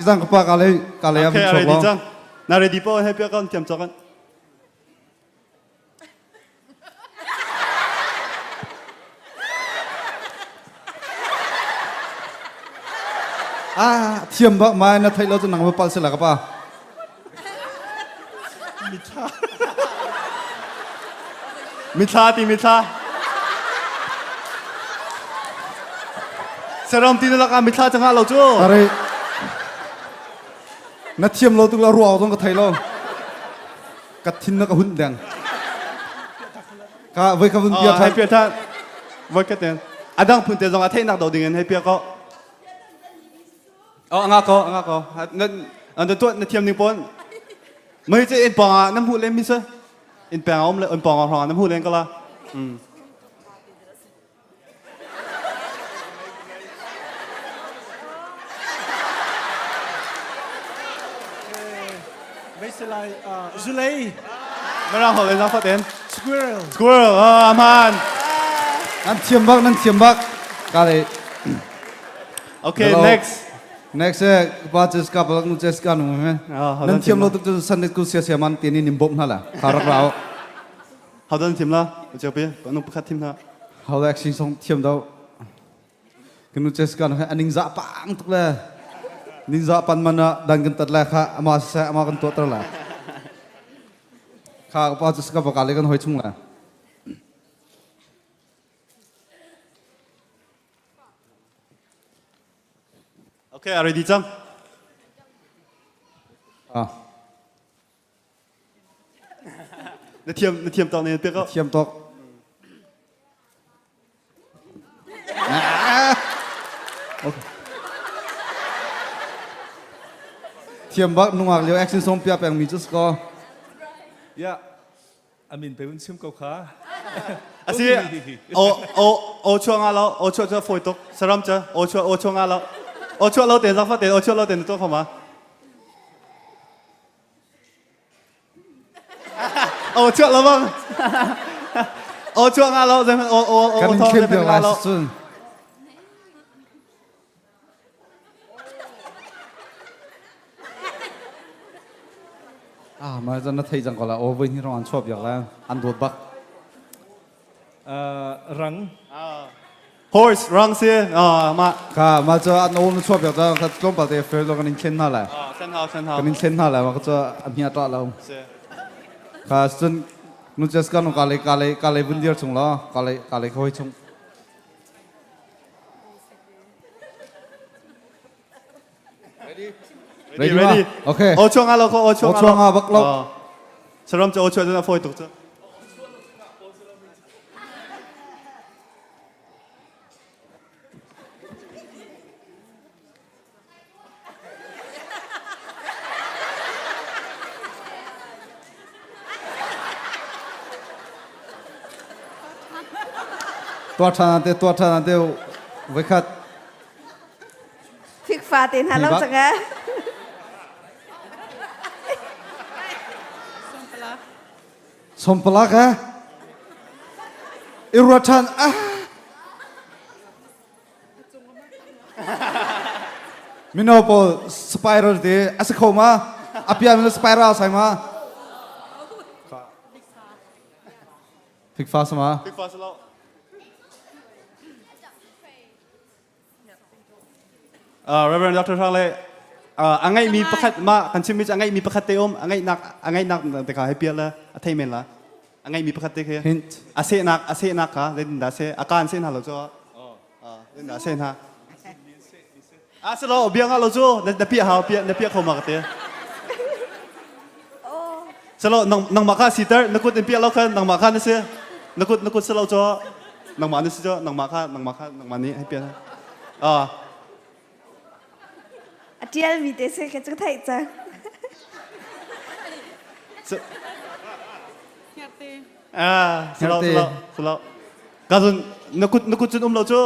Izang ka pa ka le ka le am Okay, chok ready lo. chang. Na ready po he pia kan tiam chokan. Ah, thiam bak mai na thai lo chu nang ma pal se la ka pa. Mithla. Mithla ti mithla. Saram ti na laka mithla changa lo chu. Are na thiam lo tuk la ruau zong ka thai lo. Ka thin na ka hun deng. Ka voi ka vun pia than. Pia than. Voi ka ten. Adang phun te zong a theih nak do ding in hei pia ko. Oh anga ko anga ko. Na na tu na thiam ning pon. Mei che in pong ah nam hu len mi se. In peng om le in pong ah hong nam hu len ko la. Mm. Beisilai Zulei. Marang hol in faten. Squirrel. Squirrel. Ah man. Nan thiam bak nan thiam bak. Ka le. Okay, next. Next eh pa Jessica palak nu Jessica nu me. Nan thiam lo tuk cu san ku sia sia man ti ni nim bom hna la. Kharak rao. How dan thim la? Cheu pi, nu pakhat thim na. How da action song thiam do. Kanu Jessica nu aning za pang tuk le. Ning za pan mana dan kan tat la kha ama sa ama kan to tar la. Kha pa Jessica ba ka le kan hoi chung la. Okay, ready cang. Ah. Na thiam na thiam tawk ne pek ko. Thiam tawk. Okay. Thiam bak nungak lio action song pia peng mi just ko. Yeah. Amin pe un chim ko kha. Asi o o o chua nga lo o chua chua foi tuk saram cha o chua o chua nga lo o chua lo te zak fa te o chua lo te to khoma. O chua lo bang. O chua nga lo zem o o o Kan thong khem zem piak nga lai lo. cun. Ah, ma zan na thei cang ko la. O voi ni rong an chuap yak la. An dawt bak. Rang. Horse rang si ah ma. Ka ma cho an om chuap yak ta ka tlawmpal te fel lo kan in thlen hna la. Ah sen hau sen hau. Kan in thlen hna la ma ka cho a hmia ta lo. Si. Ka cun nu Jessica nu ka le ka le ka le vun dir chung lo ka le ka le khoi chung. Ready, ready. Okay. O chuang lo ko o chuang O chuang bak lo. Saram cha o chuang na foi tuk cha. Tua tha te tua tha te voi khat Fikfa te hna lo cang eh. Sompalak eh. I ruat ṭhan ah. Mino pawl spiral te a si kho ma? A pian mino spiral sai ma? Fikfa sama? Fikfa salo. Uh, Reverend Dr. Hrang le uh, a ngeihmi pakhat ma kan chimmi cu a ngeihmi pakhat te um a ngeihnak a ngeihnak te kha hei pial la a thei men la a ngeihmi pakhat te khi hint a sehnak a sehnak kha zeitin dah seh a kaan seh hna lo cu zeitin dah seh hna a si lo bia nga lo cu na piah hau piah na piah kho ma ka te Salo nang nangmah kha siter na kut in piah lo khan nangmah kha na si na kut na kut salo cho nangmah na si cho nangmah kha nangmah kha nangmah nih hei piah ah A tial mi te se ka chu theih cang. Ah, salo salo salo ka zun na kut na kut cun um lo cu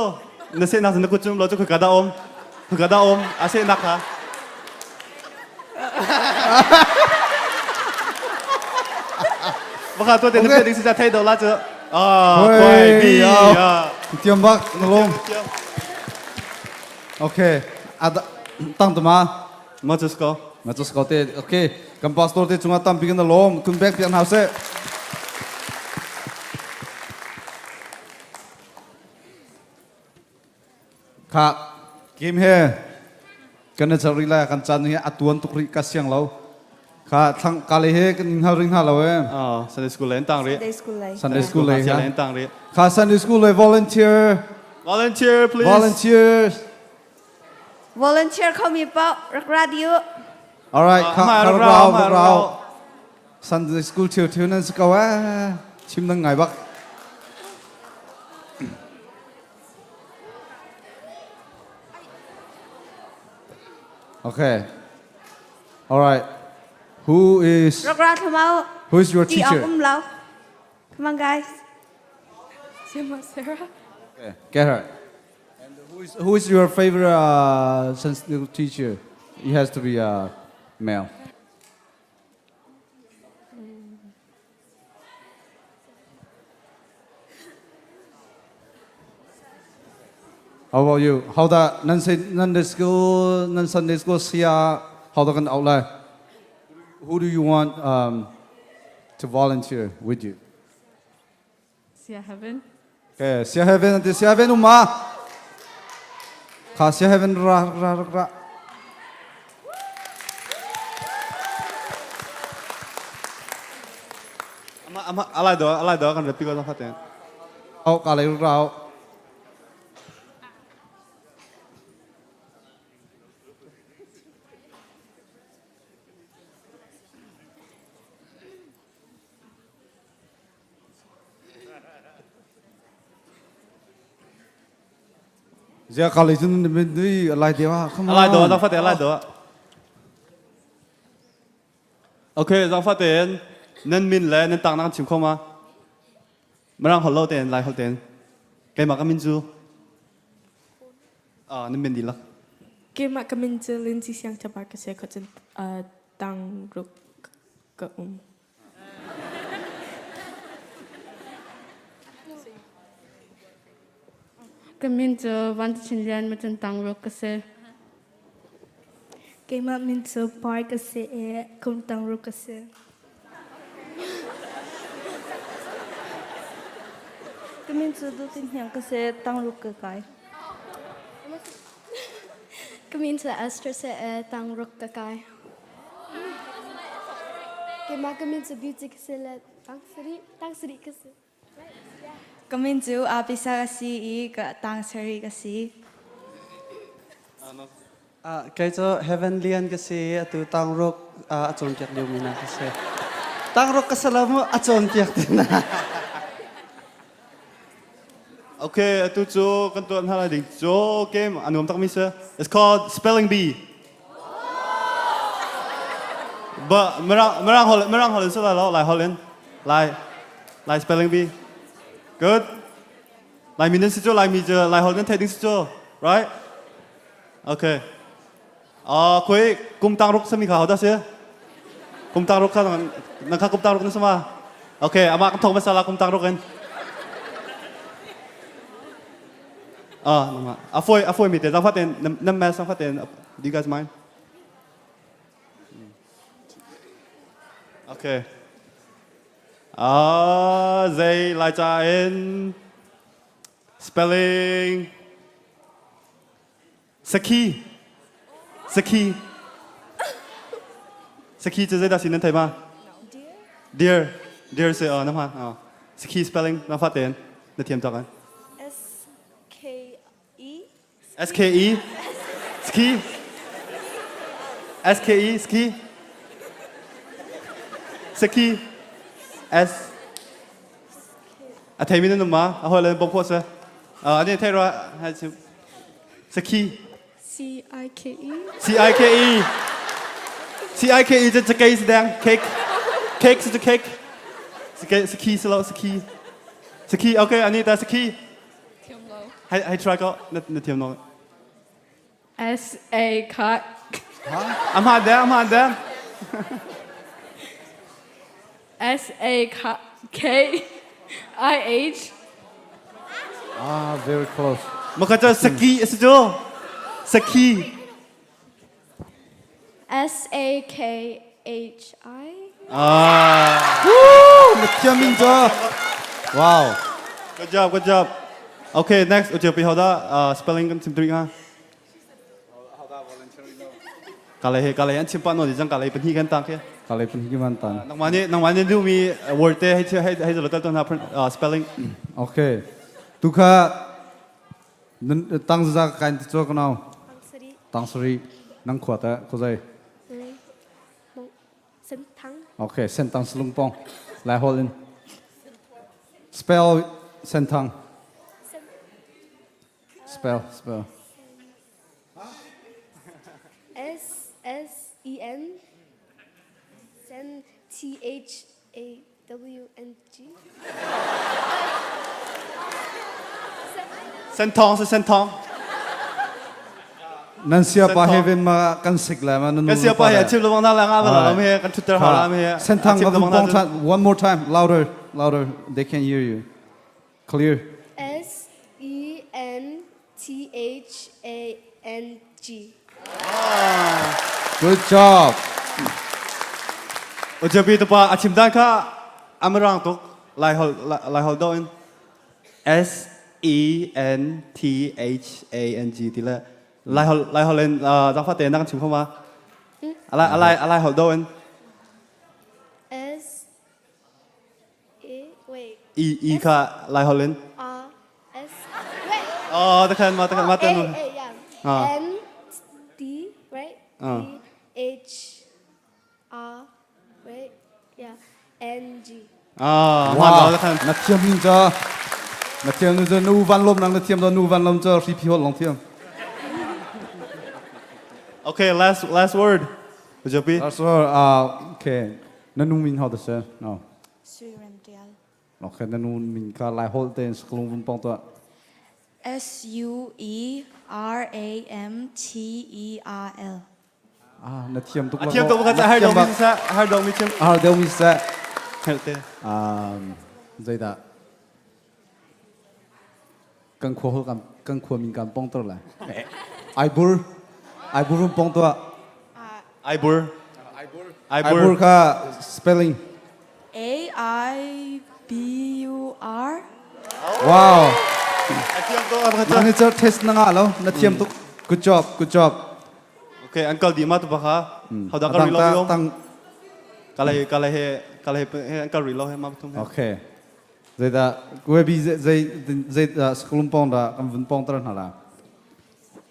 na se nak na kut cun um lo cu ka da om ka da om a se nak kha Baka to te na ding si thei do la chu ah koi bi tiam bak na lom okay ada tang tama ma just ko ma just ko te okay kan pastor te chunga tam bi na lom kun back pian hau se Kha game he kan na ri lai kan chan hi atuan tuk ri ka siang lo. Kha thlang kale he kan in hal ring hna lo e. Oh, Sunday school le tang ri. Sunday school le. Sunday school le. Le tang ri. Kha Sunday school le volunteer. Volunteer please. Volunteers. Volunteer kho mi pau rak radio. All right, kha kha rau rau. Sunday school thiu thiu nan si ko eh. Chim nang ngai bak. Okay. All right. Who is Rak ra thamau. Who is your teacher? Um lo. Come on guys. Sarah. Okay, get her. And who is who is your favorite uh, Sunday school teacher? He has to be uh, male. How about you? How da nan nan school nan Sunday school sia how da kan out lai? Who do you want um, to volunteer with you? Sia Heaven. Okay, Sia Heaven ati Sia Heaven uma. Kha Sia Heaven ra ra ra ra. Ama ama alai do alai do kan rapi ko faten. Au ka lai rau. Zia ka lei cun nui lai dewa. Come on. Alai do zang fate alai do. Okay, zang fate nan min le nan tang nan chim kho ma. Marang hol lo ten lai hol ten. Keimah ka min cu ah nan min dilak. Keimah ka min cu Lindsay Siang Chapar ka si kho cun tang ruk ka um. Ka min cu Van Chin Lian Macun Tang Ruk ka si. Keimah min cu Par ka si i kum tang ruk ka si. Ka min cu Dutin Hniang ka si, tang ruk ka kai. Ka min cu Esther si i tang ruk ka kai. Keimah ka min cu Beauty ka si le tang sarih tang sarih ka si. Ka min cu Apisa ka si i ka tang sarih ka si. Kei cu Heaven Lian ka si i atu tangruk a cawnpiak liomi hna ka si. Tangruk ka si lo mu a cawnpiak ti hna. Okay, atu cu kan tuah hna lai ding cu game a nuam takmi si. It's called spelling bee. But Mirang Mirang hol Mirang hol in si lai lo, Lai hol in. Lai Lai spelling bee. Good. Laimi nan si cu Laimi cu Lai holh nan theih ding si cu right? Okay. Uh, khui kum tang ruk sami kha hoda si? Kum tang ruk kha nang kha kum tang ruk na sama? Okay, ama kan thong masala kum tang ruk in. Ah, nama. Afoi afoi mi te zang faten nam ma sang faten do you guys mind? Okay. Ah, zei Laica in spelling sakhi sakhi sakhi cu zeidah si nan thei ma deer deer si oh na hman oh sakhi spelling na fa tein na thiam tak an S K E S K E ski S K E ski Saki S A theimi nan um ma a hawi le bom khawh se ani thei rua Saki C I K E C I K E C I K E cu cakei si deng cake cake si cu cake Saki si lo Saki Saki okay ani ta Saki Thiam lo. Hei hei try ko na na thiam no. S A K. A hmaan deng a hmaan deng. S A K K I H. Ah, very close. Maka cu saki a si cu. Saki. S A K H I. Ah. Woo! Na thiam in cu. Wow. Good job, good job. Okay, next, Ucio pi hoda uh, spelling kan chim tui nga. Kale he kale an chim pa no di jang kale pahnih kan tang ke. Kale pahnih ki man tan. Nangmah nih nangmah nih duh mi word te hei hei hei zalo tal ton ha spelling. Okay. Tu kha Tang za kain ti cho kanau. Tang sari. Nang khua ta ko zai. Senthang. Okay, Senthang Selungpong. Lai hol in. Spell Senthang. Spell, spell. S S E N Sen T H A W N G. Senthong si Senthong. Nan sia pa he ven ma kan sik la ma nan Kan sia pa he chim lawang na la nga ba la me kan thutter ha la me. Senthang ka pong than one more time louder louder they can hear you. Clear. S E N T H A N G. Good job. Ujabi tu pa achim dan kha amarang tuk lai hol lai hol do in S E N T H A N G ti le lai hol lai hol in zangfa te nang chim kho ma alai alai alai hol do in S A wait E E kha lai hol in R S wait Oh takhan ma takhan ma A tan A yeah Ah. N D right Ah. D H R right yeah N G Ah Wow. Na thiam hin cha. Na thiam nu nu van lom nang na thiam do nu van lom cha ri phi hol long thiam. Okay last last word Ujabi Last word uh, okay. Na nu min how to say? No. Sui Rem Tial. Okay, na nu min ka lai hol ten saklung vun pong to. S U E R A M T E R L. Ah, na thiam tuk A thiam tuk ka har dong mi sa har dong mi chim. Har dong mi sa. Helte. Um, zeidah kan khua hol kan kan khua min kan pong tor lai. Aibur Aibur vun pong tua. Aibur Aibur Aibur kha spelling A I B U R. Wow. Nang ni char test na nga lo na thiam tuk. Good job, good job. Okay, uncle di ma tu baka. How da ka rilo yo? Kalai kalai he kalai he uncle rilo he ma tum he. Okay. Zeidah webi zei zei zeidah skulum pong dah kan vun pong tar hna la.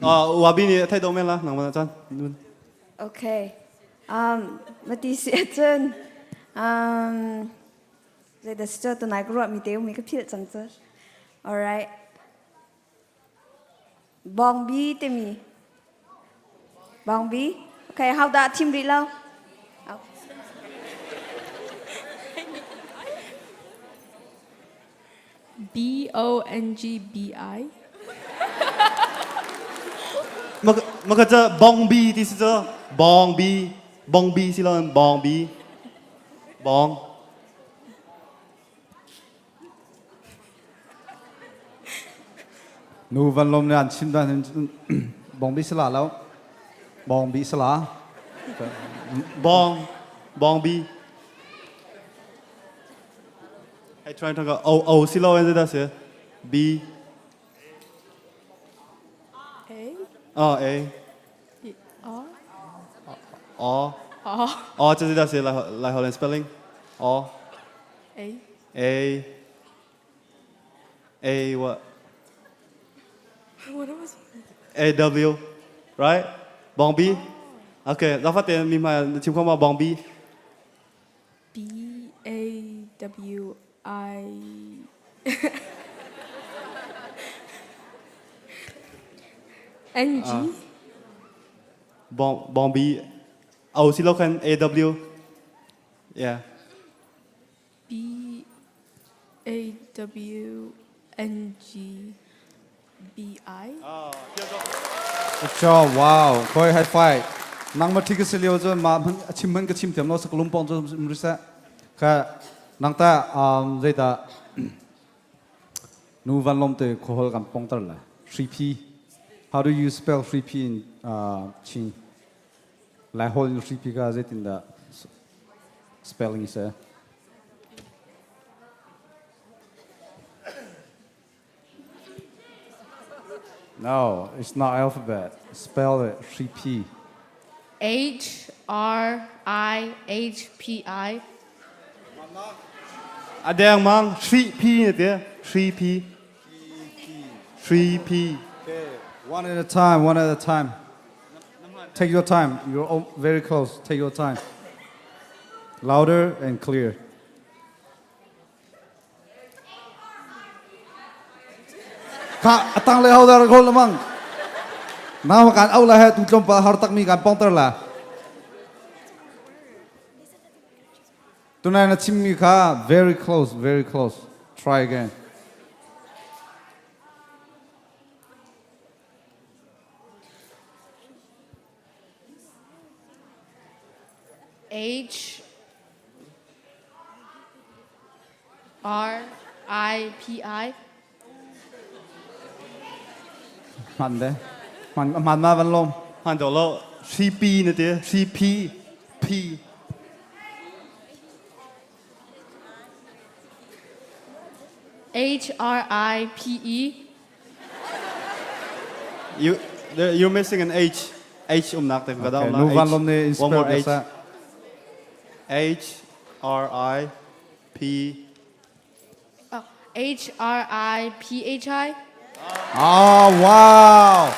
Wabi nih a theih dawh men la nangmah chan. Okay. Um, mati si ahcun um, zeidah si cu tunai ka ruahmi te umi ka philh cang cu. Alright. Bawngbi timi. Bawngbi. Okay, how dah thim rih lo? B O N G B I. Maka ca bongbi ti si cu bongbi bongbi si lo bongbi bong Nu van lom ne an chim dan hin bongbi sala lo bongbi sala bong bongbi I try to go O O si lo in da si B A Oh A R O O O 这是da si 来来 Holland spelling O A A A what What was A W right Bong B Okay เราฟัดเต็มมีมาชิมเข้ามาบอง B B A W I N G บองบอง B เอาสิเราคัน A W yeah B A W N G B I Good job. Wow. Koi high five. Nang ma thik si lio chu ma chim man ka chim thiam lo saklum pong chu mri sa kha nang ta um zeita nu van lom te khohol kan pong tar la 3p How do you spell 3p in uh, Chin? Lai hol in 3p ka zeitin da spelling is No, it's not alphabet. Spell it 3P. H R I H P I. A deng mang 3P ne te 3P 3P Okay, one at a time, one at a time. Take your time. You're all very close. Take your time. Louder and clear. Kha atang le ho dar khol lamang. Na kan au la he tu tlom pa har tak mi kan pong tar la. Tunai na chim mi kha very close, very close. Try again. H R I P I. Man de. Man man ma van lom. Han do lo CP na te CP P H R I P E. You you're missing an H. H umnak te ka Okay, nu van lom ne One more spell H. sa. H R I P Oh, H R I P H I. Ah, wow.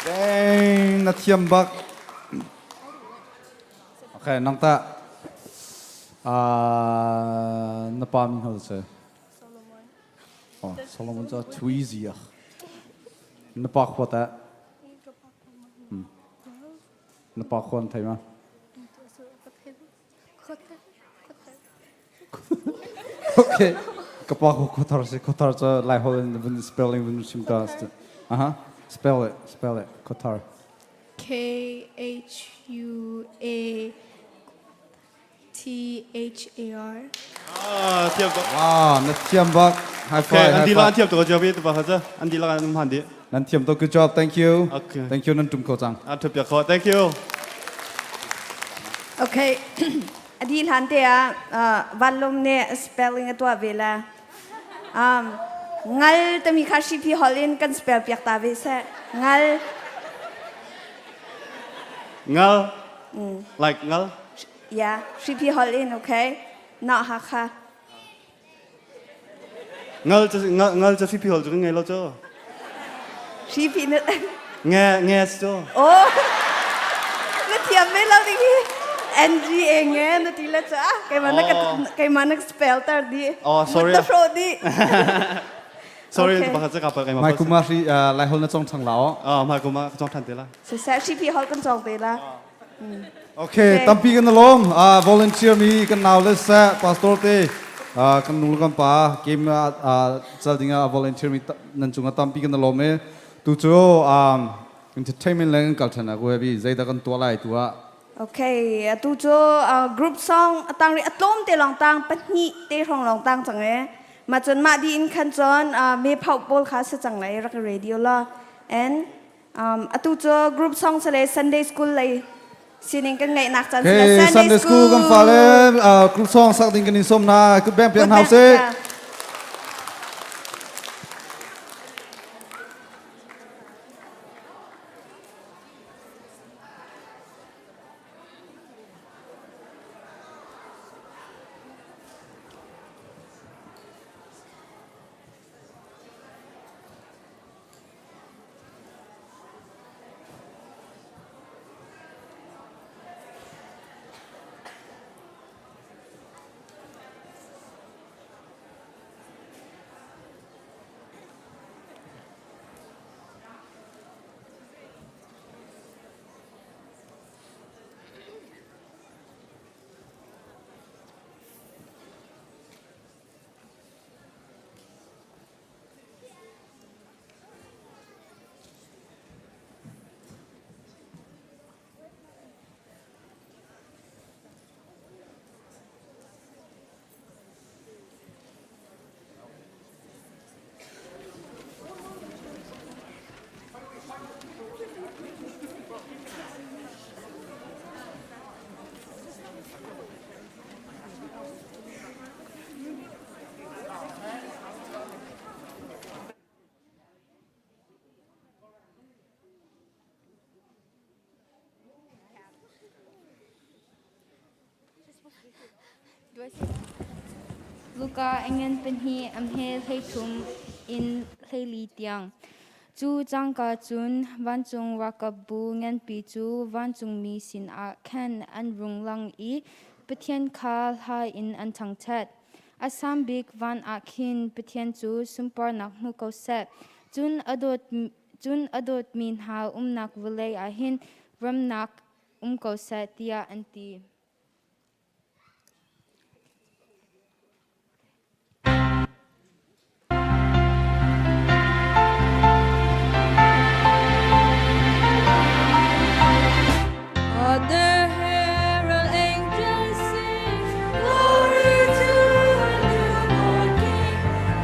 Dang, na thiam bak. Okay, nang ta. Ah, na pa min ho se. Oh, Solomon ca too easy ah. Na pa khua ta. Hmm. Na pa khua thei ma? Okay. Ka pa khu khothar si khothar ca lai hol in vun spelling vun chim ta. Aha. Spell it, spell it. Khothar. K H U A T H A R. Ah, thiam tuk. Wow, na thiam bak. High Okay, five. an high dila five. an thiam tuk jo bi tu pa kha an dila an han di. Nan thiam tuk. Good job. Thank you. Okay. Thank you nan tum ko cang. An thup kho. Thank you. Okay. Adi hlan te ah uh, vanlom nih spelling a tuah ve la. Um, ngal tami kha hripi hol in kan spell piak ta ve seh. Ngal. Ngal. Mm. Like ngal. Yeah, hripi hol in, okay? Not Hakha. Ngal ngal ngal cha hripi hol chu ngai lo cho. Hripi na. Nge nge so. Oh. Na thiam ve lo ding hi. N G A nge na ti le cha. Keimah na keimah na spell tar di. Oh sorry. Na fro di. Sorry pakhat che ka pa keimah. Mai kuma ri lai hol na chong thang la o. Ah mai kuma ka chong than te la. Se sa shi pi hol kan chong te la. Okay, tampi kan lom. Volunteer mi kan nau le sa pastor te kan nul kan pa game chal dinga volunteer mi nan chunga tampi kan lom e. Tu cu entertainment leng kal thana ko hebi zaida kan tua lai tua. Okay, tu cu group song atang ri atlom te long tang pahnih te hrong long tang chang e. Ma chun ma di in khan chon me phau pawl kha se chang lai rak radio la. And atu cu group song sale Sunday school lei sining kan ngaih nak caan Okay, Sunday school kan fale group song sak ding kan in som na kut beng piak hau se. Luka engen pahnih a hme 13 in 14 tiang. Cu cangka cun vancung ralkap bu nganpi cu vancungmi sinah khan an rung lang i Pathian kha hla in an thangṭhat. A sang bik van ah khin Pathian cu sunparnak hmu ko seh. Cun a dawt cun a dawtmi hna umnak vawlei ah hin ramnak um ko seh tiah an ti. Other herald angels sing, glory to the newborn King.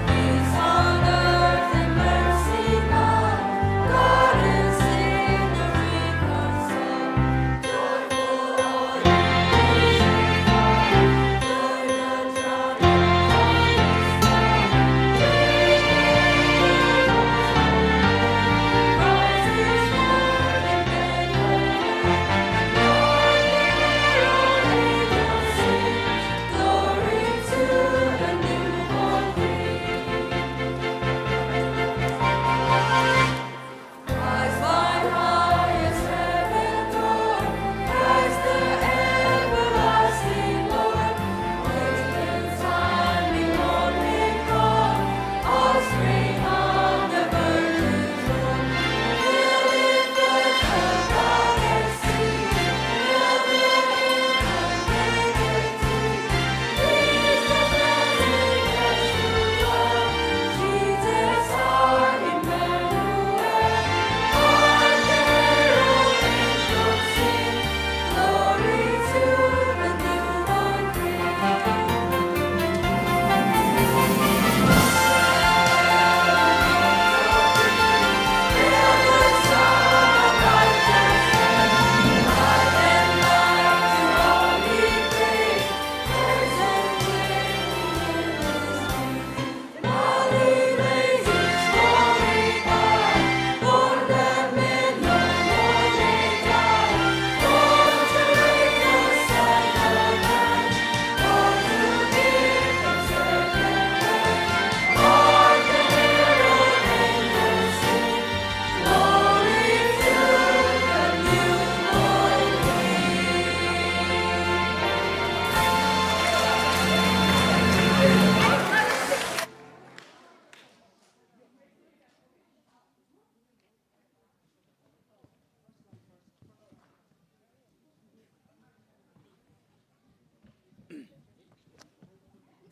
Peace on earth and mercy mild, God and sinner reconciled. Joyful all ye.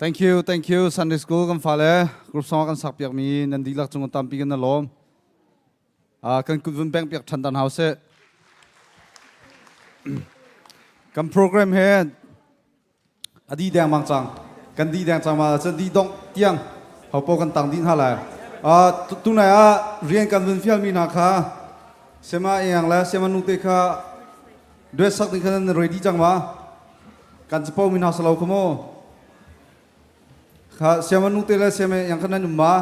Thank you, thank you. Sunday School kan fale group song kan sak piak mi nan dihlak cung tampi kan na lawm. Kan kut vun beng piak than dan hau se. Kan program he adi deng mang cang. Kan di deng cang ma cun di dong tiang hopo kan tang din ha lai. Tunai ah rian kan vun fial mi hna kha sema eng le sema nu te kha duet sak ding khan nan ready cang ma? Kan capo mi hna salo kha mu. Kha siama nu te le siama yang khan nan um ma?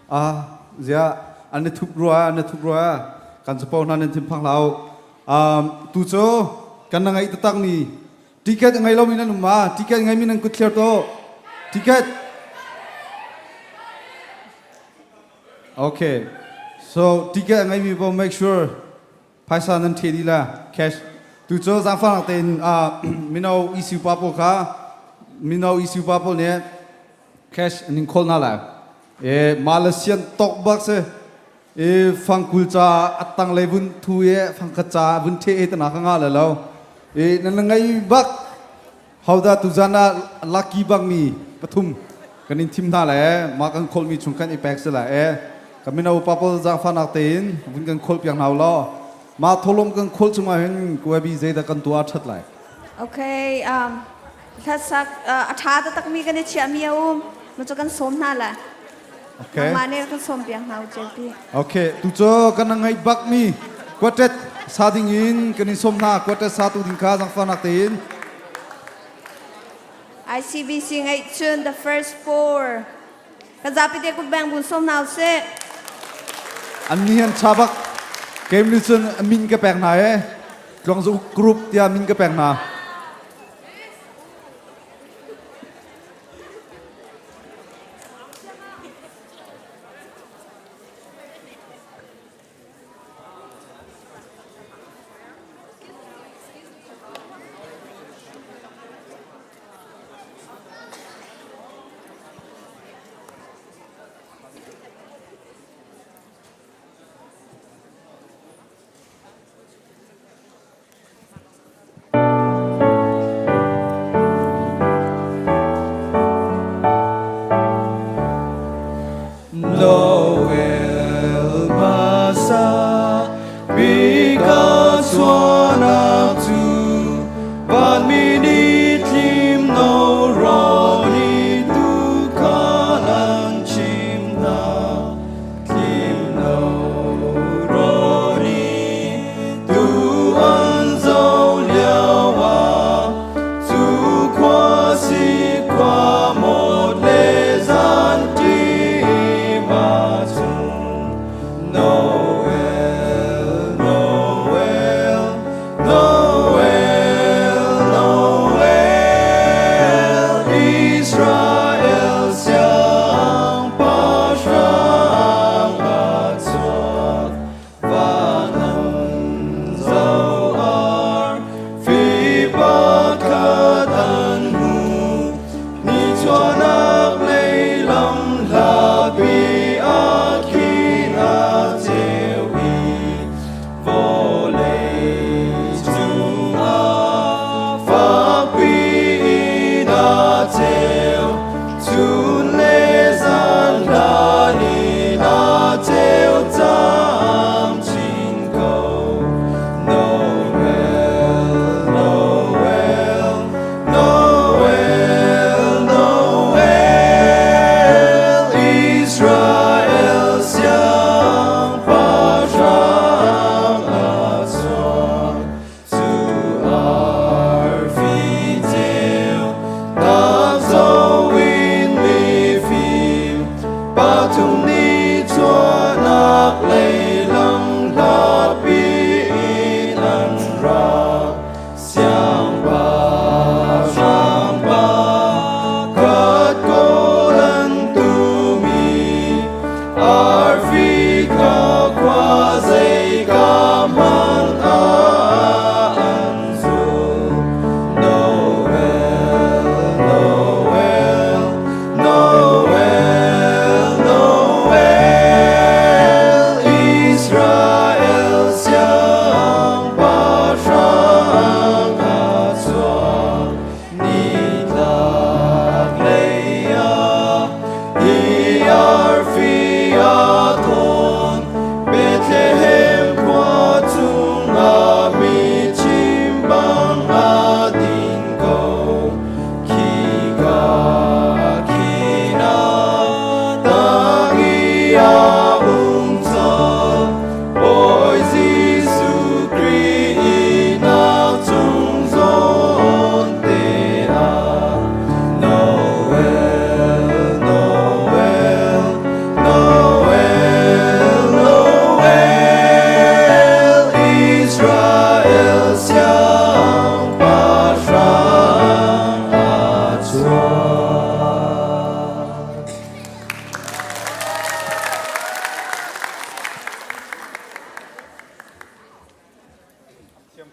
Ah, zia an i thup rua, an i thup rua. Kan capo hna nan thin phang hlah u. Um, tu cu kan na ngaih taktak mi ticket a ngei lomi nan um ma? Ticket ngei mi nan kut thliar to. Ticket. Okay. So ticket a ngei mi bo make sure phaisa nan ṭhe dih la cash tu cu zaangfahnak tein mino ECU pa pawl kha mino ECU pa pawl nih cash an in khawl hna lai e Malaysian tok bak si e fangkul ca atang lei vun thu e fangkhat ca vun the e tana ka nga le lo e nan ngei bak Hodah tuzan ah lucky bak mi pathum kan in thim hna le mah kan kholh mi chung kan i pek si lai e kan mino upa pawl zaangfahnak tein vun kan kholh piak hna u law mah tholom kan kholh chung ah hin kuabi zeidah kan tuah ṭhat lai Okay, um, hlasak uh, a ṭha taktak mi kan i chiahmi a um. Mu cu kan sawm hna la. Okay. Nangmah nih kan sawm piak hna u Jelpi. Okay, tu cu kan ngaih bak mi quartet sa ding in kan in sawm hna quartet sa tu ding kha zaangfahnak tein ICBC ngaih cun the first four. Kan zapi te kut beng bun sawm hna u sih. An ni han tha bak. Game ni cun min ka pek hna e. Tluangzu group tiah min ka pek hna.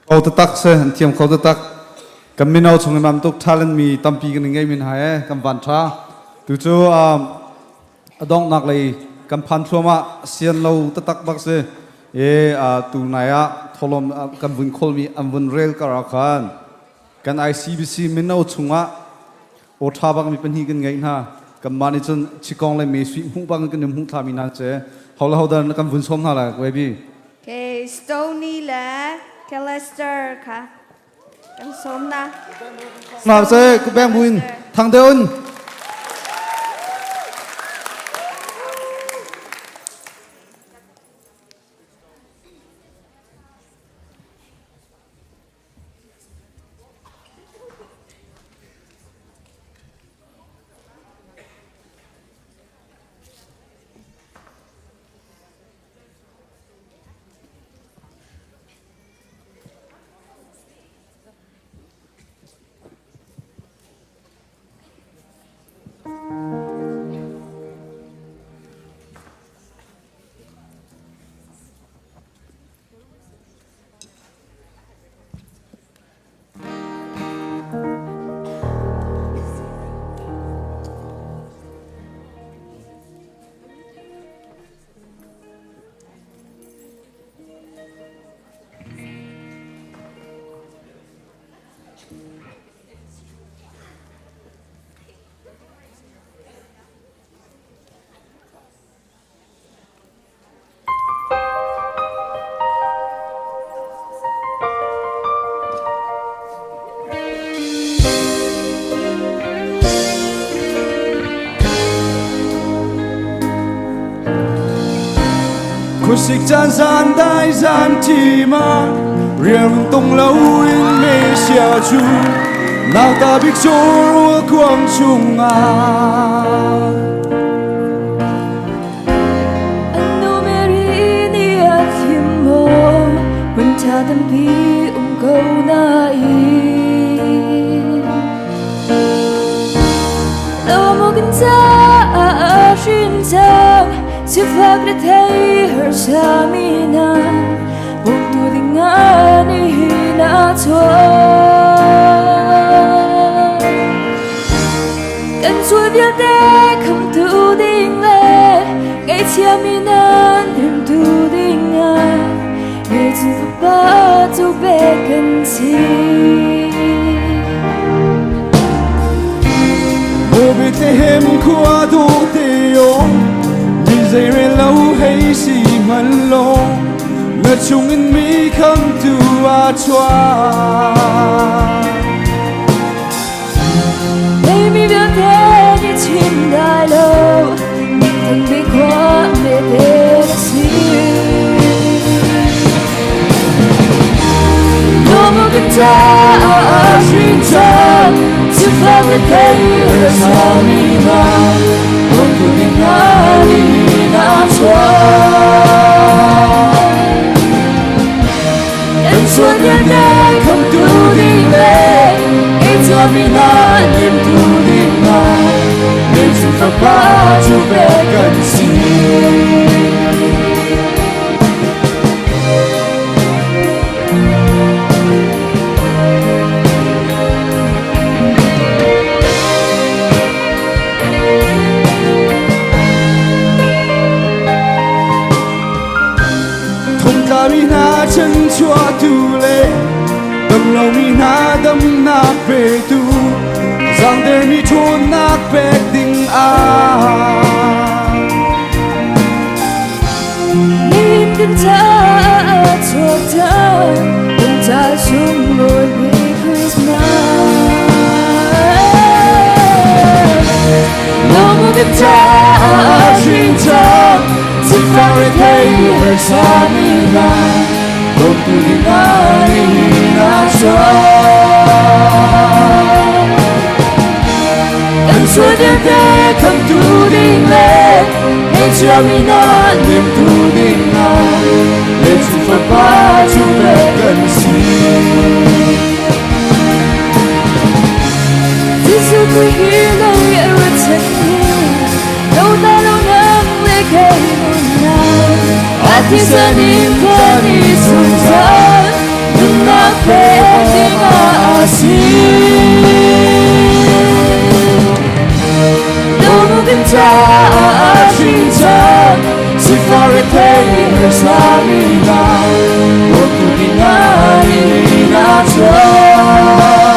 Kho taktak si, an thiam kho taktak. Kan mino chung in mam tuk talent mi tampi kan ngei min hai eh, kan van tha. Tu cu a donghnak lei kan phan thluahmah sian lo taktak bak si. E tu nai ah tholom kan vun khol mi an vun rel kar ah khan kan ICBC mino chungah aw ṭha bak mi pahnih kan ngeih hna. Kanmah nih cun chikong le me sui hmuh bang kan in hmuh thla mi hna che. Ho le ho dan kan vun sawm hna lai webi. Okay, Stony le Calester kha kan sawm na. Na se ku beng buin thang deun. Khuasik caan zan dai zan ṭim ah rian tung loin me sia cu nauta bik cu rualkuang chungah. Anu Mary nih a thim maw hmun ṭha tampi um ko nain Lo maw kan caah hrin cang sifak rethei harsa mi hna bawmtu dingah nihin a chuak. Kan sual vialte khamtu ding le ngaihchiami nan hrimtu dingah Jesuh Fapa cu pek kan si. Maw Bethlehem khua dawh te aw, mi zeirel lo hei si hmanh law, na chungin mi khamtu a chuak. Mi vialte nih chim dai lo, thang bik khua mete na si. Nomo kan caah hrin cang, sifak rethei harsami hna, bawmtu ding hna nih na chuak. Kan sual vialte khamtu ding le ei chuahmi hna limtu ding hna Jesuh Fapa cu pek kan si. Thongtlami hna chanchuahtu le damlomi hna damnak petu zaangdermi ṭhawnnak pek ding ah. Min kan caah chuak cang, kan ca sunglawi bik Christmas. Lawm kan caah hrin cang, sifak rethei harsami hna, bawmtu ding ah nihin a chuak. Kan sual vialte khamtu ding le ngaihchiami hna limtu ding ah Jesuh Fapa cu pek kan si. Jesuh Khrih hi lei a rat chan hi lo na lo nang le kei nunnak a thisen in kan i zungzal nunnak. si. Dawt caah hrin cang sifar rethei harsa mi hna bawmtu dingah ni na chuak.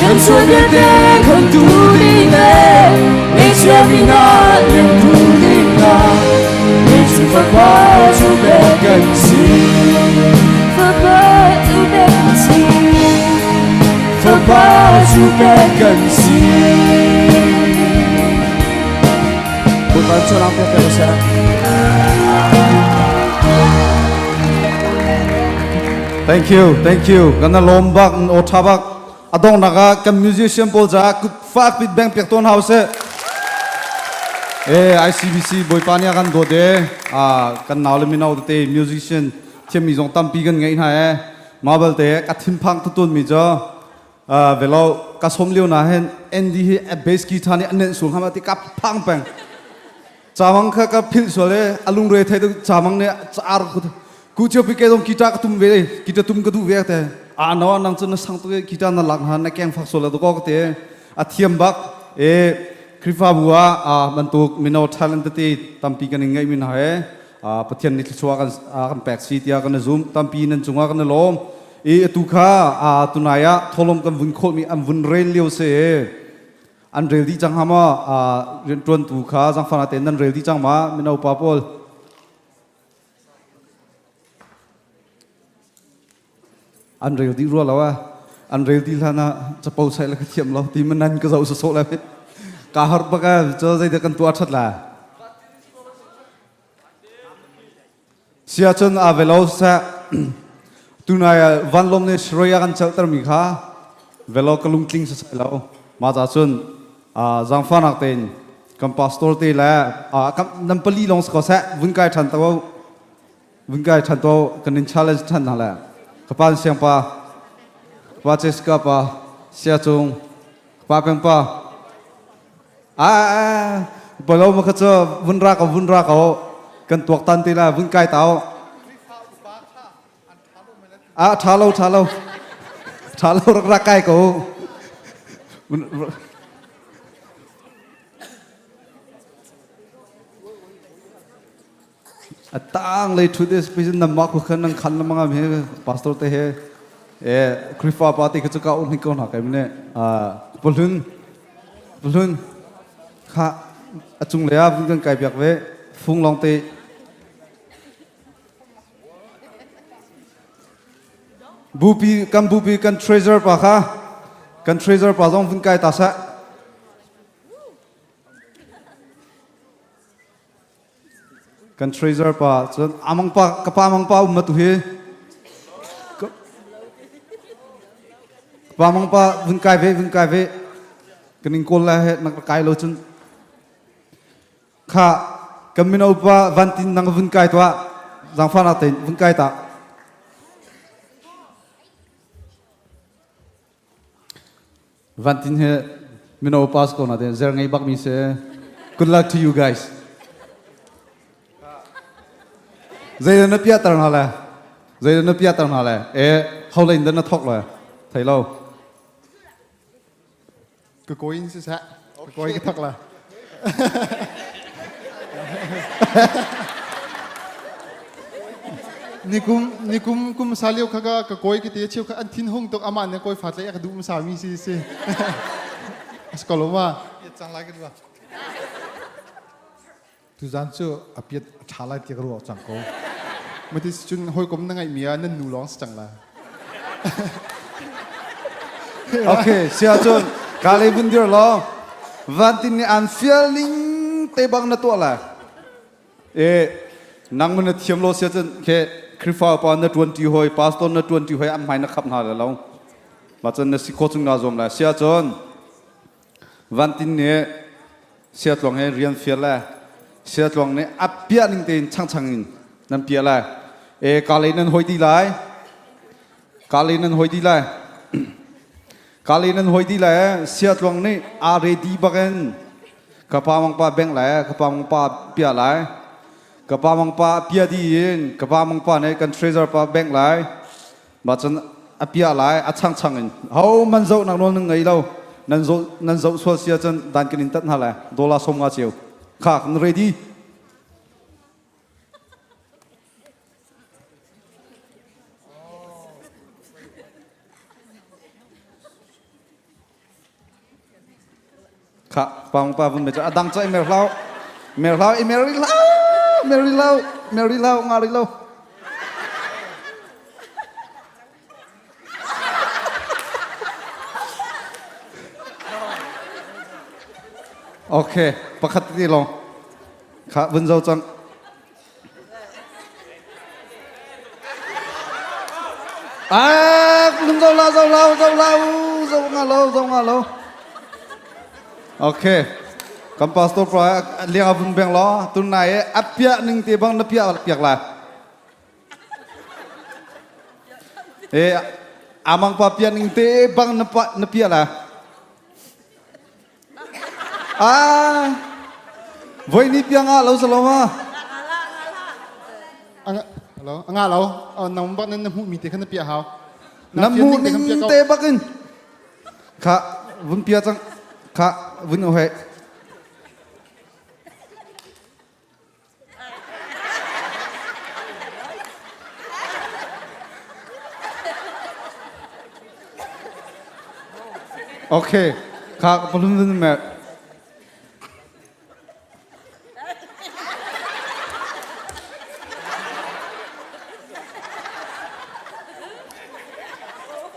Kan sual vialte khamtu ding le ngeihchia mi hna limtu ding hna Leicung fapa cu pek kan si. Fapa cu pek kan si. Fapa cu pek kan si. Bawipa cu pek kan si. Thank you, thank you. Kan na lawm bak, aw tha bak. A donghnak ah kan musician pawl caah kut fak pit beng piak tawn hau seh. Eh ICBC Bawipa nih a kan dawt e. Ah kan nau le mino tete musician thiammi zong tampi kan ngeih hna e. Mah belte ka thinphang tutun mi cu velo ka som lio na hin Andy hi a bass guitar nih a nenh sul hama ti ka phang peng. Camang kha ka philh sual e a lungre thei tu camang nih car ku cio pi ke dong guitar ka tum ve guitar tum ka duh ve te a no nang cu na sang tu guitar na lak ha na keng fak sual to ko te a thiam bak e Khrihfabu ah bantuk mino talent tete tampi kan in ngeih mi hna he Pathian nih thluachuah kan kan pek si tiah kan zum tampi nan cungah kan i lawm i atu kha tunai ah tholom kan vun khawh mi an vun rel lio se an rel dih cang ha maw rianṭuantu kha zangfang tein nan rel dih cang ma mino pa pawl an rel dih rua lo a an rel dih hlan ah capo sai le ka thiam lo ti man nan ka zoh sawsawh le ka har bak a cho zeidah kan tuah ṭhat la Sia cun aa ve lo seh. Tunai ah vanlawng nih Syria kan celhtermi kha velo ka lungtling sisai lo. Mah ca cun zaangfahnak tein kan pastor te le nan pali lawng si ko seh vun kai ṭhan to vun kai ṭhan to kan in challenge ṭhan hna le ka pa siang pa ka pa Jessica pa sia cung ka pa peng pa Ah, balo ma kha cu vun ra ko vun ra ko kan tuaktan te la vun kai tau. Ah tha lo tha lo tha lo rak ra kai ko. A tang lei thu des pi nan ma ku khan nang khan lamang am he pastor te he e Krifa pa te kha chu ka un ko na kai mene a pulun pulun kha a chung le a vun kan kai piak ve fung long te bupi kan bupi kan treasure pa kha kan treasure pa zong vun kai ta sa Kan treasure pa cun amang pa ka pa amang pa um tu hi ka pa amang pa vun kai ve vun kai ve kan in kawl lai he nak kai lo cun kha kan mino pa vantin nang vun kai tua zangfa na tein vun kai ta Vantin he mino pass ko na te zer ngei bak mi se. Good luck to you guys. Zei na pia tar na le. Zei na pia tar na le. E ho lein dan na thok le. Thei lo. Ka koin si sa. Ka koi ka thok la. Nikum nikum kum sa lio kha ka ka koi ki te cheu kha an thin hung tuk ama ne koi fat le ka du sa mi si si. Askoloma. Chang lai ka du. Tuzan cu a piat a ṭha lai ti ka ruah cang ko. Mati cun hawikom na ngeih mi ah nan nu lawng si cang la. Okay, sia cun ka lei vun dir law vantin nih aan fial ning te bang na tuah lai. E nang mun na thiam lo sia cun ke Khrihfa upa na ṭuan ṭi hoi, pastor na ṭuan ṭi hoi an hmai na khap hna le lo. Mah cun na si khawh chung naa zuam lai. Sia cun Vantin nih Siatluang he rian fial le Siatluang nih a piah ning tein changchang in nan piah lai. E ka lei nan hoi di lai. Ka lei nan hoi di lai. Ka lei nan hoi di lai. Siatluang nih aa ready bakin ka pa mang pa bengh lai, ka pa mang pa piah lai. Ka pa mang pa pia di in ka pa mang pa nih kan treasure pa bengh lai. Ma cun a pia lai a chang chang in ho man zoh nak nawl nan ngei lo nan zoh nan zoh sual sia cun dan kan in tat hna lai dollar som nga ceu kha kan ready Kha pang pa vun me cha adang cha mer hlau mer hlau i mer ri hlau mer ri hlau mer ri hlau nga ri lo Okay, pakhat ti long. Kha vun zo cang. Ah, lung zo la zo la zo la zo nga lo zo nga lo. Okay. Kan pastor pro liang avun beng lo tun nai apia ning te bang na pia piak la. E amang pa pia ning te bang na pa na pia la. Ah, voi ni piang ah lo salo ma. Hello, anga lo. Nang bak nan na hmuh mi te khan na pia hau. Na hmuh ning te bakin. Kha vun pia cang. Kha vun o he. Okay, kha palun vun mer.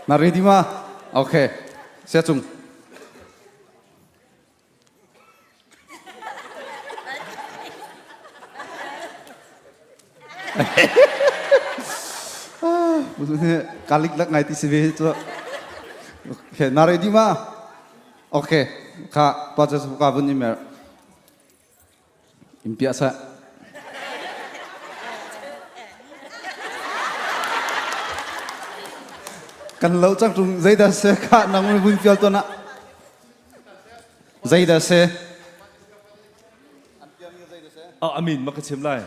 Na ready ma? Okay. Sia cung. Kalik lak ngai ti si ve cu. Okay, na ready ma? Okay, kha pa cha ka vun i mer. In pia sa. Kan lo cang tung zeidah se kha nang vun fial to na. Zeidah si? Oh, amin ma ka chim lai.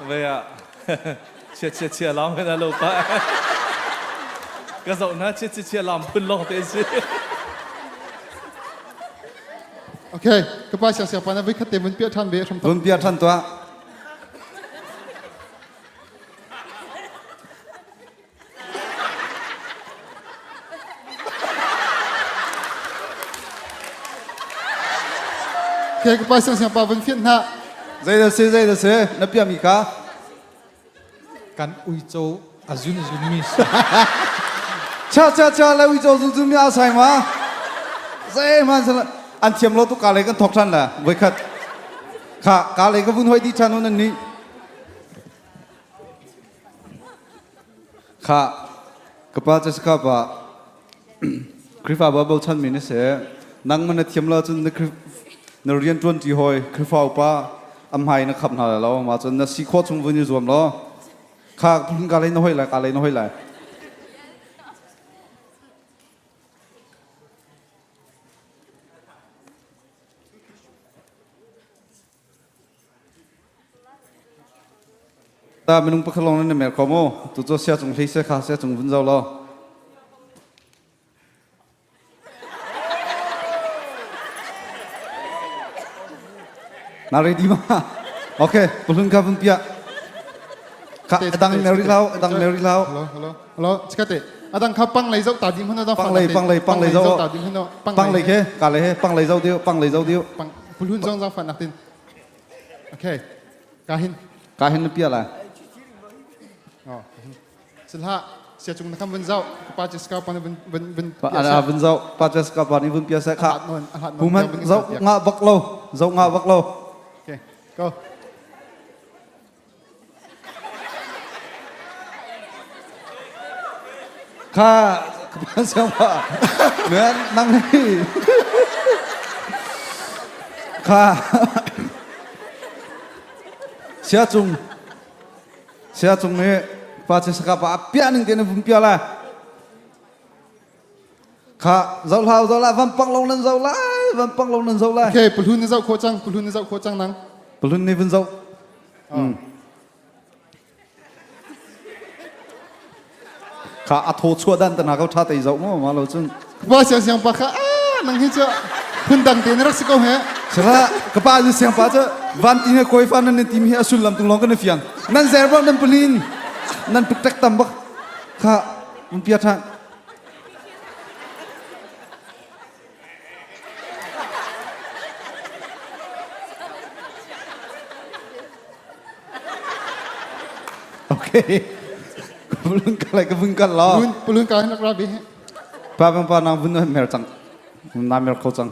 Vei ah chia chia chia lam hen alo pa. Ka zoh na chia chia chia lam phun long te si. Okay, ka pa siang siang pa na voi khat te vun pia than ve hram Vun pia than tua. Okay, ka pa siang siang pa vun fian hna. Zei dah si, zei dah si, na piami kha. Kan uico a zun zun mi si. Cha cha cha le uico zun zun mi a sai ma. Zei man sala an thiam lo tu ka le kan thok than la. Voi khat. Kha ka le ka vun hoi di chan hun an ni. Khah, ka pa Jessica pa Khrihfabu ah bochanmi na si. Nangmah na thiam lo ahcun na, na rian ṭuanṭi hawi Khrihfa upa a hmai na khap hna lai lo. Mah cun na si khawh chung vun i zuam law kha phun ka lei na hoi lai, ka lei na hoi lai. Ta minung pakhat lawng nan mer kho mu. Tu cu sia cung hlei se kha sia cung vun zo law. Na ready ma? Okay, pulun ka vun pia. Ka adang Mary lau, adang Mary lau. Hello, hello. Hello, chikate. Adang kha pang lei zau ta ding huna Pang lei, pang lei, pang lei zau. ta ding huna. Pang lei ke, ka lei he, pang lei zau diu, pang lei zau diu. Pang pulun zong zau fan nak tin. Okay. Kahin. Kahin na pia lai. Oh. Silha sia cung na kham vun zau pa Jessica pa vun vun vun Pa ana vun zau pa Jessica pa ni vun pia sa kha. Human zau nga bak lo, zau nga bak lo. Okay. Go. Kha siang pa. Men nang hi. Kha sia cung sia cung nih pa che saka pa apia ning te na vum pia la. Kha zoh hlau zoh lai vampang long nan zoh lai vampang long nan zoh lai. Okay, puhlun na zoh khawh cang, puhlun na zoh khawh cang nang. Puhlun nih vun zoh. Kha a thaw chuah dan tana ko tha te zoh mu ma lo cun. Pa siang siang pa kha ah nang hi cu phundang te na rak si ko he. Sala ka pa cu siang pa cu van ti he koi fa nan tim hi a sullam tung lawng kan i fiang. Nan zer bak nan pulin nan tuk tek tam bak kha un pia than. Okay. Pulun ka lai ka vun kal lo. Pulun pulun ka nak ra bi. Pa bang pa nang vun mer cang. Na mer kho cang.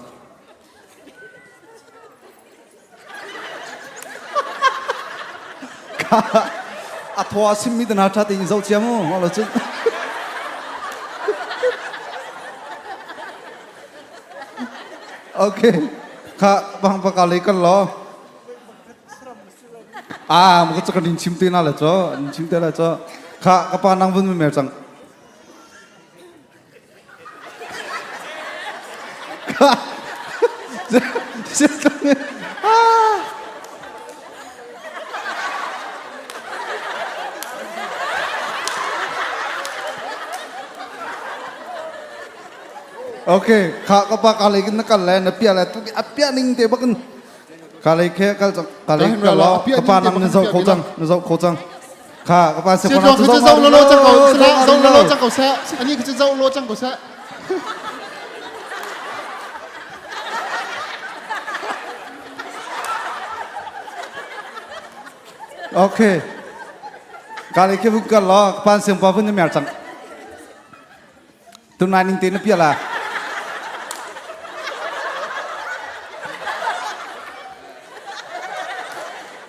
Ka a thua sim mi tana tha te in zo chia mu. Lo cun. Okay. Kha bang pa ka lei kal lo. Ah, mo ka kan chim te na le cho, chim te le cho. Kha ka pa nang vun mer chang. Kha. Ah. Okay, kha ka pa ka lei na kal le na pia le tu a pia ning te bakin ka lei khe kal cang ka lei ka lo ka pa nang na zoh kho cang na zoh kho cang kha ka pa se pa nang zoh lo lo cang ko zoh lo lo cang ko seh ani khi zoh lo cang ko seh Okay. Ka lei khe bu ka lo ka pa siang pa vun na mer cang Tunai ning te na pial ah.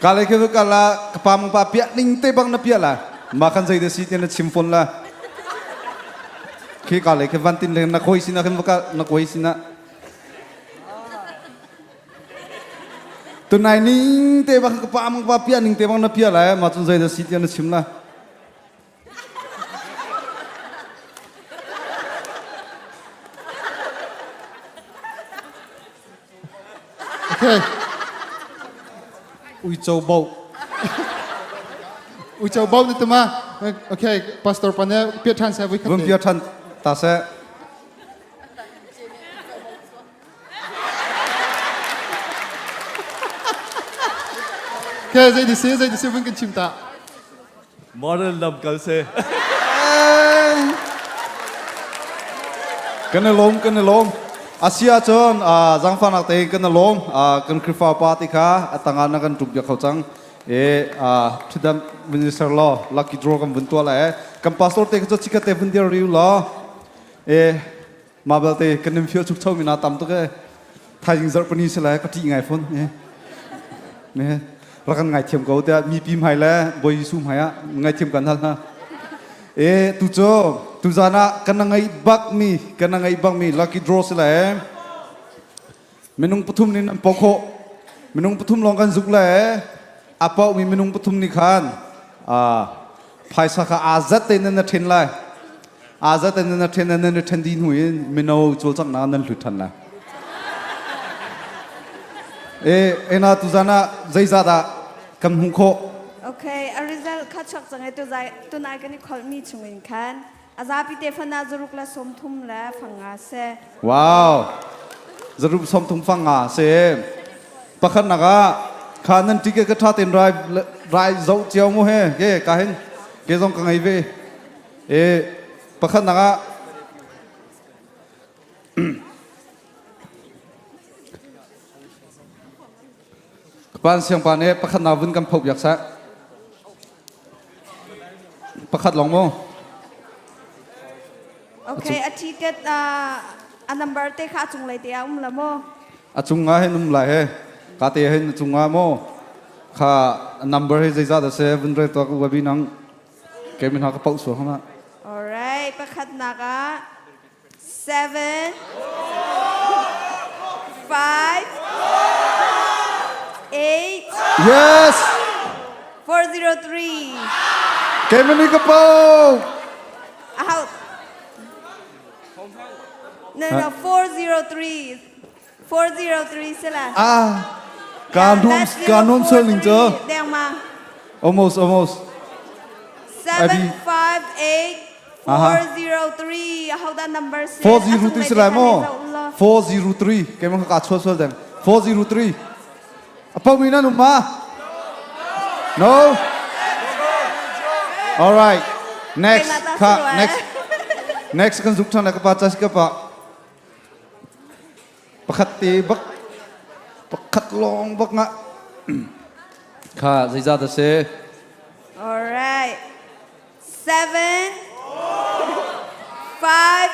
Kale ke kala ka pa mong pa piah ning te bang na piah la. Ma kan zei de si te na chim phone la. Khi kale ke van tin le na koi sina khin ka na koi sina. Tunai ning te bang ka pa mong pa piah ning te bang na piah la. Ma chun zei de si te na chim la. Okay. Uico bo. Uico bo ni tuma. Okay, pastor pane pia than se vui khat. Vun pia than ta se. Okay, zei di si, zei di si vun kan chim ta. Modern lam kal se. Kan i lawm, kan i lawm. Asia cun zangfahnak te kan i lawm. Kan Khrihfa pa ti kha a tangah na kan ṭum piak kho cang. E thudam minister law lucky draw kan vun tuah lai. Kan pastor te kha cu chikhat te vun dir riu law. E Mah belte kan in fial chukcho mi na tam tuk e. Thaizing zarh pani si lai ka ṭih ngai fawn. Ne rak kan ngaithiam ko tiah mipi hmai le Bawi Jesuh hmai ah ngaithiam kan hal hna. E tu cu tuzan ah kan ngeih bak mi kan ngeih bak mi lucky draw si lai. Minung pathum nih an pau khawh. Minung pathum lawng kan zuk le a paumi minung pathum nih khan phaisa kha aa zat tein nan ṭhen lai. Aa zat tein nan ṭhen nan ṭhen dih hnu in mino cawlcanghnak nan hlut ṭhan lai. E, ena tuzan ah zeizah dah kan hmuh khawh? Okay, a result kha chuak cang i tunai kan i kholhmi chungin khan A zapi te fan ah zaruk le 30 le fanga si. Wow. Zaruk 30 fanga si. Pakhat nak ah kha nan ticket ka tha ten rai rai zo chiao mu he ke ka hin ke zong ka ngei ve. E pakhat nak ah Kapan siang pa nih pakhat na vun kan phoh biak seh. Pakhat lawng maw? Okay, a ticket a number te kha a cunglei te ah um la maw? A cung ah hin um lai he. Ka te hin a cung ah maw? Kha a number hi zeizat a si vun rel tuak wabi nang ke min ha ka pauh sual hama. Alright, pakhat nak ah 7 5 8 Yes! 403 Kemani ka pau! How? No, no, 403. 403 sila. Ah, ka nuam ka nuam sual ning cu. Deng ma. Almost, almost. 7 5 8 4 0 3 Ahodah number si? 403 si lai maw? 403. Keimah ka chuah sual deng. 403. A pomi nan um ma? No? All right. Next. Kha, next. Next kan zuk ṭhan lai ka pa ca si ka pa. Pakhat te bak pakhat lawng bak nga. Kha zeizat a si? All right. 7 5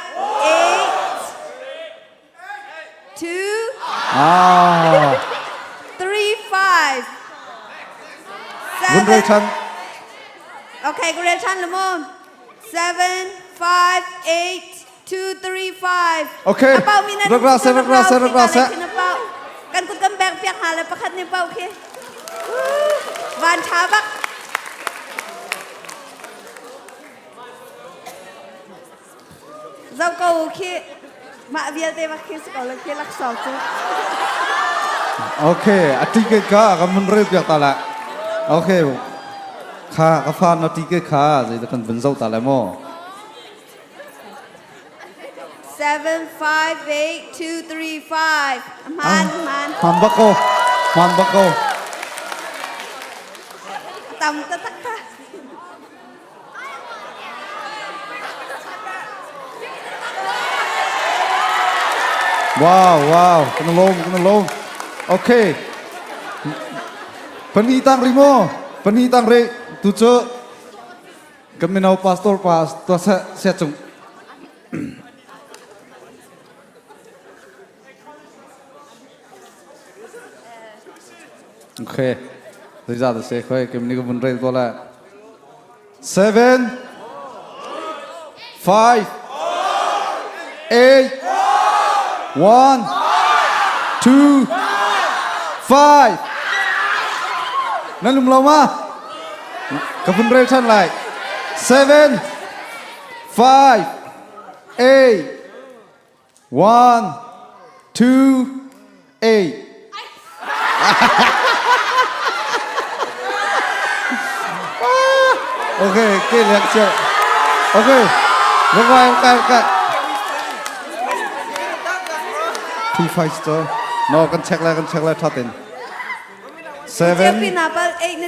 8 2 Ah. 3 5 Vun rel ṭhan. Okay, ka rel ṭhan la mu. 7 5 8 2 3 5. Okay. A pau mi nan Rak ra seh, rak ra seh, rak ra seh. Kan kut kan bek piak hna le pakhat nih pau khi. Van ṭha bak. Zoh ko khi mah vialte bak khi si ko lo khi laksawng cu. Okay, a ticket kha kan mun rel piak ta la. Okay. Kha ka fa na ticket kha zei kan vun zoh ta lai maw? 7 5 8 2 3 5. Hman hman. Hman bak ko. Hman bak ko. Tam ta tak ta. Wow, wow, kan lawm, kan lawm. Okay. Pani tang ri mo, pani tang ri. Tu cu kan mino pastor pa tua se se cung. Okay. Zeizat a si khoi kem ni ka vun rel ko la. 7 5 8 1 2 5 Nan lum lo ma? Ka vun rel than lai. 7 5 8 1 2 8 Okay, ke liak cia. Okay. Bye bye, okay, okay. 2 5 star. No, kan check lai, kan check lai thatin. 7 5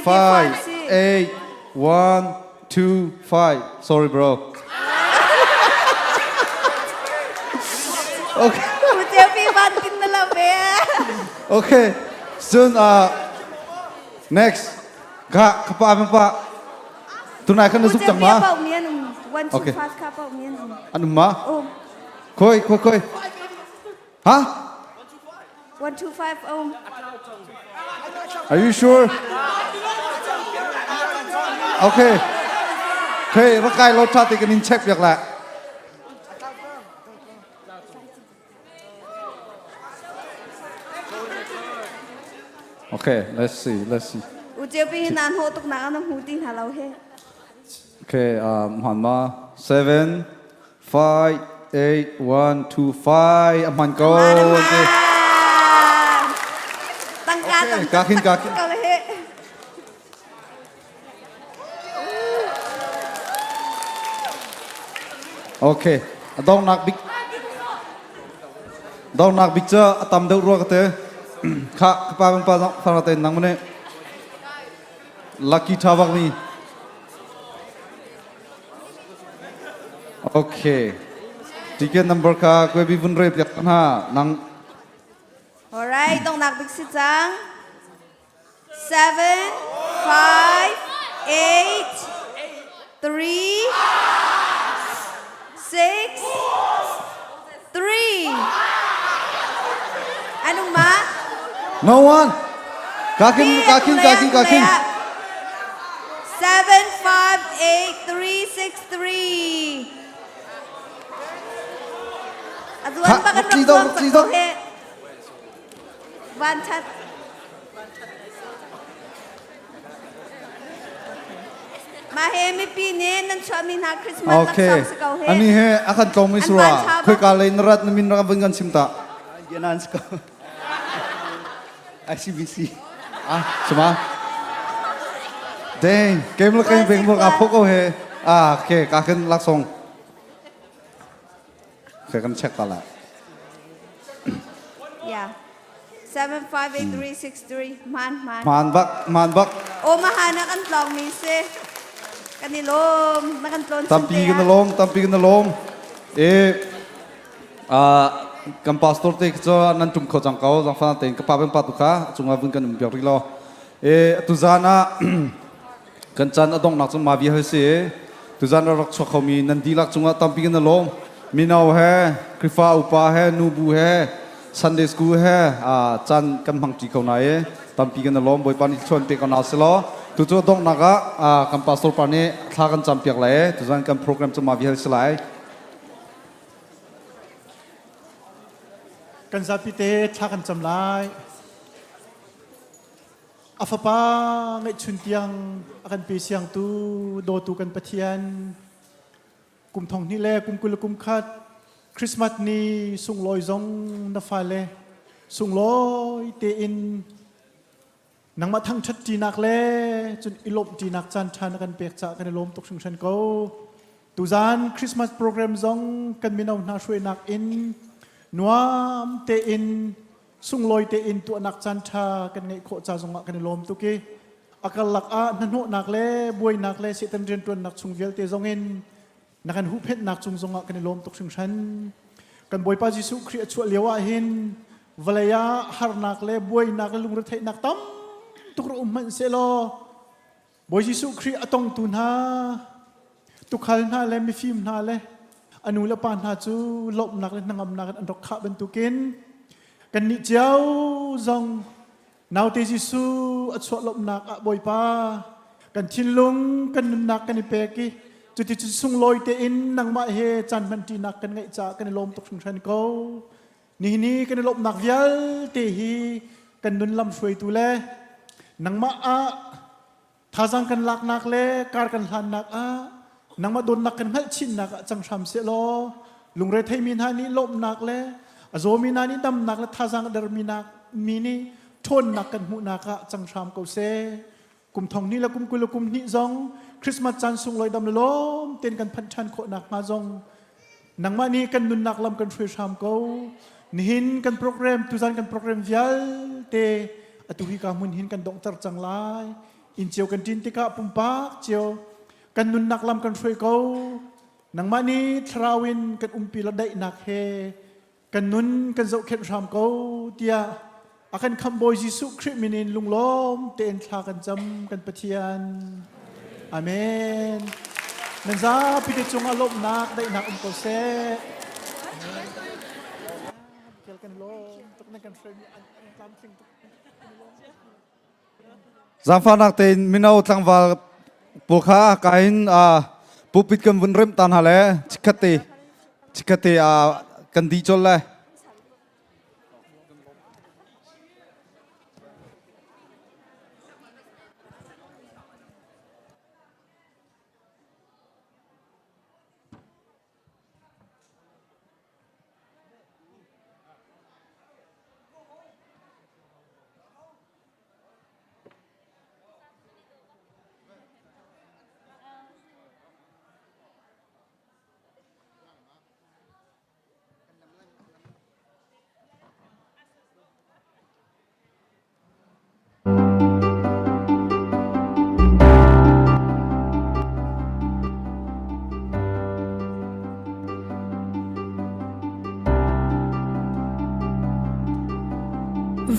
8 1 2 5. Sorry bro. Okay. Okay. Soon uh next ka kapa ma pa tunai kan zuk chang ma. Okay. Anum ma? Khoi khoi khoi. Ha? 1 2 5 um. Are you sure? Okay. Okay, rakai lo tha te kan in check piak la. Okay, let's see, let's see. U cheu pi nan ho tuk na an hu ti hna lo he. Okay, um, han ma 7 5 8 1 2 5 a hman ko. Tangka Okay, kakin kakin. ko he. Okay, a dongnak bik dongnak bik cu a tam deuh rua ka te. Kha ka pa bang pa fara te nang mane. Lucky tha bak mi. Okay. Ticket number ka kwe bi vun re piak hna nang Alright, dongnak bik si cang. 7 5 8 3 6 3 Anong ma? No one. Kakin kakin kakin kakin. 7 5 8 3 6 3 Azuan pa kan rak zuang cak ko he. Van chat. Mah he mipi nih nan chuahmi hna Christmas Okay. laksawng si ko he. Ani he akan tlong mi An sura. van tha bak. Khoi ka lei na rat na min rak van kan sim ta. Yanan ko. ICBC. Ah, suma. Dang, kem le kem beng ka phok ko he. Ah, okay, ka khin laksong. Okay, kan check ta la. Yeah. 758363 man man. Man bak, man bak. Omaha na kan tlong mi si. Kan i lawm, na kan tlawn Tampi kan lawm, tampi kan lawm. E kan pastor te cu nan tum kho cang ko zangfa tein ka pa ben pa tu kha cungah vun kan um piak rih law e tuzan ah kan chan a donghnak cu ma bia si tuzan rak chuak khomi nan dihlak cungah tampi kan lawm mino he Krifa upa he nubu he Sunday school he chan kan hmang ṭi ko na e tampi kan lawm Bawipa nih chuan pe ko na si law tu cu donghnak ah kan pastor pa nih thla kan cam piak lai tuzan kan program cu ma vial si lai Kan zapi te thla kan cam lai. A fapa ngeihchun tiang a kan pe siangtu dawtu kan Pathian kum thong hnih le kum 20 le kum khat Christmas ni sunglawi zong na fale sunglawi tein Nangmah thangṭhat ṭinak le cun i lawmh ṭinak caan ṭha na kan pek caah kan i lawm tuk hringhran ko. Tuzaan Christmas program zong kan mino hna hruainak in nuam tein sunglawi tein tuahnak caan ṭha kan ngeih khawh ca zongah kan i lawm tuk i a karlak ah hnahnawhnak le buainak le Satan rianṭuannak chung vialte zongin na kan huhphenhnak cung zongah kan i lawm tuk hringhran. Kan Bawipa Jesuh Khrih a chuah lio ah hin vawlei ah harnak le buainak le lungretheihnak tam tuk rak um hmanh sehlaw Bawi Jesuh Khrih a tongtu hna tukhal hna le mifim hna le a nu le pa hna cu lawmhnak le hnangamnak in an rak khah bantukin kannih cio zong Naute Jesuh a chuah lawmhnak ah Bawipa kan thinlung kan nunnak kan i pek i cuticun sunglawi tein nangmah he caan hmanṭinak kan ngeih caah kan i lawm tuk hringhran ko. Nihin ni kan i lawmhnak vialte hi kan nun lam hruaitu le nangmah ah Thazaang kan laknak le kar kan hlannak ah nangmah dawtnak kan hngalh chinnak ah cang hram seh law lungre theimi hna nih lawmhnak le a zawmi hna nih damnak le thazaang a dermi mi nih ṭhawnnak kan hmuhnak ah cang hram ko seh. Kum thong hnih le kum 20 le kum hnih zong Christmas caan sunglawi dam le lawm tein kan phanh ṭhan khawh nakhnga zong nangmah nih kan nunnak lam kan hruai hram ko. Nihin kan program tuzan kan program vialte atu hi ka hmun hin kan donghter cang lai. Inn cio kan ṭin tikah pumpak cio kan nunnak lam kan hruai ko. Nangmah nih thlarau in kan umpi la daihnak he kan nun kan zohkhenh hram ko tiah a kan khamhbawi Jesuh Khrih min in lunglawm tein thla kan cam kan Pathian. Amen. Nan zapi te cungah lawmhnak daihnak um ko seh. Kan lawm tuk nan kan hruaimi an tlamtling tuk. Zaangfahnak tein mino tlangval pawl kha ka in pulpit kan vun remh ta hna le chikkhat te chikkhat te kan dih colh lai.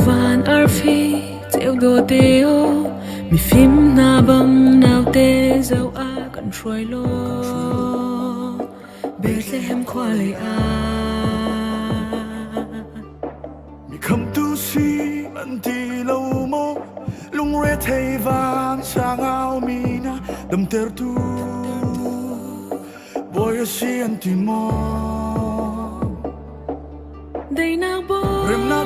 Van arfi ceu dawte aw mifim hna bang naute zoh ah kan hruai law Bethlehem khua lei ah Mi khamtu si an ti lo maw lungre thei van sangau mi na damtertu Bawi a si an ti maw Deinak bawi Remnak.